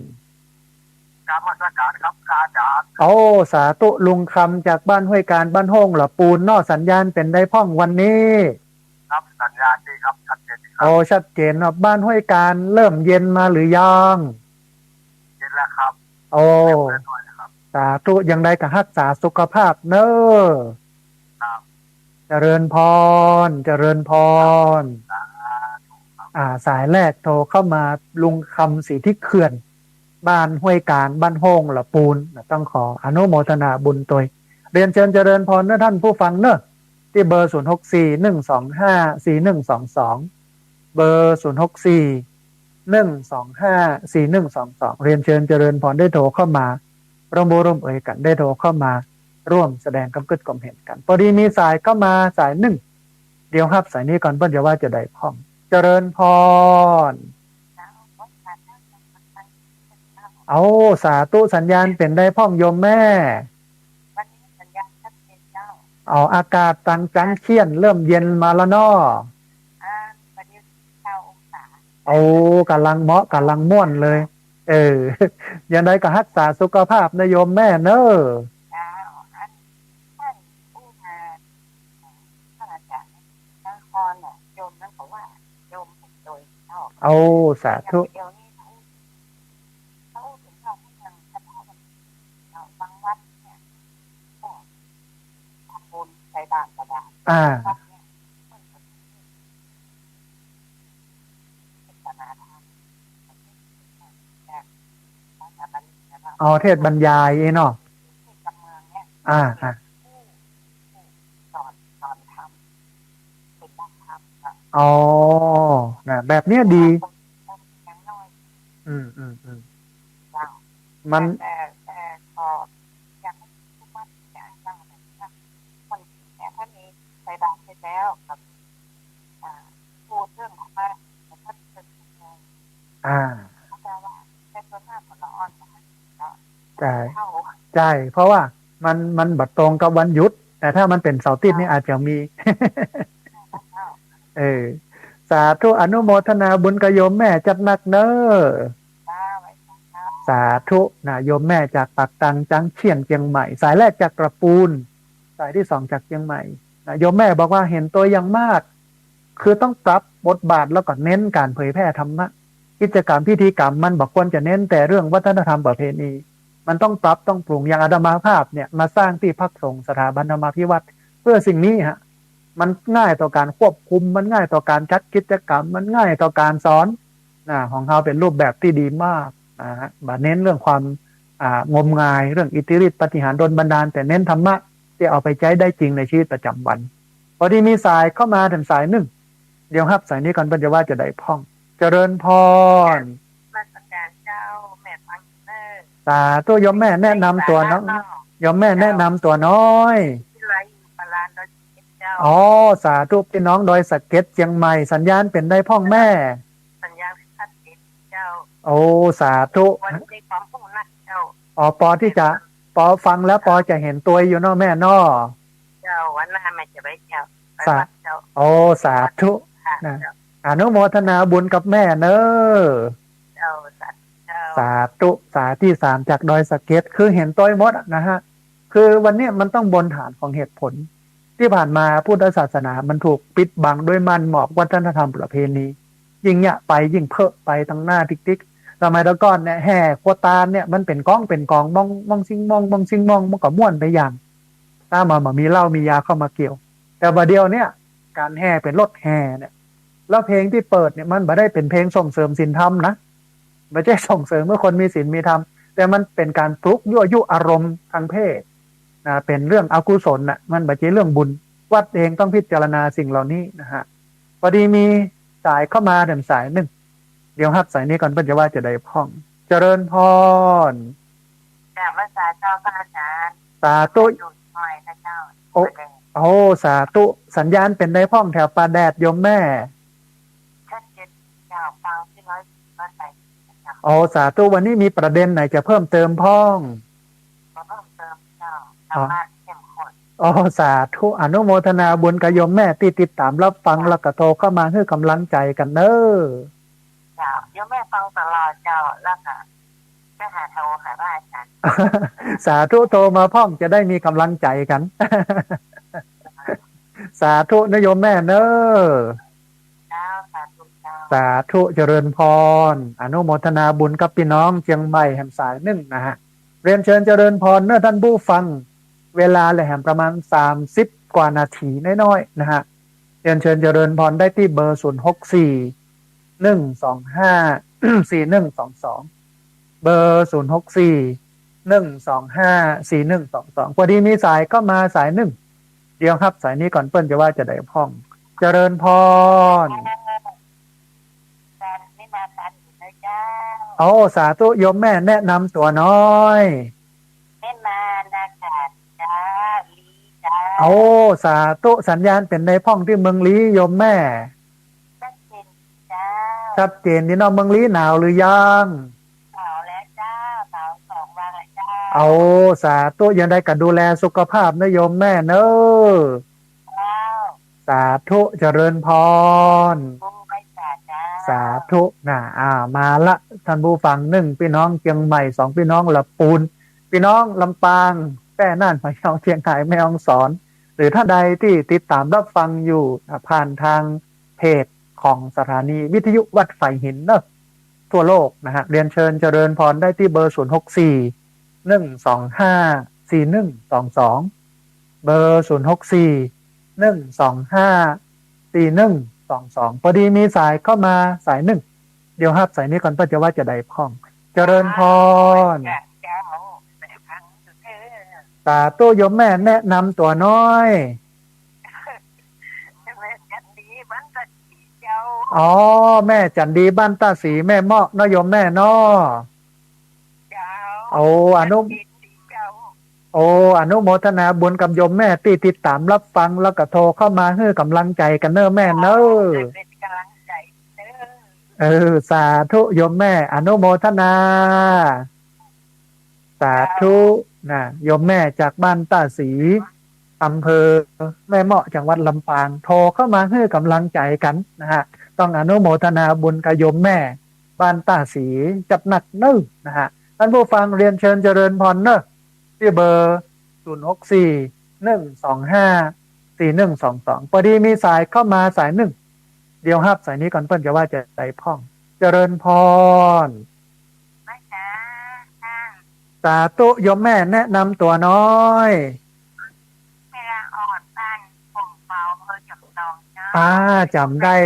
กราบนมัสก๋านครับอาจ๋ารย์ โอ้ สาธุ ลุงคำจากบ้านห้วยกาญ บ้านโฮ่งหละปูนเนาะ สัญญาณเป๋นใดพ่องวันนี้ ครับ สัญญาณดีครับ ชัดเจนดีครับ โอ้ ชัดเจนเนาะ บ้านห้วยกาญเริ่มเย็นมาหรือยัง เย็นแล้วครับ โอ้ เย็นแล้วครับ สาธุ อย่างใดก็ฮักษาสุขภาพเนาะ ครับ เจริญพร เจริญพร สาธุครับ อ่า สายแรกโทรเข้ามา ลุงคำ สิทธิเขื่อน บ้านห้วยกาญ บ้านโฮ่งหละปูนนะ ต้องขออนุโมทนาบุญตวย เรียนเชิญเจริญพรเนาะต้านผู้ฟังเนาะ ตี้เบอร์ ศูนย์หกสี่ หนึ่งสองห้า สี่หนึ่งสองสอง เบอร์ ศูนย์หกสี่ หนึ่งสองห้า สี่หนึ่งสองสอง เรียนเชิญเจริญพรได้โทรเข้ามา ร่วมอู้ร่วมเอยกั๋น ได้โทรเข้ามา ร่วมแสดงความกึ๊ดความเห็นกั๋น ปอดีมีสายเข้ามาสายนึ่ง เดี๋ยวฮับสายนี้ก่อน เปิ้นจะว่าจะใดพ่อง เจริญพร เอา สาธุ สัญญาณเป๋นใดพ่องโยมแม่ วันนี้สัญญาณชัดเจนเจ้า เอา อากาศตางจังเคียนเริ่มเย็นมาแล้วเนาะ อ่า วันนี้เก้าองศา โอ้ ก๋ำลังเหมาะ ก๋ำลังม่วนเลย เออ อย่างใดก็ฮักษาสุขภาพนะโยมแม่เนาะ เจ้า อันท่านผู้มา ท่านอาจ๋ารย์นครน่ะ โยมนั้นก็ว่า โยมเห็นโดยเจ้า โอ้ สาธุ เดี๋ยวนี้เขา เขาถึงว่าท่านยัง เฉพาะวัน เอ่อ บางวัดเนี่ย ก็ทำบุญใส่บาตรกระดาษ อ่า วัดเนี่ย เทศนาธรรม อ๋อ เทศน์บรรยายเนาะ เทศน์กำเมืองเนี่ย อ่า อ่า ผู้ ผู้สอน สอนธรรม เป็นนักธรรมค่ะ อ๋อ นะ แบบเนี้ยดี คน คนยังน้อย อืม อืม อืม เจ้า มัน แต่ แต่ แต่ขอ อยากให้ทุกวัดเนี่ย เจ้า แบบว่า คนเนี่ย ท่านนี้ใส่บาตรเสร็จแล้ว กับ อ่า พูดเรื่องของว่า ท่านเป็น อ่า เขาจะว่า แต่ส่วนมากคนละอ่อนนะคะ เนาะ ใช่ เท่า ใช่ เพราะว่ามัน มันบ่ตรงกับวันหยุด แต่ถ้ามันเป๋นเสาร์อาทิตย์นี่ อ่า อาจจะมี เจ้า เออ สาธุ อนุโมทนาบุญกับโยมแม่จัดหนักเน้อ สาธุนะ โยมแม่จากปากตัง จางเขี้ยง เจียงใหม่ สายแรกจากตะปูน สายที่สองจากเจียงใหม่นะ โยมแม่บอกว่าเห็นตวยอย่างมาก คือต้องปรับบทบาทแล้วก็เน้นการเผยแพร่ธรรมะ กิจกรรมพิธีกรรมมันบ่ควรจะเน้นแต่เรื่องวัฒนธรรมประเพณี มันต้องปรับต้องปรุง อย่างอาตมาภาพเนี่ยมาสร้างตี้พักสงฆ์สถาบันธรรมาภิวัตน์เพื่อสิ่งนี้ฮะ มันง่ายต่อการควบคุม มันง่ายต่อการจัดกิจกรรม มันง่ายต่อการสอนนะ ของเฮาเป็นรูปแบบที่ดีมากนะฮะ บ่เน้นเรื่องความ อ่า งมงาย เรื่องอิทธิฤทธิปาฏิหาริย์ดลบันดาลย์ แต่เน้นธรรมะที่เอาไปใจ๊ได้จริงในชีวิตประจำวัน พอดีมีสายเข้ามาแถมสายนึ่ง เดี๋ยวฮับสายนี้ก่อน เปิ้นจะว่าจะใดพ่อง เจริญพร นมัสการเจ้า แม่ฟังเน้อ สาธุ โยมแม่แนะนำตั๋วน้อย โยมแม่แนะนำตั๋วน้อย วิไลอยู่ปราณดอยสะเก็ดเจ้า อ๋อ สาธุ ปี้น้องดอยสะเก็ด เจียงใหม่ สัญญาณเป๋นใดพ่องแม่ สัญญาณชัดเจนเจ้า โอ้ สาธุ วันนี้ได้ความรู้นักเจ้า อ๋อ ปอที่จะ ปอฟังแล้วปอจะเห็นตวยอยู่เนาะแม่เนาะ เจ้า วันหน้าแม่จะไปเจ้า ไป สา วัดเจ้า โอ้ สาธุ ค่ะ นะ เจ้า อนุโมทนาบุญกับแม่เน้อ เจ้า สาธุเจ้า สาธุ สายที่สามจากดอยสะเก็ด คือเห็นตวยหมดอะนะฮะ คือวันเนี้ยมันต้องบนฐานของเหตุผล ที่ผ่านมาพุทธศาสนามันถูกปิดบังด้วยม่านหมอกวัฒนธรรมประเพณี ยิ่งเยียะไปยิ่งเพิ่มไปตังหน้าติ๊กๆ สมัยตะก่อนเนี่ยแห่ครัวตาลเนี่ยมันเป๋นก๊องเป๋นก๋อง ม่อง ม่องซิ่งม่อง ม่องซิ่งม่อง มันก็ม่วนไปอย่าง ถ้ามันบ่มีเหล้ามียาเข้ามาเกี่ยว แต่บ่าเดี่ยวเนี่ย ก๋านแห่เป๋นรถแห่เนี่ย แล้วเพลงที่เปิดเนี่ยมันบ่ได้เป๋นเพลงส่งเสริมศีลธรรมนะ บ่ใจ้ส่งเสริมหื้อคนมีศีลมีธรรม แต่มันเป๋นก๋านปลุกยั่วยุอารมณ์ทางเพศนะ เป๋นเรื่องอกุศลน่ะ มันบ่ใจ้เรื่องบุญ วัดเองต้องพิจารณาสิ่งเหล่านี้นะฮะ พอดีมีสายเข้ามาแถมสายนึ่ง เดี๋ยวฮับสายนี้ก่อน เปิ้นจะว่าจะใดพ่อง เจริญพร กราบนมัสการเจ้าพระอาจารย์ สาธุ อยู่เชียงใหม่นะเจ้า โอ้ ประเดช โอ้ สาธุ สัญญาณเป๋นใดพ่องแถวป่าแดดโยมแม่ ชัดเจนเจ้า ฟังที่ร้อย ร้อยแปดสิบเจ้า โอ้ สาธุ วันนี้มีประเด็นไหนจะเพิ่มเติมพ่อง มาเพิ่มเติมเจ้า อ๋อ ธรรมะเข้มข้น อ๋อ สาธุ อนุโมทนาบุญกับโยมแม่ตี้ติดตามรับฟัง แล้วก็โทรเข้ามาหื้อกำลังใจ๋กั๋นเน้อ เจ้า โยมแม่ฟังตลอดเจ้า แล้วก็จะหาโทรหาพระอาจารย์ สาธุ โทรมาพ่องจะได้มีกำลังใจ๋กั๋น สาธุนะโยมแม่เน้อ เจ้า สาธุเจ้า สาธุ เจริญพร อนุโมทนาบุญกับปี้น้องเจียงใหม่แหมสายนึ่งนะฮะ เรียนเชิญเจริญพรเน้อท่านผู้ฟัง เวลาเหลือแหมประมาณสามสิบกว่านาทีน้อยๆ นะฮะ เรียนเชิญเจริญพรได้ตี้เบอร์ ศูนย์หกสี่ หนึ่งสองห้า สี่หนึ่งสองสอง เบอร์ ศูนย์หกสี่ หนึ่งสองห้า สี่หนึ่งสองสอง พอดีมีสายเข้ามาสายนึ่ง เดี๋ยวฮับสายนี้ก่อน เปิ้นจะว่าจะใดพ่อง เจริญพร การนิมาการอยู่นะเจ้า โอ้ สาธุ โยมแม่แนะนำตั๋วน้อย แม่มานาการจ้า ลีจ้า โอ้ สาธุ สัญญาณเป๋นใดพ่องตี้เมืองลี้โยมแม่ ชัดเจนเจ้า ชัดเจนดีเนาะ เมืองลี้หนาวหรือยัง หนาวแล้วเจ้า หนาวสองวันแล้วเจ้า โอ้ สาธุ ยังใดก็ดูแลสุขภาพนะโยมแม่เน้อ เจ้า สาธุ เจริญพร บุญไปสาเจ้า สาธุนะ อ่า มาละ ท่านผู้ฟังนึ่ง ปี้น้องเจียงใหม่ สอง ปี้น้องละปูน ปี้น้องลำปาง แป้ น่าน พะเยา เจียงราย แม่ฮ่องสอน หรือท่านใดตี้ติดตามรับฟังอยู่ อ่า ผ่านทางเพจของสถานีวิทยุวัดไผ่หินเนอะ ทั่วโลกนะฮะ เรียนเชิญเจริญพรได้ตี้เบอร์ ศูนย์หกสี่ หนึ่งสองห้า สี่หนึ่งสองสอง เบอร์ ศูนย์หกสี่ หนึ่งสองห้า สี่หนึ่งสองสอง พอดีมีสายเข้ามาสายนึ่ง เดี๋ยวฮับสายนี้ก่อน เปิ้นจะว่าจะใดพ่อง เจริญพร เจ้า สาธุ โยมแม่แนะนำตั๋วน้อย แม่จันดีบ้านตาสีเจ้า อ๋อ แม่จันดีบ้านตาสี แม่เมาะเนาะโยมแม่เนาะ เจ้า โอ้ อนุ จันดีเจ้า โอ้ อนุโมทนาบุญกับโยมแม่ตี้ติดตามรับฟัง แล้วก็โทรเข้ามาหื้อกำลังใจ๋กั๋นเน้อแม่เน้อ เป๋นกำลังใจ๋เน้อ เออ สาธุ โยมแม่ อนุโมทนา สาธุ นะ โยมแม่จากบ้านตาสี อำเภอแม่เมาะ จังหวัดลำปาง โทรเข้ามาหื้อกำลังใจ๋กั๋นนะฮะ ต้องอนุโมทนาบุญกับโยมแม่บ้านต้าศรีจัดหนักเน่อนะฮะ ท่านผู้ฟังเรียนเชิญเจริญพรเน่อ ตี้เบอร์ ศูนย์หกสี่ หนึ่งสองห้า สี่หนึ่งสองสอง ปอดีมีสายเข้ามาสายนึ่ง เดี๋ยวฮับสายนี้ก่อน เปิ้นจะว่าจะใดพ่อง เจริญพร สาธุ โยมแม่แนะนำตั๋วหน้อย แม่ละอ่อน บ้านโป่งเปา อำเภอจำลองเจ้า อ่า จ๋ำได้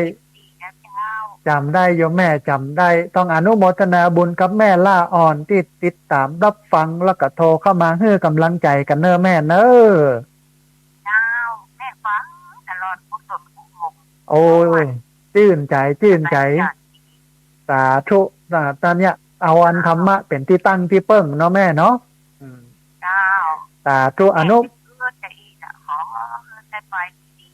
จ๋ำได้โยมแม่ จ๋ำได้ ต้องอนุโมทนาบุญกับแม่ละอ่อนตี้ติดต๋ามรับฟัง แล้วก็โทรเข้ามาหื้อกำลังใจ๋กั๋นเน่อแม่เน่อ เจ้า แม่ฟังตลอดกู้สนกู้มง โอ้ จื้นใจ๋ จื้นใจ๋ สาธุ อ่า ต๋อนเนี้ย เอาอันธรรมะเป๋นตี้ตั้งตี้เปิ้งเนาะแม่เนาะ อืม เจ้า สาธุ อนุ เออ จะอีกอะ ขอได้ไปดี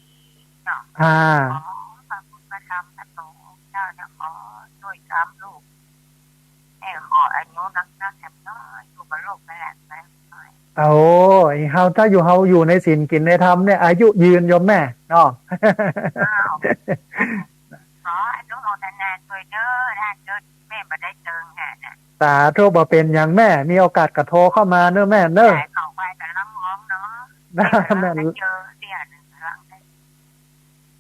เนาะ อ่า ขอพระพุทธพระธรรมพระสงฆ์เจ้า จะขอช่วยตามลูก แม่ขออายุนักๆ แถมน้อย อยู่กับลูกนั่นแหละ แม่น้อย โอ้ เฮา ถ้าอยู่ เฮาอยู่ในศีลกิ๋นในธรรมเนี่ย อายุยืนโยมแม่เนาะ อ้าว ขออนุโมทนาช่วยเด้อ ถ้าเกิดแม่บ่ได้เจิงแน่นะ สาธุ บ่เป๋นหยังแม่ มีโอกาสก็โทรเข้ามาเน่อแม่เน่อ สายเขาไปแต่ละห้องเนาะ แม่ แม่ เจอเสียหนึ่งครั้ง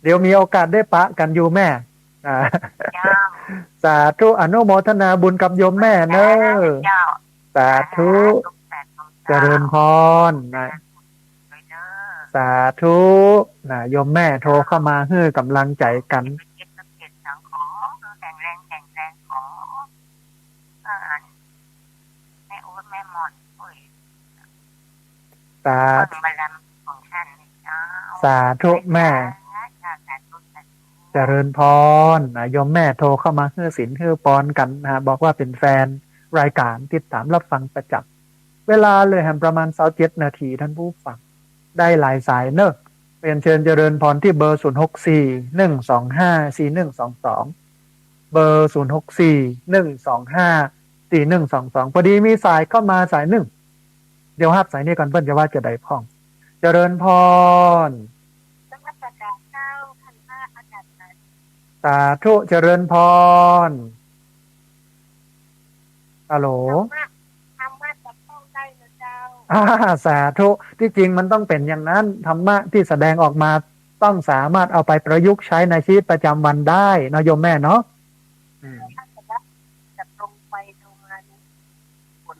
เดี๋ยวมีโอกาสได้ปะกั๋นอยู่แม่ อ่า เจ้า สาธุ อนุโมทนาบุญกับโยมแม่เน่อ เจ้า สาธุ สาธุ เจริญพรนะ สาธุ นะ โยมแม่โทรเข้ามาหื้อกำลังใจ๋กั๋น แข็งแรง แข็งแรง ขอ เออ แม่อู๊ด แม่หม่อน โอ้ย สาธุ บารมีของท่านนี่เจ้า สาธุแม่ สาธุ สาธุ เจริญพรนะ โยมแม่โทรเข้ามาหื้อศีลหื้อปอนกั๋นนะฮะ บอกว่าเป๋นแฟนรายก๋าน ติดต๋ามรับฟังประจ๋ำ เวลาเหลือแหมประมาณซาวเจ็ดนาที ท่านผู้ฟัง ได้หลายสายเน่อ เรียนเชิญเจริญพรตี้เบอร์ ศูนย์หกสี่ หนึ่งสองห้า สี่หนึ่งสองสอง เบอร์ ศูนย์หกสี่ หนึ่งสองห้า สี่หนึ่งสองสอง ปอดีมีสายเข้ามาสายนึ่ง เดี๋ยวฮับสายนี้ก่อน เปิ้นจะว่าจะใดพ่อง เจริญพร นมัสการเจ้า ท่านพระอาจารย์ สาธุ เจริญพร ฮัลโหล ธรรมะ ธรรมะจับต้องได้นะเจ้า อ่า สาธุ ตี้จริงมันต้องเป๋นอย่างนั้น ธรรมะตี้แสดงออกมาต้องสามารถเอาไปประยุกต์ใช้ในชีวิตประจ๋ำวันได้เนาะโยมแม่เนาะ อืม ถ้าจะรับ จะตรงไปตรงมา มีผล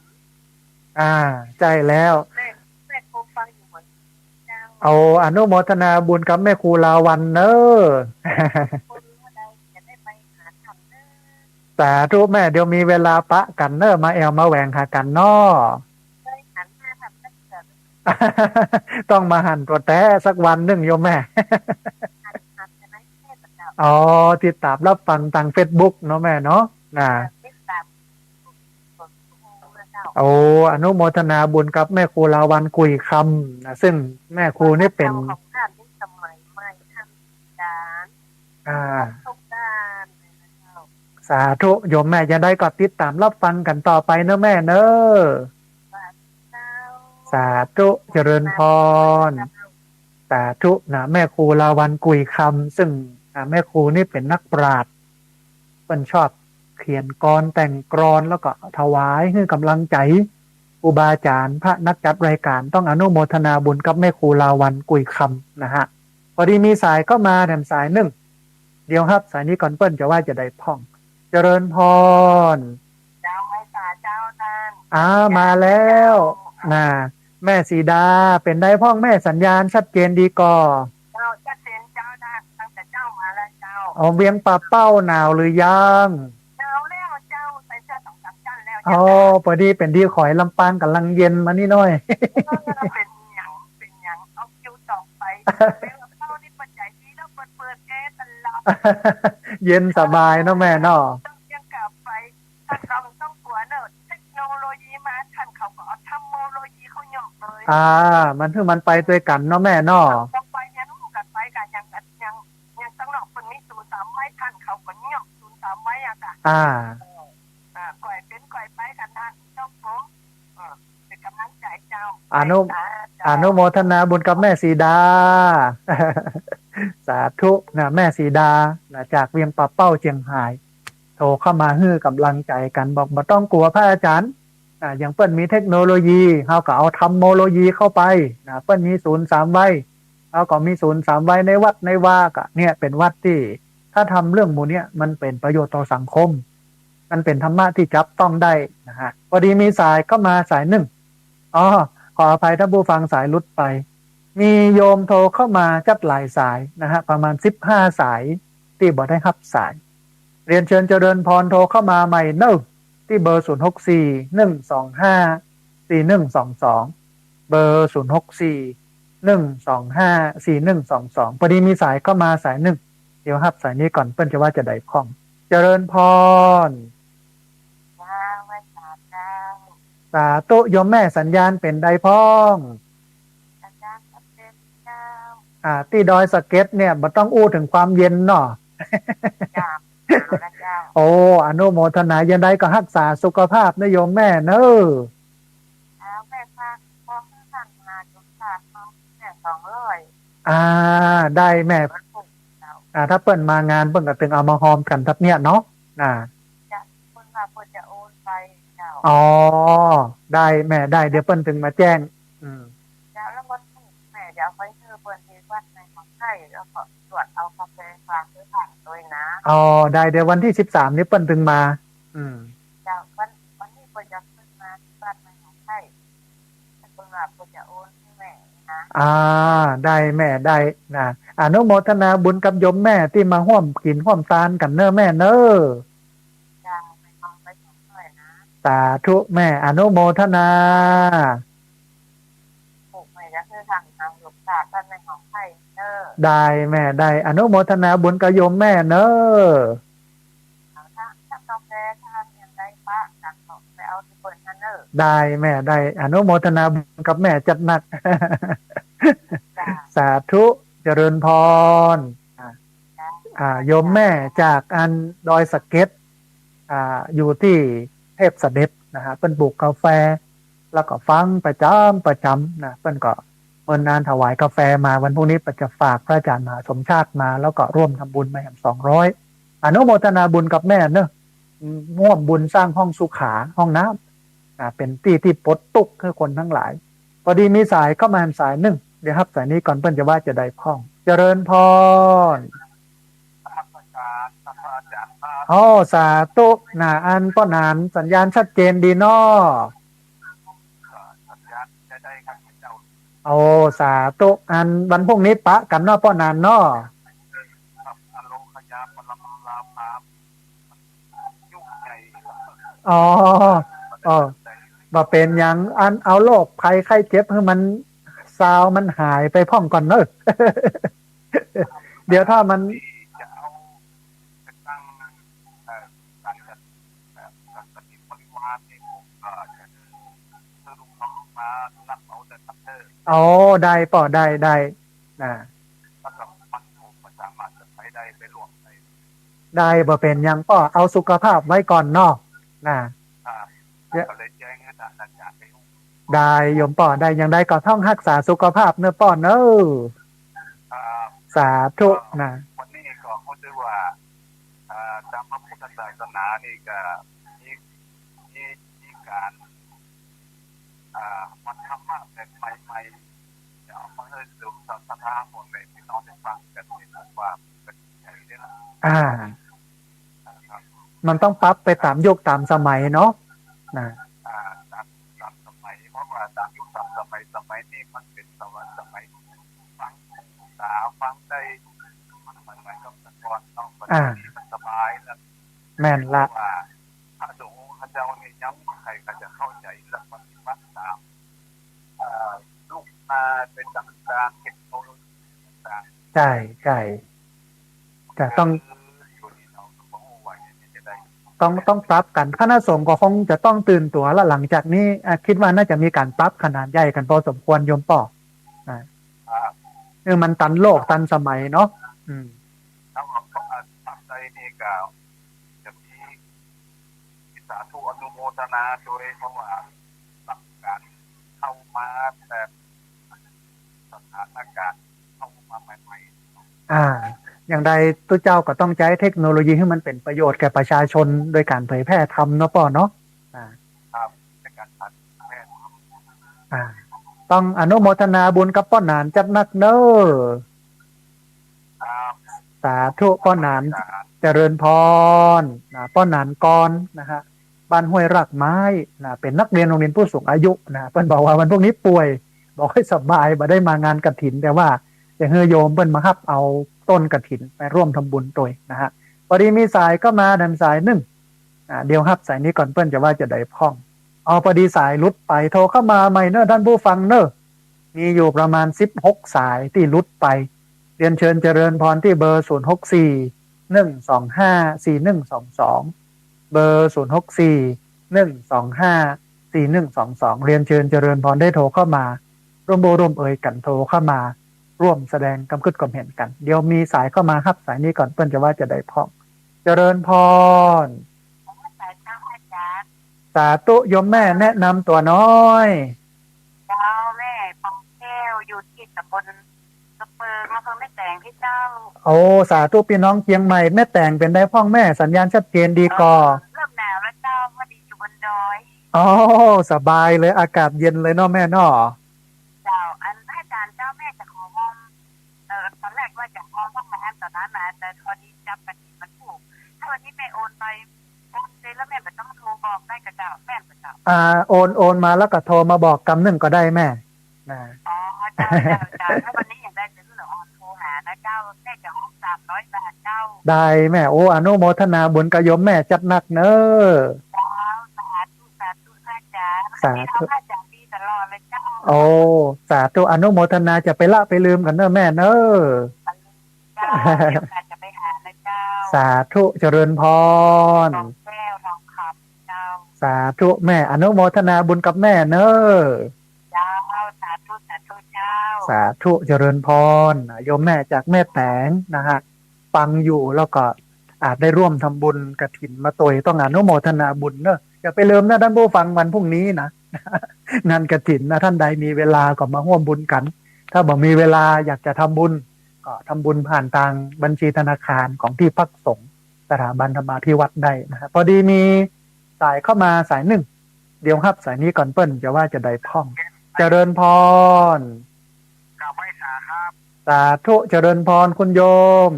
อ่า ใจ้แล้ว แม่ แม่คงฟังอยู่เหมือนเจ้า เอาอนุโมทนาบุญกับแม่ครูลาวัณเน่อ คนเมื่อใดจะได้ไปหาธรรมเน่อ สาธุแม่ เดี๋ยวมีเวลาปะกั๋นเน่อ มาแอ่วมาแหวงหากั๋นเนาะ ต้องมาหันตั๋วแต๊สักวันนึ่งโยมแม่ อ๋อ ติดต๋ามรับฟังตางเฟซบุ๊กเนาะแม่เนาะ นะ โอ้ อนุโมทนาบุญกับแม่ครูลาวัณ กุยคำ นะ ซึ่งแม่ครูนี่เป๋น ของท่านนี่สมัยใหม่ ท่านอาจารย์ อ่า สาธุโยมแม่ จะได้ก็ติดต๋ามรับฟังกั๋นต่อไปเนาะแม่เนาะ สาธุ เจริญพร สาธุนะ แม่ครูลาวัณ กุยคำ ซึ่ง อ่า แม่ครูนี่เป๋นนักปราชญ์ เปิ้นชอบเขียนกลอนแต่งกลอน แล้วก็ถวายหื้อกำลังใจ๋ครูบาอาจ๋ารย์ พระนักจัดรายก๋าน ต้องอนุโมทนาบุญกับแม่ครูลาวัณ กุยคำ นะฮะ ปอดีมีสายเข้ามาแถมสายนึ่ง เดี๋ยวฮับสายนี้ก่อน เปิ้นจะว่าจะใดพ่อง เจริญพร เจ้า ไหว้สาเจ้าท่าน อ่า มาแล้ว นะ แม่สีดา เป๋นใดพ่องแม่ สัญญาณชัดเจนดีก่อ เจ้า ชัดเจนเจ้าท่าน ตั้งแต่เจ้ามาแล้วเจ้า อ๋อ เวียงป่าเป้าหนาวหรือยัง หนาวแล้วเจ้า ใส่เสื้อสองสามชั้นแล้วเจ้า อ๋อ ปอดีเป๋นตี้ขอยลำปางก่ำลังเย็นมานี่หน้อย เออ เป๋นหยัง เป๋นหยัง เอาคิวต่อไป เป๋นเป๋านี่ปัจจัยดีแล้ว เปิด เปิดแอร์ตลอด เย็นสบายเนาะแม่เนาะ ต้องเตรียมกลับไป ท่านเราต้องกั๋วเน่อ เทคโนโลยีมา ท่านเขาก็เอาธรรมโนโลยีเขาเหยียบเลย อ่า มันคือมันไปตวยกั๋นเนาะแม่เนาะ ต้องไปเฮียนฮู้กั๋นไปกั๋น อย่าง อย่าง อย่างตังนอกเปิ้นมีศูนย์สามไว้ ท่านเขาก็เหยียบศูนย์สามไว้อะค่ะ อ่า เออ อ่า ก่อยเป๋นก่อยไปกั๋นนะ เจ้าผม เออ เป๋นก๋ำลังใจ๋เจ้า อนุ ไปสาเจ้า อนุโมทนาบุญกับแม่สีดา สาธุนะ แม่สีดานะ จากเวียงป่าเป้าเจียงฮาย โทรเข้ามาหื้อก๋ำลังใจ๋กั๋น บอกบ่ต้องกั๋วพระอาจ๋ารย์นะ อย่างเปิ้นมีเทคโนโลยี เฮาก็เอาธรรมโมโลยีเข้าไปนะ เปิ้นมีศูนย์สามวัย เฮาก็มีศูนย์สามวัยในวัดในวา ก็เนี่ยเป๋นวัดตี้ ถ้าทำเรื่องหมู่เนี้ย มันเป๋นประโยชน์ต่อสังคม มันเป๋นธรรมะตี้จับต้องได้นะฮะ พอดีมีสายเข้ามาสายนึ่ง อ๋อ ขออภัยท่านผู้ฟัง สายหลุดไป มีโยมโทรเข้ามาจั๊ดหลายสายนะฮะ ประมาณสิบห้าสาย ตี้บ่ได้ฮับสาย เรียนเชิญเจริญพรโทรเข้ามาใหม่เน่อ ตี้เบอร์ ศูนย์หกสี่ หนึ่งสองห้า สี่หนึ่งสองสอง เบอร์ ศูนย์หกสี่ หนึ่งสองห้า สี่หนึ่งสองสอง พอดีมีสายเข้ามาสายนึ่ง เดี๋ยวฮับสายนี้ก่อน เปิ้นจะว่าจะใดพ่อง เจริญพร เจ้า ไหว้สาเจ้า สาธุ โยมแม่สัญญาณเป๋นใดพ่อง สัญญาณก็เป๋นเจ้า อ่า ตี้ดอยสะเก็ดเนี่ย บ่ต้องอู้เถิงความเย็นเนาะ เจ้า เอาละเจ้า โอ้ อนุโมทนา ยังใดก็ฮักษาสุขภาพนะโยมแม่เน่อ เอาแม่ฝาก ขอหื้อสั่งมาจุดฝากเนาะ แม่สองร้อย อ่า ได้แม่ มันถูกเจ้า อ่า ถ้าเปิ้นมางานเปิ้นก็ตึงเอามาฮอมกั๋นทับเนี่ยเนาะ อ่า จ้ะ เปิ้นว่าเปิ้นจะโอนไปเจ้า อ๋อ ได้แม่ ได้ เดี๋ยวเปิ้นตึงมาแจ้ง อืม เจ้า แล้ววันนี้แม่จะเอาไปหื้อเปิ้นตี้วัดในหนองไคร่ แล้วก็ตรวจเอากาแฟฝากไว้บ้านตวยนะ อ๋อ ได้ เดี๋ยววันตี้สิบสามนี้เปิ้นตึงมา อืม เจ้า วัน วันนี้เปิ้นจะขึ้นมาตี้วัดในหนองไคร่ เปิ้นว่าเปิ้นจะโอนหื้อแม่นะ อ่า ได้แม่ ได้นะ อนุโมทนาบุญกับโยมแม่ตี้มาฮ่วมกิ๋นฮ่วมตานกั๋นเน่อแม่เน่อ เจ้า แม่เอาไปสองร้อยนะ สาธุแม่ อนุโมทนา โอ้ แม่จะหื้อสั่งนำลูกสาวบ้านในหนองไคร่เน่อ ได้แม่ ได้ อนุโมทนาบุญกับโยมแม่เน่อ เอาถ้า ถ้ากาแฟ ถ้ายังใดปะกั๋นก็ไปเอาตี้เปิ้นหั้นเน่อ ได้แม่ ได้ อนุโมทนาบุญกับแม่จัดหนัก จ้ะ สาธุ เจริญพร อ่า จ้ะ อ่า โยมแม่จากอันดอยสะเก็ด อ่า อยู่ตี้เทพเสด็จนะฮะ เปิ้นปลูกกาแฟ แล้วก็ฟังประจ๋ำประจ๋ำนะ เปิ้นก็เมินนานถวายกาแฟมา วันพรุ่งนี้เปิ้นจะฝากพระอาจ๋ารย์มหาสมชาติมา แล้วก็ร่วมทำบุญมาแหมสองร้อย อนุโมทนาบุญกับแม่เน่อ ร่วมบุญสร้างห้องสุขา ห้องน้ำ อ่า เป๋นตี้ตี้ปลดตุ๊กข์หื้อคนตังหลาย พอดีมีสายเข้ามาแหมสายนึ่ง เดี๋ยวฮับสายนี้ก่อน เปิ้นจะว่าจะใดพ่อง เจริญพร ครับอาจ๋ารย์ ครับอาจ๋ารย์ครับ อ๋อ สาธุนะ อันป้อหนานสัญญาณชัดเจนดีเนาะ สัญญาณจะได้ครับเจ้า โอ้ สาธุ อันวันพรุ่งนี้ปะกั๋นเนาะป้อหนานเนาะ ครับ อโลคยาปรมังลาภา อ๋อ อ๋อ บ่เป๋นหยัง อันเอาโรคภัยไข้เจ็บหื้อมันซาวมันหายไปพ่องก่อนเน่อ เดี๋ยวถ้ามัน จะเอาไปตั้ง เอ่อ การจัด เอ่อ การจัดบริวารนี่ผมก็จะซื้อลูกน้องมารับเอาแต่ครับเน่อ อ๋อ ได้ป้อ ได้ ได้ นะ แล้วก็มันผมก็สามารถจะไปได้ ไปร่วมได้ ได้ บ่เป๋นหยังป้อ เอาสุขภาพไว้ก่อนเนาะ นะ ครับ เดี๋ยว ก็เลยแจ้งให้ท่านอาจ๋ารย์ไปรู้ ได้โยมป้อ ได้ ยังใดก็ต้องฮักษาสุขภาพเน่อป้อเน่อ ครับ สาธุนะ วันนี้ก็รู้สึกว่า อ่า ตามพระพุทธศาสนานี่ก็มี มี มีการ อ่า วันธรรมะแบบใหม่ๆ จะเอามาหื้อสู่ศรัทธาพ่อแม่พี่น้องได้ฟังกั๋นนี่ ผมว่าเป็นใหญ่เลยนะ อ่า นะครับ มันต้องปรับไปต๋ามยุคต๋ามสมัยเนาะ นะ อ่า ต๋าม ต๋ามสมัย เพราะว่าต๋ามยุคต๋ามสมัย สมัยนี้มันเป๋นสมัย สมัยฟังต๋าฟังได้ มันเหมือน เหมือนกับแต่ก่อนเนาะ ปัจจุบันนี้มันสบายแล้ว แม่นละ เพราะว่าพระสงฆ์องค์เจ้านี่ยังใครก็จะเข้าใจ๋และปฏิบัติต๋าม เอ่อ ลุกมาเป็นต่างๆ เทคโนโลยีต่างๆ ใช่ ใช่ จะต้อง ต้อง ต้องปรับกั๋น คณะสงฆ์ก็คงจะต้องตื่นตั๋วละ หลังจากนี้ อ่ะ กึ๊ดว่าน่าจะมีก๋านปรับขนาดใหญ่กั๋นพอสมควรโยมป้อ อ่ะ ครับ เออ มันตันโลกตันสมัยเนาะ อืม แล้วก็ อ่ะ ปรับใจ๋นี่ก็จะมี สาธุอนุโมทนาโดย เพราะว่ารับก๋านเข้ามาแบบ สถานการณ์เข้ามาใหม่ๆ อ่า อย่างใดตุ๊เจ้าก็ต้องใจ๊เทคโนโลยีหื้อมันเป๋นประโยชน์แก่ประชาชนโดยก๋านเผยแพร่ธรรมเนาะป้อเนาะ อ่า ครับ ในก๋านสานเผยแพร่ธรรม อ่า ต้องอนุโมทนาบุญกับป้อหนานจัดนักเน้อ ครับ สาธุ ป้อหนาน สาธุ เจริญพร นะ ป้อหนานกร นะฮะ บ้านห้วยรากไม้ นะ เป๋นนักเรียนโรงเรียนผู้สูงอายุ นะ เปิ้นบอกว่าวันพรุ่งนี้ป่วย บ่ค่อยสบาย บ่ได้มางานกฐิน แต่ว่าจะหื้อโยมเปิ้นมาฮับเอาต้นกฐินไปร่วมทำบุญตวยนะฮะ พอดีมีสายเข้ามาดันสายนึ่ง อ่า เดี๋ยวฮับสายนี้ก่อน เปิ้นจะว่าจะใดพ่อง อ๋อ พอดีสายหลุดไป โทรเข้ามาใหม่เน้อท่านผู้ฟังเน้อ มีอยู่ประมาณสิบหกสายตี้หลุดไป เรียนเชิญเจริญพรที่เบอร์ ศูนย์หกสี่ หนึ่งสองห้า สี่หนึ่งสองสอง เบอร์ ศูนย์หกสี่ หนึ่งสองห้า สี่หนึ่งสองสอง เรียนเชิญเจริญพรได้โทรเข้ามา ร่วมโอ้ร่วมเอ่ยกั๋น โทรเข้ามาร่วมแสดงความกึ๊ดความเห็นกั๋น เดี๋ยวมีสายเข้ามาฮับสายนี้ก่อน เปิ้นจะว่าจะใดพ่อง เจริญพร สาธุ โยมแม่แนะนำตั๋วน้อย เจ้า แม่ปองแก้ว อยู่ตี้ต๋ำบลกระเปิง อำเภอแม่แตงตี้เจ้า โอ้ สาธุ ปี้น้องเจียงใหม่ แม่แตงเป๋นใดพ่องแม่ สัญญาณชัดเจนดีก่อ เออ เริ่มหนาวแล้วเจ้า พอดีอยู่บนดอย โอ้ สบายเลย อากาศเย็นเลยเนาะแม่เนาะ เจ้า อันพระอาจ๋ารย์เจ้า แม่จะขอมอบ เอ่อ ต๋อนแรกว่าจะขอมอบมาต๋อนนั้นนะ แต่พอดีจับกฐินมันถูก ถ้าวันนี้แม่โอนไป โอนเสร็จแล้วแม่บ่ต้องโทรบอกได้ก่อเจ้า แม่นก่อเจ้า อ่า โอน โอนมาแล้วก็โทรมาบอกกำนึ่งก็ได้แม่ นะ อ๋อ เจ้า เจ้า เจ้า ถ้าวันนี้ยังได้จะหื้อละอ่อนโทรหานะเจ้า แม่จะออกสามร้อยบาทเจ้า ได้แม่ โอ้ อนุโมทนาบุญกับโยมแม่จัดนักเน้อ เจ้า สาธุ สาธุ พระอาจ๋ารย์ สาธุ อันนี้เราพระอาจ๋ารย์ดีตลอดเลยเจ้า โอ้ สาธุ อนุโมทนา จะไปละไปลืมกั๋นเน้อแม่เน้อ เจ้า มีโอกาสจะไปหานะเจ้า สาธุ เจริญพร ทองแก้ว ทองคำเจ้า สาธุแม่ อนุโมทนาบุญกับแม่เน้อ เจ้า สาธุ สาธุเจ้า สาธุ เจริญพร โยมแม่จากแม่แตงนะฮะ ฟังอยู่แล้วก็อาจได้ร่วมทำบุญกฐินมาตวย ต้องอนุโมทนาบุญเน้อ อย่าไปลืมนะท่านผู้ฟัง วันพรุ่งนี้นะ งานกฐินนะ ท่านใดมีเวลาก็มาร่วมบุญกั๋น ถ้าบ่มีเวลาอยากจะทำบุญ ก็ทำบุญผ่านตางบัญชีธนาคารของตี้พักสงฆ์สถาบันธรรมาภิวัฒน์ได้นะฮะ พอดีมีสายเข้ามาสายนึ่ง เดี๋ยวฮับสายนี้ก่อน เปิ้นจะว่าจะใดพ่อง เจริญพร กราบไหว้สาครับ สาธุ เจริญพรคุณโยม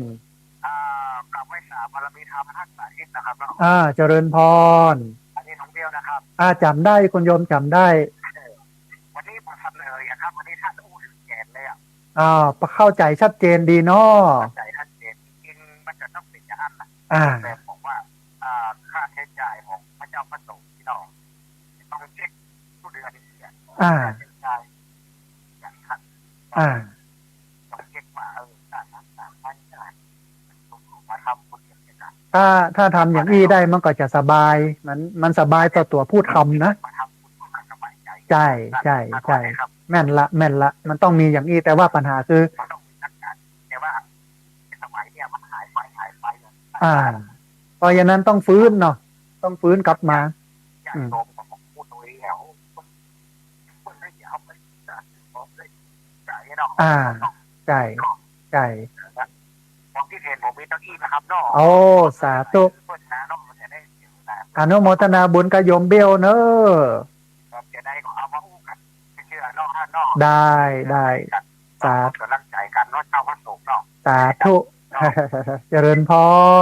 อ่า กราบไหว้สาบารมีธรรมท่านสาธิตนะครับเนาะ อ่า เจริญพร อันนี้น้องเบี้ยวนะครับ อ่า จ๋ำได้ คุณโยมจ๋ำได้ วันนี้บ่ทันเลยอะครับ วันนี้ท่านอู้ถึงแก่นเลยอะ อ่า เข้าใจ๋ชัดเจนดีเนาะ เข้าใจ๋ชัดเจน จริงๆ มันจะต้องเป๋นอย่างนั้นนะ อ่า แต่ผมว่า อ่า ค่าใช้จ่ายของพระเจ้าพระสงฆ์ที่เราต้องเช็คทุกเดือนเนี่ย อ่า ค่าใช้จ่ายอย่างนั้น อ่า ต้องเช็คว่า เออ ค่าน้ำค่าไฟจ่าย มาทำบุญอย่างนี้นะ ถ้า ถ้าทำอย่างอี้ได้มันก็จะสบาย มัน มันสบายต่อตั๋วผู้ทำนะ มาทำบุญก็สบายใจ ใจ้ ใจ้ ใจ้ แม่นละ แม่นละ มันต้องมีอย่างอี้ แต่ว่าปัญหาคือ มันต้องมีสักอย่าง แต่ว่าสมัยเนี่ยมันหายไป หายไป อ่า เพราะฉะนั้นต้องฟื้นเนาะ ต้องฟื้นกลับมา ญาติโยมก็บอกพูดโดยแล้ว เพิ่นได้เอาไปจัดของได้จ่ายเนาะ อ่า ใจ้ ใจ้ ความคิดเห็นผมมีเต้าอี้นะครับเนาะ โอ้ สาธุ เพิ่นนะเนาะ มันจะได้เสียเวลา อนุโมทนาบุญกับโยมเบลเนอะ ครับ จะได้ก็เอามาอู้กัน ไม่เชื่อเนาะ เนาะ ได้ ได้ สาธุ กำลังใจกันเนาะ ชาวพระสงฆ์เนาะ สาธุ เจริญพ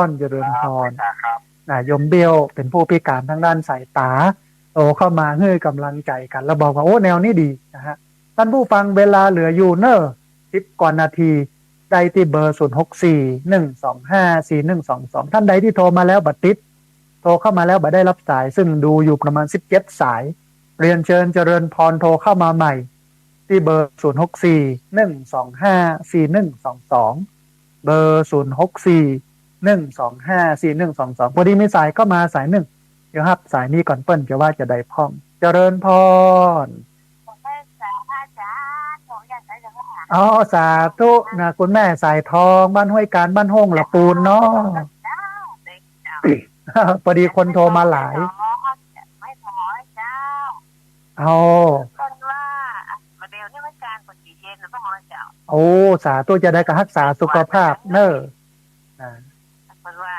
ร เจริญพร ครับ อ่า โยมเบลเป็นผู้พิการทางด้านสายตา โทรเข้ามาหื้อกำลังใจกั๋น แล้วบอกว่า โอ้ แนวนี้ดีนะฮะ ท่านผู้ฟัง เวลาเหลืออยู่เน่อ สิบกว่านาที ได้ตี้เบอร์ ศูนย์หกสี่ หนึ่งสองห้า สี่หนึ่งสองสอง ท่านใดตี้โทรมาแล้วบ่ติด โทรเข้ามาแล้วบ่ได้รับสาย ซึ่งดูอยู่ประมาณ สิบเจ็ด สาย เรียนเชิญเจริญพรโทรเข้ามาใหม่ ตี้เบอร์ ศูนย์หกสี่ หนึ่งสองห้า สี่หนึ่งสองสอง เบอร์ ศูนย์หกสี่ หนึ่งสองห้า สี่หนึ่งสองสอง พอดีมีสายเข้ามาสายนึ่ง เดี๋ยวฮับสายนี้ก่อน เปิ้นจะว่าจะใดพ่อง เจริญพร ผมไม่สามารถจะ ผมอยากได้จะมาหา อ๋อ สาธุนะ คุณแม่สายทอง บ้านห้วยการ บ้านโฮ่งละปูนเนาะ เจ้า เด็กเจ้า พอดีคนโทรมาหลาย ไม่ขอเจ้า เอา คนว่า มาเบล ตอนนี้อาการก็ดีเย็นแล้วพ่อเจ้า โอ้ สาธุ จะได้ก็ฮักษาสุขภาพเน่อ อ่า เปิ้นว่า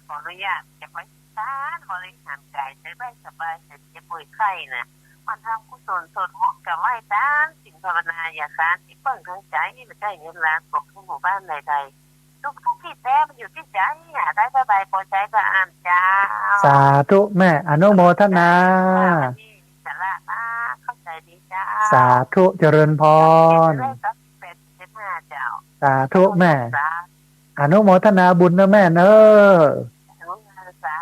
ขออนุญาตจะไปสานบริหารกาย ใจ๋สบายๆ ใจ๋เจ็บป่วยไข้นะ มาทำกุศลสวดมนต์กับไหว้ตามศีลภาวนา อย่าสานตี้เปิ้งทางใจ๋ นี่มันใก้เงินล้านของทุกหมู่บ้านใดๆ ทุกๆ ตี้แต๊มันอยู่ตี้ใจ๋ หาได้เท่าใดปอใจ๋ก็อั้นเจ้า สาธุแม่ อนุโมทนา วันนี้สาระนะ เข้าใจ๋ดีเจ้า สาธุ เจริญพร เจ็ดสิบแปด เจ็ดสิบห้าเจ้า สาธุแม่ สา อนุโมทนาบุญนะแม่เนอะ สา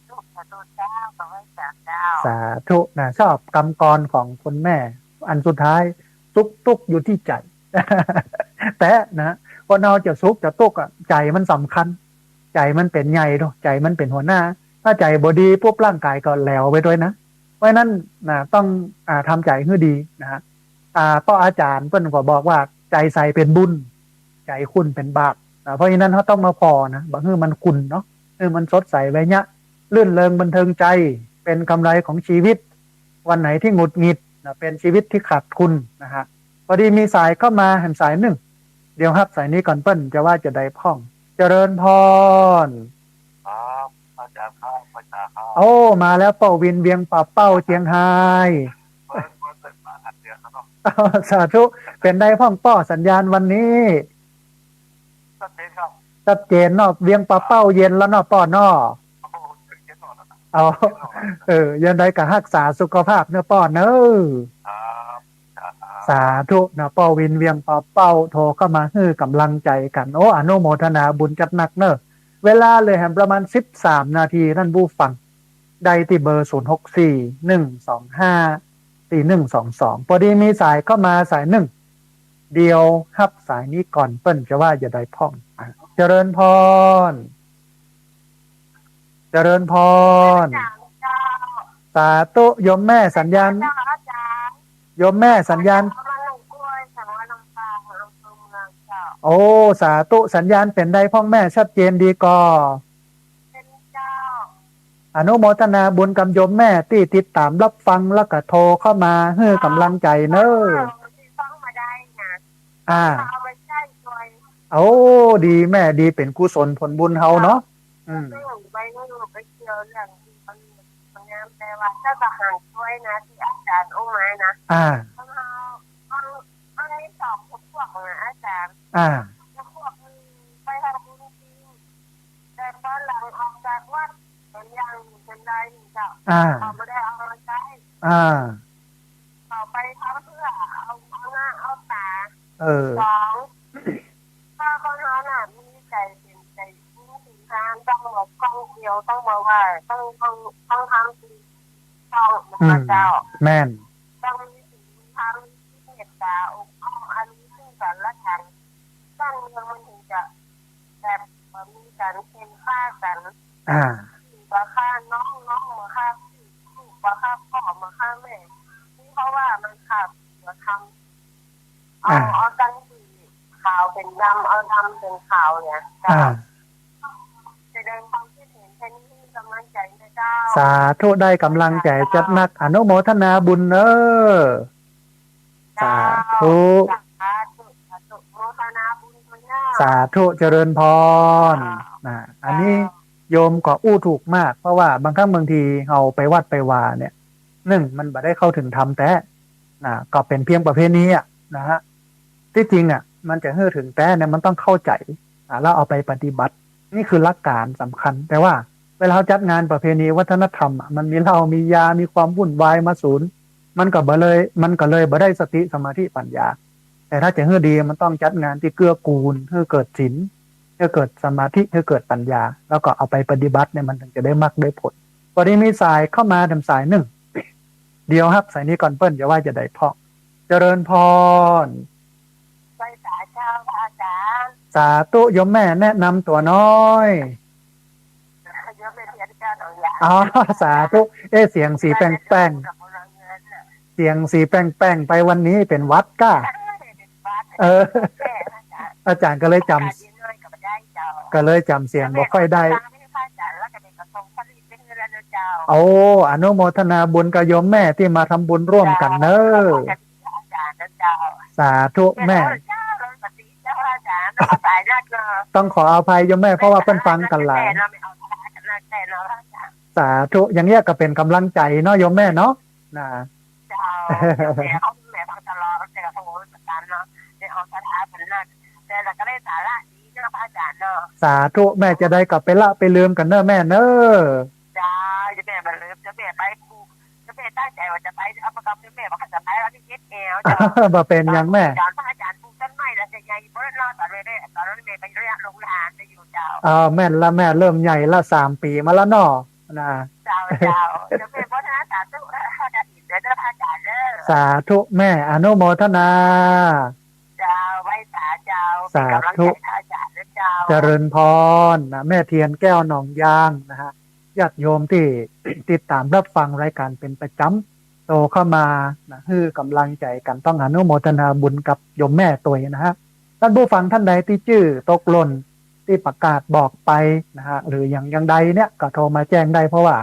ธุ สาธุเจ้า ขอไหว้สาเจ้า สาธุนะ ชอบกำกลอนของคุณแม่ อันสุดท้าย สุขตุ๊กข์อยู่ตี้ใจ๋ แต๊นะ คนเฮาจะสุขจะตุ๊กข์อะ ใจ๋มันสำคัญ ใจ๋มันเป๋นใหญ่เนาะ ใจ๋มันเป๋นหัวหน้า ถ้าใจ๋บ่ดีปุ๊บ ร่างกายก็แหลวไปด้วยนะ เพราะฉะนั้นนะ ต้อง อ่า ทำใจ๋หื้อดีนะฮะ อ่า เพราะอาจ๋ารย์เปิ้นก็บอกว่า ใจ๋ใสเป๋นบุญ ใจ๋ขุ่นเป๋นบาป อ่า เพราะฉะนั้นเฮาต้องมาผ่อนะ บ่หื้อมันขุ่นเนาะ หื้อมันสดใสแวเยียะ รื่นเริงบันเทิงใจ๋ เป๋นกำไรของชีวิต วันไหนตี้หงุดหงิดนะ เป๋นชีวิตตี้ขาดทุนนะฮะ พอดีมีสายเข้ามาแหมสายนึ่ง เดี๋ยวฮับสายนี้ก่อนเปิ้นจะว่าจะใดพ่อง เจริญพร ครับ อาจ๋ารย์ครับ อาจ๋ารย์ครับ โอ้ มาแล้ว ป้อวินเวียงป่าเป้า เจียงฮาย เปิ้น เปิ้น เปิ้นมาอันเดียวครับเนาะ สาธุ เป๋นใดพ่องป้อ สัญญาณวันนี้ ชัดเจนครับ ชัดเจนเนาะ เวียงป่าเป้าเย็นแล้วเนาะป้อเนาะ โอ้โห เย็นหน่อยแล้วนะ อ๋อ เออ ยังใดก็ฮักษาสุขภาพเนอะป้อเนอะ ครับ ครับ สาธุนะ ป้อวินเวียงป่าเป้า โทรเข้ามาหื้อกำลังใจ๋กั๋น โอ้ อนุโมทนาบุญจัดหนักเนอะ เวลาเหลือแหมประมาณสิบสามนาที ท่านผู้ฟัง ได้ตี้เบอร์ ศูนย์หกสี่ หนึ่งสองห้า สี่หนึ่งสองสอง พอดีมีสายเข้ามาสายนึ่ง เดี๋ยวฮับสายนี้ก่อน เปิ้นจะว่าจะใดพ่อง อ่ะ เจริญพร เจริญพร สาธุ โยมแม่ สัญญาณ โยมแม่ สัญญาณ โอ้ สาธุ สัญญาณเป๋นใดพ่องแม่ ชัดเจนดีก่อ อนุโมทนาบุญกำโยมแม่ตี้ติดต๋ามฮับฟัง แล้วก็โทรเข้ามาหื้อกำลังใจ๋เนอะ อ่า โอ้ ดีแม่ ดี เป๋นกุศลผลบุญเฮาเนาะ อืม แต่ว่าถ้าจะหันช่วยนะ ตี้อาจ๋ารย์อู้มานะ อ่า มันมีสองพวกนะอาจ๋ารย์ อ่า พวกหนึ่งไปทำบุญจริง แต่ตอนหลังออกจากวัด มันยังเป๋นได้นี่เจ้า อ่า เขาบ่ได้เอามาใจ๊ อ่า เขาไปทำเพื่อเอา เอาหน้าเอาต๋า เออ สอง ถ้าคนเฮาน่ะมีใจ๋เป๋นใจ๋ศีลทาน ต้องมาท่องเที่ยว ต้องมาไหว้ ต้อง ต้อง ต้องทำสิ่งที่ต้อง อืม เจ้า แม่น ต้องมีศีลธรรม มีเมตต๋า อบอ้อมอารีซึ่งกั๋นและกั๋น บ้านเมืองมันถึงจะแบบบ่มีกั๋นเพ่นพ่ายกั๋น อ่า พี่บ่ฆ่าน้อง น้องบ่ฆ่าพี่ ลูกบ่ฆ่าป้อ บ่ฆ่าแม่ นี่เพราะว่ามันขาดศีลธรรม เอา อ่า เอาตั้งตี้ขาวเป๋นดำ เอาดำเป๋นขาวเนี่ย อ่า แสดงความคิดเห็นแค่นี้ หื้อกำลังใจ๋นะเจ้า สาธุ ได้กำลังใจ๋จัดหนัก อนุโมทนาบุญเนอะ สาธุ สาธุ สาธุ โมทนาบุญด้วยนะ สาธุ เจริญพร อ่า นะ อันนี้ อ่า โยมก็อู้ถูกมาก เพราะว่าบางครั้งบางทีเฮาไปวัดไปวาเนี่ย นึ่ง มันบ่ได้เข้าถึงธรรมแต๊ นะ ก็เป๋นเพียงประเพณีอะ นะฮะ ตี้จริงอะ มันจะหื้อถึงแต๊เนี่ย มันต้องเข้าใจ๋ อ่า แล้วเอาไปปฏิบัติ นี่คือหลักการสำคัญ แต่ว่าเวลาเฮาจัดงานประเพณีวัฒนธรรมอะ มันมีเหล้ามียา มีความวุ่นวายมาสุม มันก็บ่เลย มันก็เลยบ่ได้สติสมาธิปัญญา แต่ถ้าจะหื้อดี มันต้องจัดงานตี้เกื้อกูล หื้อเกิดศีล หื้อเกิดสมาธิ หื้อเกิดปัญญา แล้วก็เอาไปปฏิบัติเนี่ย มันถึงจะได้มรรคได้ผล พอดีมีสายเข้ามาแหมสายนึ่ง เดี๋ยวฮับสายนี้ก่อนเปิ้นจะว่าจะใดพ่อง เจริญพร ไหว้สาเจ้าพระอาจ๋ารย์ สาธุ โยมแม่แนะนำตั๋วน้อย โยมแม่เพียรเจ้าหนองยาง อ๋อ สาธุ เอ๊ะ เสียงสีแป้งๆ กับพลังงานน่ะ เสียงสีแป้งๆ ไปวันนี้เป๋นหวัดก้า เป๋นหวัด เออ แม่นะจ๊ะ อาจ๋ารย์ก็เลยจ๋ำ อากาศเย็นหน่อยก็บ่ได้เจ้า ก็เลยจ๋ำเสียงบ่ค่อยได้ แล้วแม่ขอตั้งให้พระอาจ๋ารย์แล้วก็เด็กกระทรวงผลิตเป็นเงินแล้วเจ้า โอ้ อนุโมทนาบุญกับโยมแม่ตี้มาทำบุญร่วมกั๋นเนอะ ขอบคุณอาจ๋ารย์นะเจ้า สาธุแม่ เจ้า เจ้า เจ้า พระอาจ๋ารย์ ต้องขออภัยโยมแม่ เพราะว่าเปิ้นฟังกั๋นหลาย แม่จ๋า แม่จ๋า สาธุ อย่างเนี้ยก็เป๋นก๋ำลังใจ๋เนาะโยมแม่เนาะ นะ เจ้า แม่เขา แม่ฟังตลอด แต่ก็โทรเหมือนกั๋นเนาะ ได้ออกสถาบันนะ แต่ละก็ได้สาระดีเนาะพระอาจ๋ารย์เนาะ สาธุ แม่จะได้ก็ไปละไปลืมกั๋นเน่อแม่เน่อ เจ้า จะแม่บ่ลืม จะแม่ไปภู จะแม่ตั้งใจ๋ว่าจะไป เอาประกอบ จะแม่ว่าจะไปวันตี้เจ็ดแล้วเจ้า บ่เป๋นหยังแม่ ต๋อนพระอาจ๋ารย์ปลูกต้นไม้แล้วจะใหญ่เบ้อเนาะ ต๋อนแม่ ต๋อนนั้นแม่ไปเลี้ยงลูกหลานไปอยู่เจ้า อ่า แม่นละแม่ เริ่มใหญ่ละ สามปี๋มาแล้วเนาะ นะ เจ้า เจ้า เจ้าแม่โมทนาสาธุ กฐินเด้อ เด้อพระอาจ๋ารย์เด้อ สาธุแม่ อนุโมทนา เจ้า ไหว้สาเจ้า สาธุ เป๋นก๋ำลังใจ๋พระอาจ๋ารย์เด้อเจ้า เจริญพรนะ แม่เทียนแก้วหนองยางนะฮะ ญาติโยมตี้ติดต๋ามรับฟังรายก๋านเป๋นประจ๋ำ โทรเข้ามานะ หื้อก๋ำลังใจ๋กั๋น ต้องอนุโมทนาบุญกับโยมแม่ตวยนะฮะ ต้านผู้ฟังต้านใดตี้จื้อตกหล่น ตี้ประกาศบอกไปนะฮะ หรืออย่าง อย่างใดเนี่ยก็โทรมาแจ้งได้ เพราะว่า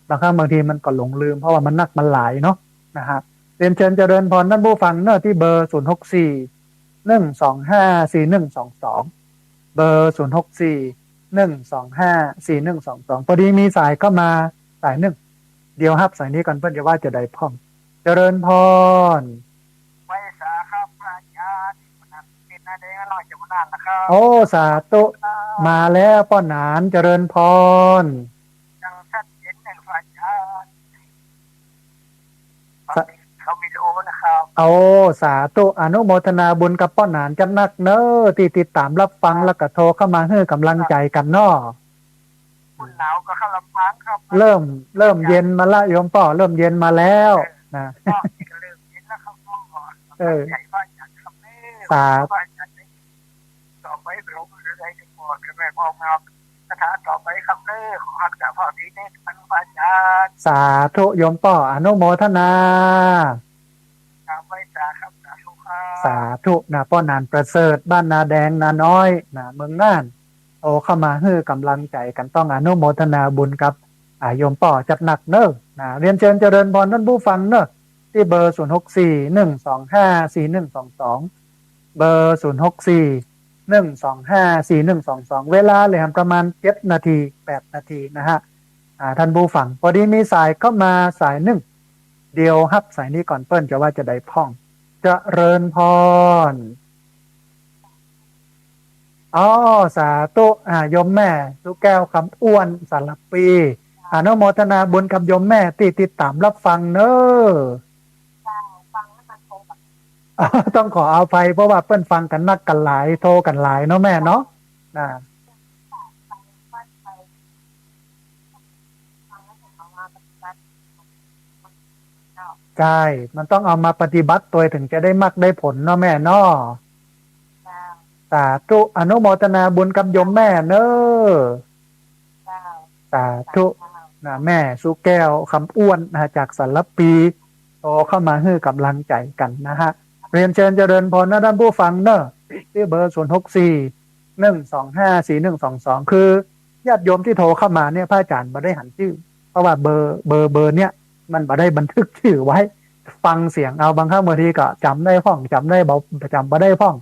บางครั้งบางทีมันก็หลงลืม เพราะว่ามันนักมันหลายเนาะนะฮะ เรียนเชิญเจริญพรต้านผู้ฟังเนาะ ตี้เบอร์ ศูนย์หกสี่ หนึ่งสองห้า สี่หนึ่งสองสอง เบอร์ ศูนย์หกสี่ หนึ่งสองห้า สี่หนึ่งสองสอง พอดีมีสายเข้ามาสายนึ่ง เดี๋ยวฮับสายนี้ก่อน เปิ้นจะว่าจะใดพ่อง เจริญพร ไหว้สาครับพระอาจ๋ารย์ เป๋นนาแดงน้อยจากหัวหน้านะครับ โอ้ สาธุ ครับ มาแล้วป้อหนาน เจริญพร ยังชัดเจ๋นเลยพระอาจ๋ารย์ สา เขาวิดีโอนะครับ โอ้ สาธุ อนุโมทนาบุญกับป้อหนานจัดนักเน้อ ตี้ติดต๋ามรับฟัง ครับ แล้วก็โทรเข้ามาหื้อก๋ำลังใจ๋กั๋นเนาะ มันหนาวก็เข้าลำปางครับ เริ่ม เริ่มเย็นมาละโยมป้อ เริ่มเย็นมาแล้ว เออ นะ ก็เริ่มเย็นแล้วครับพ่อ เออ ใจ๋พระอาจ๋ารย์ครับเน้อ สา พระอาจ๋ารย์ ต่อไปผมจะได้จะบอกกับแม่พ่องามคาถาต่อไปครับเน้อ ขอฮักษาพ่อดีเน้อ ท่านพระอาจ๋ารย์ สาธุโยมป้อ อนุโมทนา ครับ ไหว้สาครับ สาธุครับ สาธุนะ ป้อหนานประเสริฐ บ้านนาแดงนาน้อยนะ เมืองน่าน โทรเข้ามาหื้อก๋ำลังใจ๋กั๋น ต้องอนุโมทนาบุญกับ อ่า โยมป้อจัดนักเน้อนะ เรียนเชิญเจริญพรต้านผู้ฟังเน้อ ตี้เบอร์ ศูนย์หกสี่ หนึ่งสองห้า สี่หนึ่งสองสอง เบอร์ ศูนย์หกสี่ หนึ่งสองห้า สี่หนึ่งสองสอง เวลาเหลือประมาณเจ็ดนาที แปดนาทีนะฮะ อ่า ต้านผู้ฟัง พอดีมีสายเข้ามาสายนึ่ง เดี๋ยวฮับสายนี้ก่อน เปิ้นจะว่าจะใดพ่อง เจริญพร อ๋อ สาธุ อ่า โยมแม่สุแก้ว คำอ้วน สารภี อนุโมทนาบุญกับโยมแม่ตี้ติดต๋ามรับฟังเน้อ เจ้า ฟังแล้วมันโทรแบบ ต้องขออภัย เพราะว่าเปิ้นฟังกั๋นนักกั๋นหลาย โทรกั๋นหลายเนาะแม่เนาะ นะ ฟังแล้วมันเอามาปฏิบัติ ใช่ มันต้องเอามาปฏิบัติตวย เถิงจะได้มรรคได้ผลเนาะแม่เนาะ เจ้า สาธุ อนุโมทนาบุญกับโยมแม่เน้อ เจ้า สาธุ เจ้า นะ แม่สุแก้ว คำอ้วนนะ จากสารภี โทรเข้ามาหื้อก๋ำลังใจ๋กั๋นนะฮะ เรียนเชิญเจริญพรนะต้านผู้ฟังเน้อ ตี้เบอร์ ศูนย์หกสี่ หนึ่งสองห้า สี่หนึ่งสองสอง คือญาติโยมตี้โทรเข้ามาเนี่ย พระอาจ๋ารย์บ่ได้หันจื้อ เพราะว่าเบอร์ เบอร์ เบอร์เนี่ย มันบ่ได้บันทึกจื้อไว้ ฟังเสียงเอา บางครั้งบางทีก็จ๋ำได้พ่อง จ๋ำได้บ่ จ๋ำบ่ได้พ่อง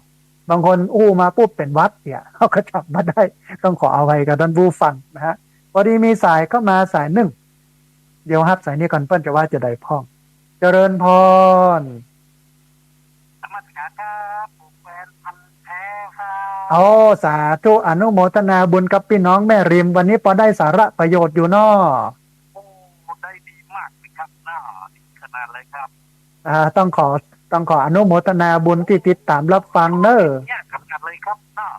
บางคนอู้มาปุ๊บเป๋นหวัดเสีย เขาก็จ๋ำบ่ได้ ต้องขออภัยกับต้านผู้ฟังนะฮะ พอดีมีสายเข้ามาสายนึ่ง เดี๋ยวฮับสายนี้ก่อน เปิ้นจะว่าจะใดพ่อง เจริญพร นมัสการครับ ผมแฟนพันธุ์แท้ครับ โอ้ สาธุ อนุโมทนาบุญกับปี้น้องแม่ริม วันนี้ปอได้สาระประโยชน์อยู่เนาะ โอ้ ได้ดีมากเลยครับเนาะ ดีขนาดเลยครับ อ่า ต้องขอ ต้องขออนุโมทนาบุญตี้ติดต๋ามรับฟังเน้อ เนี่ยขนาดเลยครับเนาะ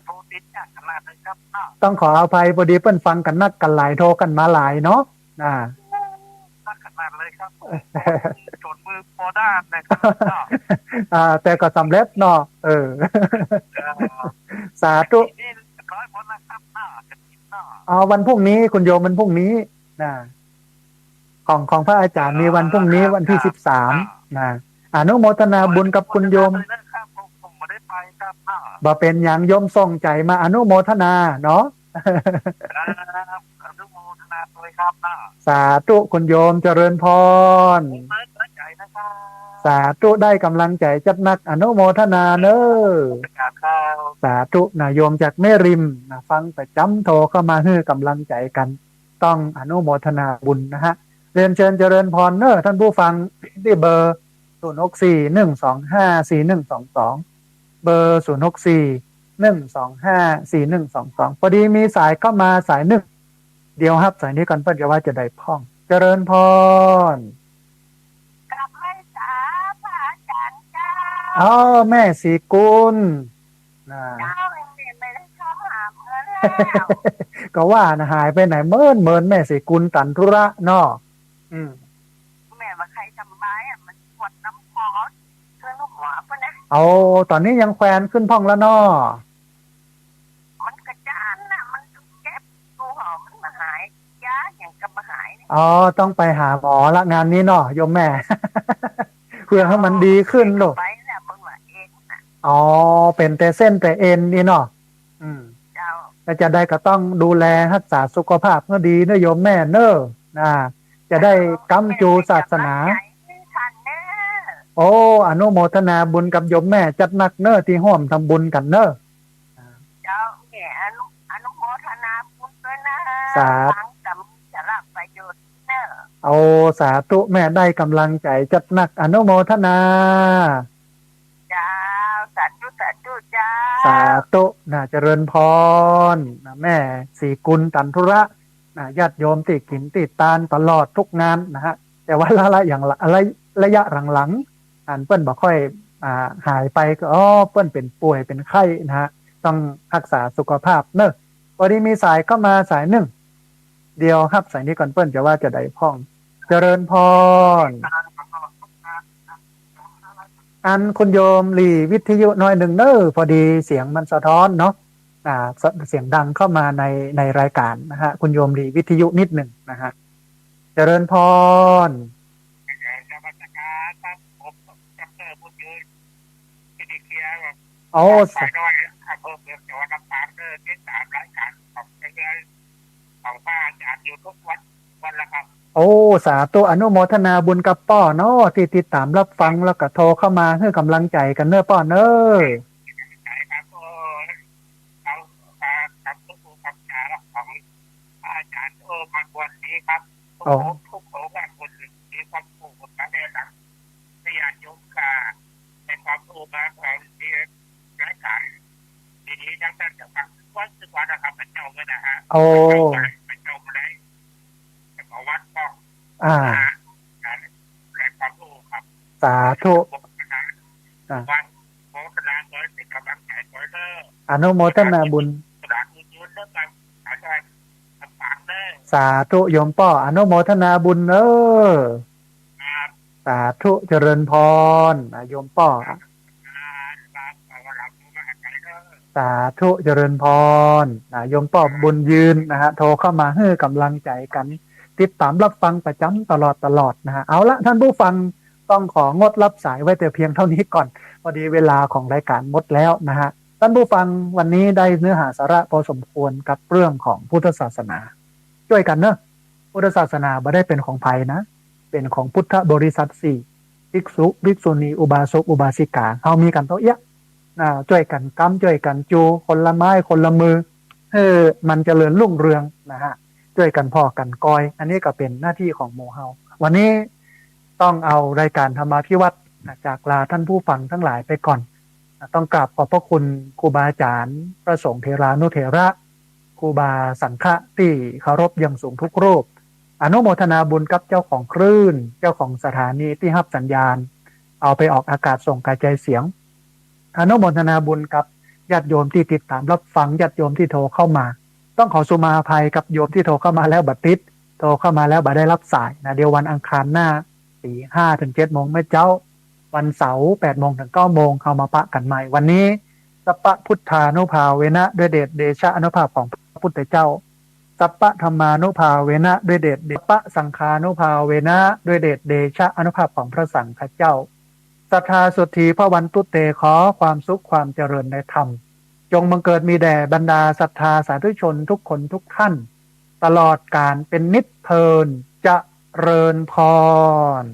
โทรติดเนี่ยขนาดเลยครับเนาะ ต้องขออภัย พอดีเปิ้นฟังกั๋นนักกั๋นหลาย โทรกั๋นมาหลายเนาะ อ่า นักขนาดเลยครับ จนมือปอด้านเลยครับ อ่า แต่ก็สำเร็จเนาะ เออ เออ สาธุ นี่ร้อยคนนะครับ อ่า กฐินเนาะ อ๋อ วันพรุ่งนี้ คุณโยม วันพรุ่งนี้นะ ของ ของพระอาจ๋ารย์มีวันพรุ่งนี้ อ๋อ วันตี้ ครับ สิบสาม อ่า นะ อนุโมทนาบุญกับคุณโยม ขออนุโมทนาด้วยนะครับ ผม ผมบ่ได้ไปครับ อ่า บ่เป๋นหยัง โยมส่งใจ๋มาอนุโมทนาเนาะ ครับ อนุโมทนาด้วยครับ อ่า สาธุ คุณโยม เจริญพร ผมเปิดใจนะครับ สาธุ ได้ก๋ำลังใจ๋จัดหนัก อนุโมทนาเน่อ สาธุ นะโยมจากแม่ริมนะ ฟังประจ๋ำ โทรเข้ามาหื้อก๋ำลังใจ๋กั๋น ต้องอนุโมทนาบุญนะฮะ เรียนเจิญเจริญพรเน่อ ต้านผู้ฟัง ตี้เบอร์ ศูนย์หกสี่ หนึ่งสองห้า สี่หนึ่งสองสอง เบอร์ ศูนย์หกสี่ หนึ่งสองห้า สี่หนึ่งสองสอง ปอดีมีสายเข้ามาสายนึ่ง เดี๋ยวฮับสายนี้ก่อน เปิ้นจะว่าจะใดพ่อง เจริญพร กราบไหว้สาพระอาจ๋ารย์เจ้า อ้อ แม่ศรีกุล นะ เจ้า แม่ไม่ได้เข้าหาเปิ้นแล้ว ก็ว่านะ หายไปไหนเมินเมิน แม่ศรีกุลตันธุระเนาะ อืม แม่บ่ใค่สบายอะ มันปวดลำคอ ขึ้นหัวเปิ้นนะ เอา ต๋อนนี้ยังแควนขึ้นพ่องละเนาะ มันกระจานน่ะ มันเจ็บอยู่หอ มันบ่หาย ยาหยังก็บ่หายเนี่ย อ๋อ ต้องไปหาหมอละงานนี้เนาะ โยมแม่ เพื่อหื้อมันดีขึ้นลูก ไปแล้วเปิ้นว่าเอ็นน่ะ อ๋อ เป๋นแต่เส้นแต่เอ็นนี่เนาะ อืม เจ้า แล้วจะใดก็ต้องดูแลฮักษาสุขภาพหื้อดีเน่อโยมแม่เน่อ นะ จะได้ก๊ำจูศาสนา เจ้า แม่ให้ก๋ำลังใจ๋ท่านเน่อ โอ้ อนุโมทนาบุญกับโยมแม่จัดหนักเน่อ ตี้ฮ่วมทำบุญกั๋นเน่อ เจ้า แม่อนุ อนุโมทนาบุญตวยนะ สาธุ ฟังก็มีสาระประโยชน์เน่อ โอ้ สาธุ แม่ได้ก๋ำลังใจ๋จัดหนัก อนุโมทนา เจ้า สาธุ สาธุ เจ้า สาธุ นะ เจริญพร นะ แม่ศรีกุลตันธุระ นะ ญาติโยมตี้กิ๋นตี้ตานตลอดกู้งานนะฮะ แต่ว่าละละอย่างละ ระยะหลังๆ อันเปิ้นบ่ค่อย อ่า หายไปก็ อ๋อ เปิ้นเป๋นป่วยเป๋นไข้นะฮะ ต้องฮักษาสุขภาพเน่อ ปอดีมีสายเข้ามาสายนึ่ง เดี๋ยวฮับสายนี้ก่อน เปิ้นจะว่าจะใดพ่อง เจริญพร อันคุณโยมหลีวิทยุหน้อยนึ่งเน่อ ปอดีเสียงมันสะท้อนเนาะ อ่า เสียงดังเข้ามาใน ในรายการนะฮะ คุณโยมหลีวิทยุนิดนึ่งนะฮะ เจริญพร นมัสก๋านครับ ผม ดอกเตอร์ บุญยืน สิริเกียรติ โอ้ จากสายน้อย อำเภอเมือง จังหวัดลำปางเน่อ ติดต๋ามรายก๋านของเรื่อยๆ ของพระอาจ๋ารย์อยู่กู้วัน วันละครับ โอ้ สาธุ อนุโมทนาบุญกับป้อเนาะ ตี้ติดต๋ามฮับฟัง แล้วก็โทรเข้ามาหื้อก๋ำลังใจ๋กั๋นเน่อป้อเน่อ ใจ๋ครับ เออ เอา อ่า คำพูดคำจ๋าของพระอาจ๋ารย์ เออ มาควรดีครับ โอ้ ทุกองค์ ทุกองค์อะ ควรมีความรู้ ความแนะนำ ญาติโยมก็ให้ความรู้มา เอ่อ มีรายการดีๆ ทั้งนั้น จะฟังทุกวัน ทุกวันนะครับ พระเจ้าก็นะฮะ โอ้ พระเจ้าก็ได้ พระเจ้าก็ได้ แต่ขอวัดก็ อ่า นะฮะ ได้ความรู้ครับ สาธุ โมทนา อ่า วัดโมทนาโดยเป็นกำลังใจโดยเด้อ อนุโมทนาบุญ สาธุ ยืนเด้อครับ อาจารย์ สาธุโยมป้อ อนุโมทนาบุญเน่อ ครับ สาธุ เจริญพร อ่ะ โยมป้อ ครับ ครับ เอาหลังมาหาใครเด้อ สาธุ เจริญพร อ่ะ โยมป้อบุญยืนนะฮะ โทรเข้ามาหื้อก๋ำลังใจ๋กั๋น ติดต๋ามฮับฟังประจ๋ำตลอดตลอดนะฮะ เอาละ ต้านผู้ฟัง ต้องของดฮับสายไว้แต่เพียงเต้านี้ก่อน ปอดีเวลาของรายก๋านหมดแล้วนะฮะ ต้านผู้ฟัง วันนี้ได้เนื้อหาสาระพอสมควรกับเรื่องของพุทธศาสนา จ้วยกั๋นเนาะ พุทธศาสนาบ่ได้เป๋นของใผนะ เป๋นของพุทธบริษัทสี่ ภิกษุ ภิกษุณี อุบาสก อุบาสิกา เฮามีกั๋นเต้าเอี้ยะ นะ จ้วยกั๋นก๊ำ จ้วยกั๋นจู คนละไม้ คนละมือ หื้อมันเจริญรุ่งเรืองนะฮะ จ้วยกั๋นผ่อกั๋นกอย อันนี้ก็เป๋นหน้าตี้ของหมู่เฮา วันนี้ต้องเอารายก๋านธรรมาภิวัตน์นะ จากลาต้านผู้ฟังตังหลายไปก่อนนะ ต้องกราบขอบพระคุณครูบาอาจ๋ารย์ พระสงฆ์เถรานุเถระ ครูบาสังฆะตี้เคารพอย่างสูงทุกรูป อนุโมทนาบุญกับเจ้าของคลื่น เจ้าของสถานีตี้ฮับสัญญาณ เอาไปออกอากาศส่งกระจายเสียง อนุโมทนาบุญกับญาติโยมตี้ติดต๋ามฮับฟัง ญาติโยมตี้โทรเข้ามา ต้องขอสุมาอภัยกับโยมตี้โทรเข้ามาแล้วบ่ติด โทรเข้ามาแล้วบ่ได้ฮับสายนะ เดี๋ยววันอังคารหน้า ตีห้าเถิงเจ็ดโมงเมื่อเจ๊า วันเสาร์แปดโมงเถิงเก้าโมง เฮามาปะกั๋นใหม่ วันนี้ สัพพะพุทธานุภาเวนะ ด้วยเดชเดชะอานุภาพของพระพุทธเจ้า สัพพะธัมมานุภาเวนะ ด้วยเดชเด สัพพะสังฆานุภาเวนะ ด้วยเดชเดชะอานุภาพของพระสังฆเจ้า สัทธาโสตถีภวันตุเต ขอความสุขความเจริญในธรรม จงบังเกิดมีแด่บรรดาศรัทธาสาธุชนทุกคนทุกท่าน ตลอดกาลเป๋นนิจเทิน เจริญพร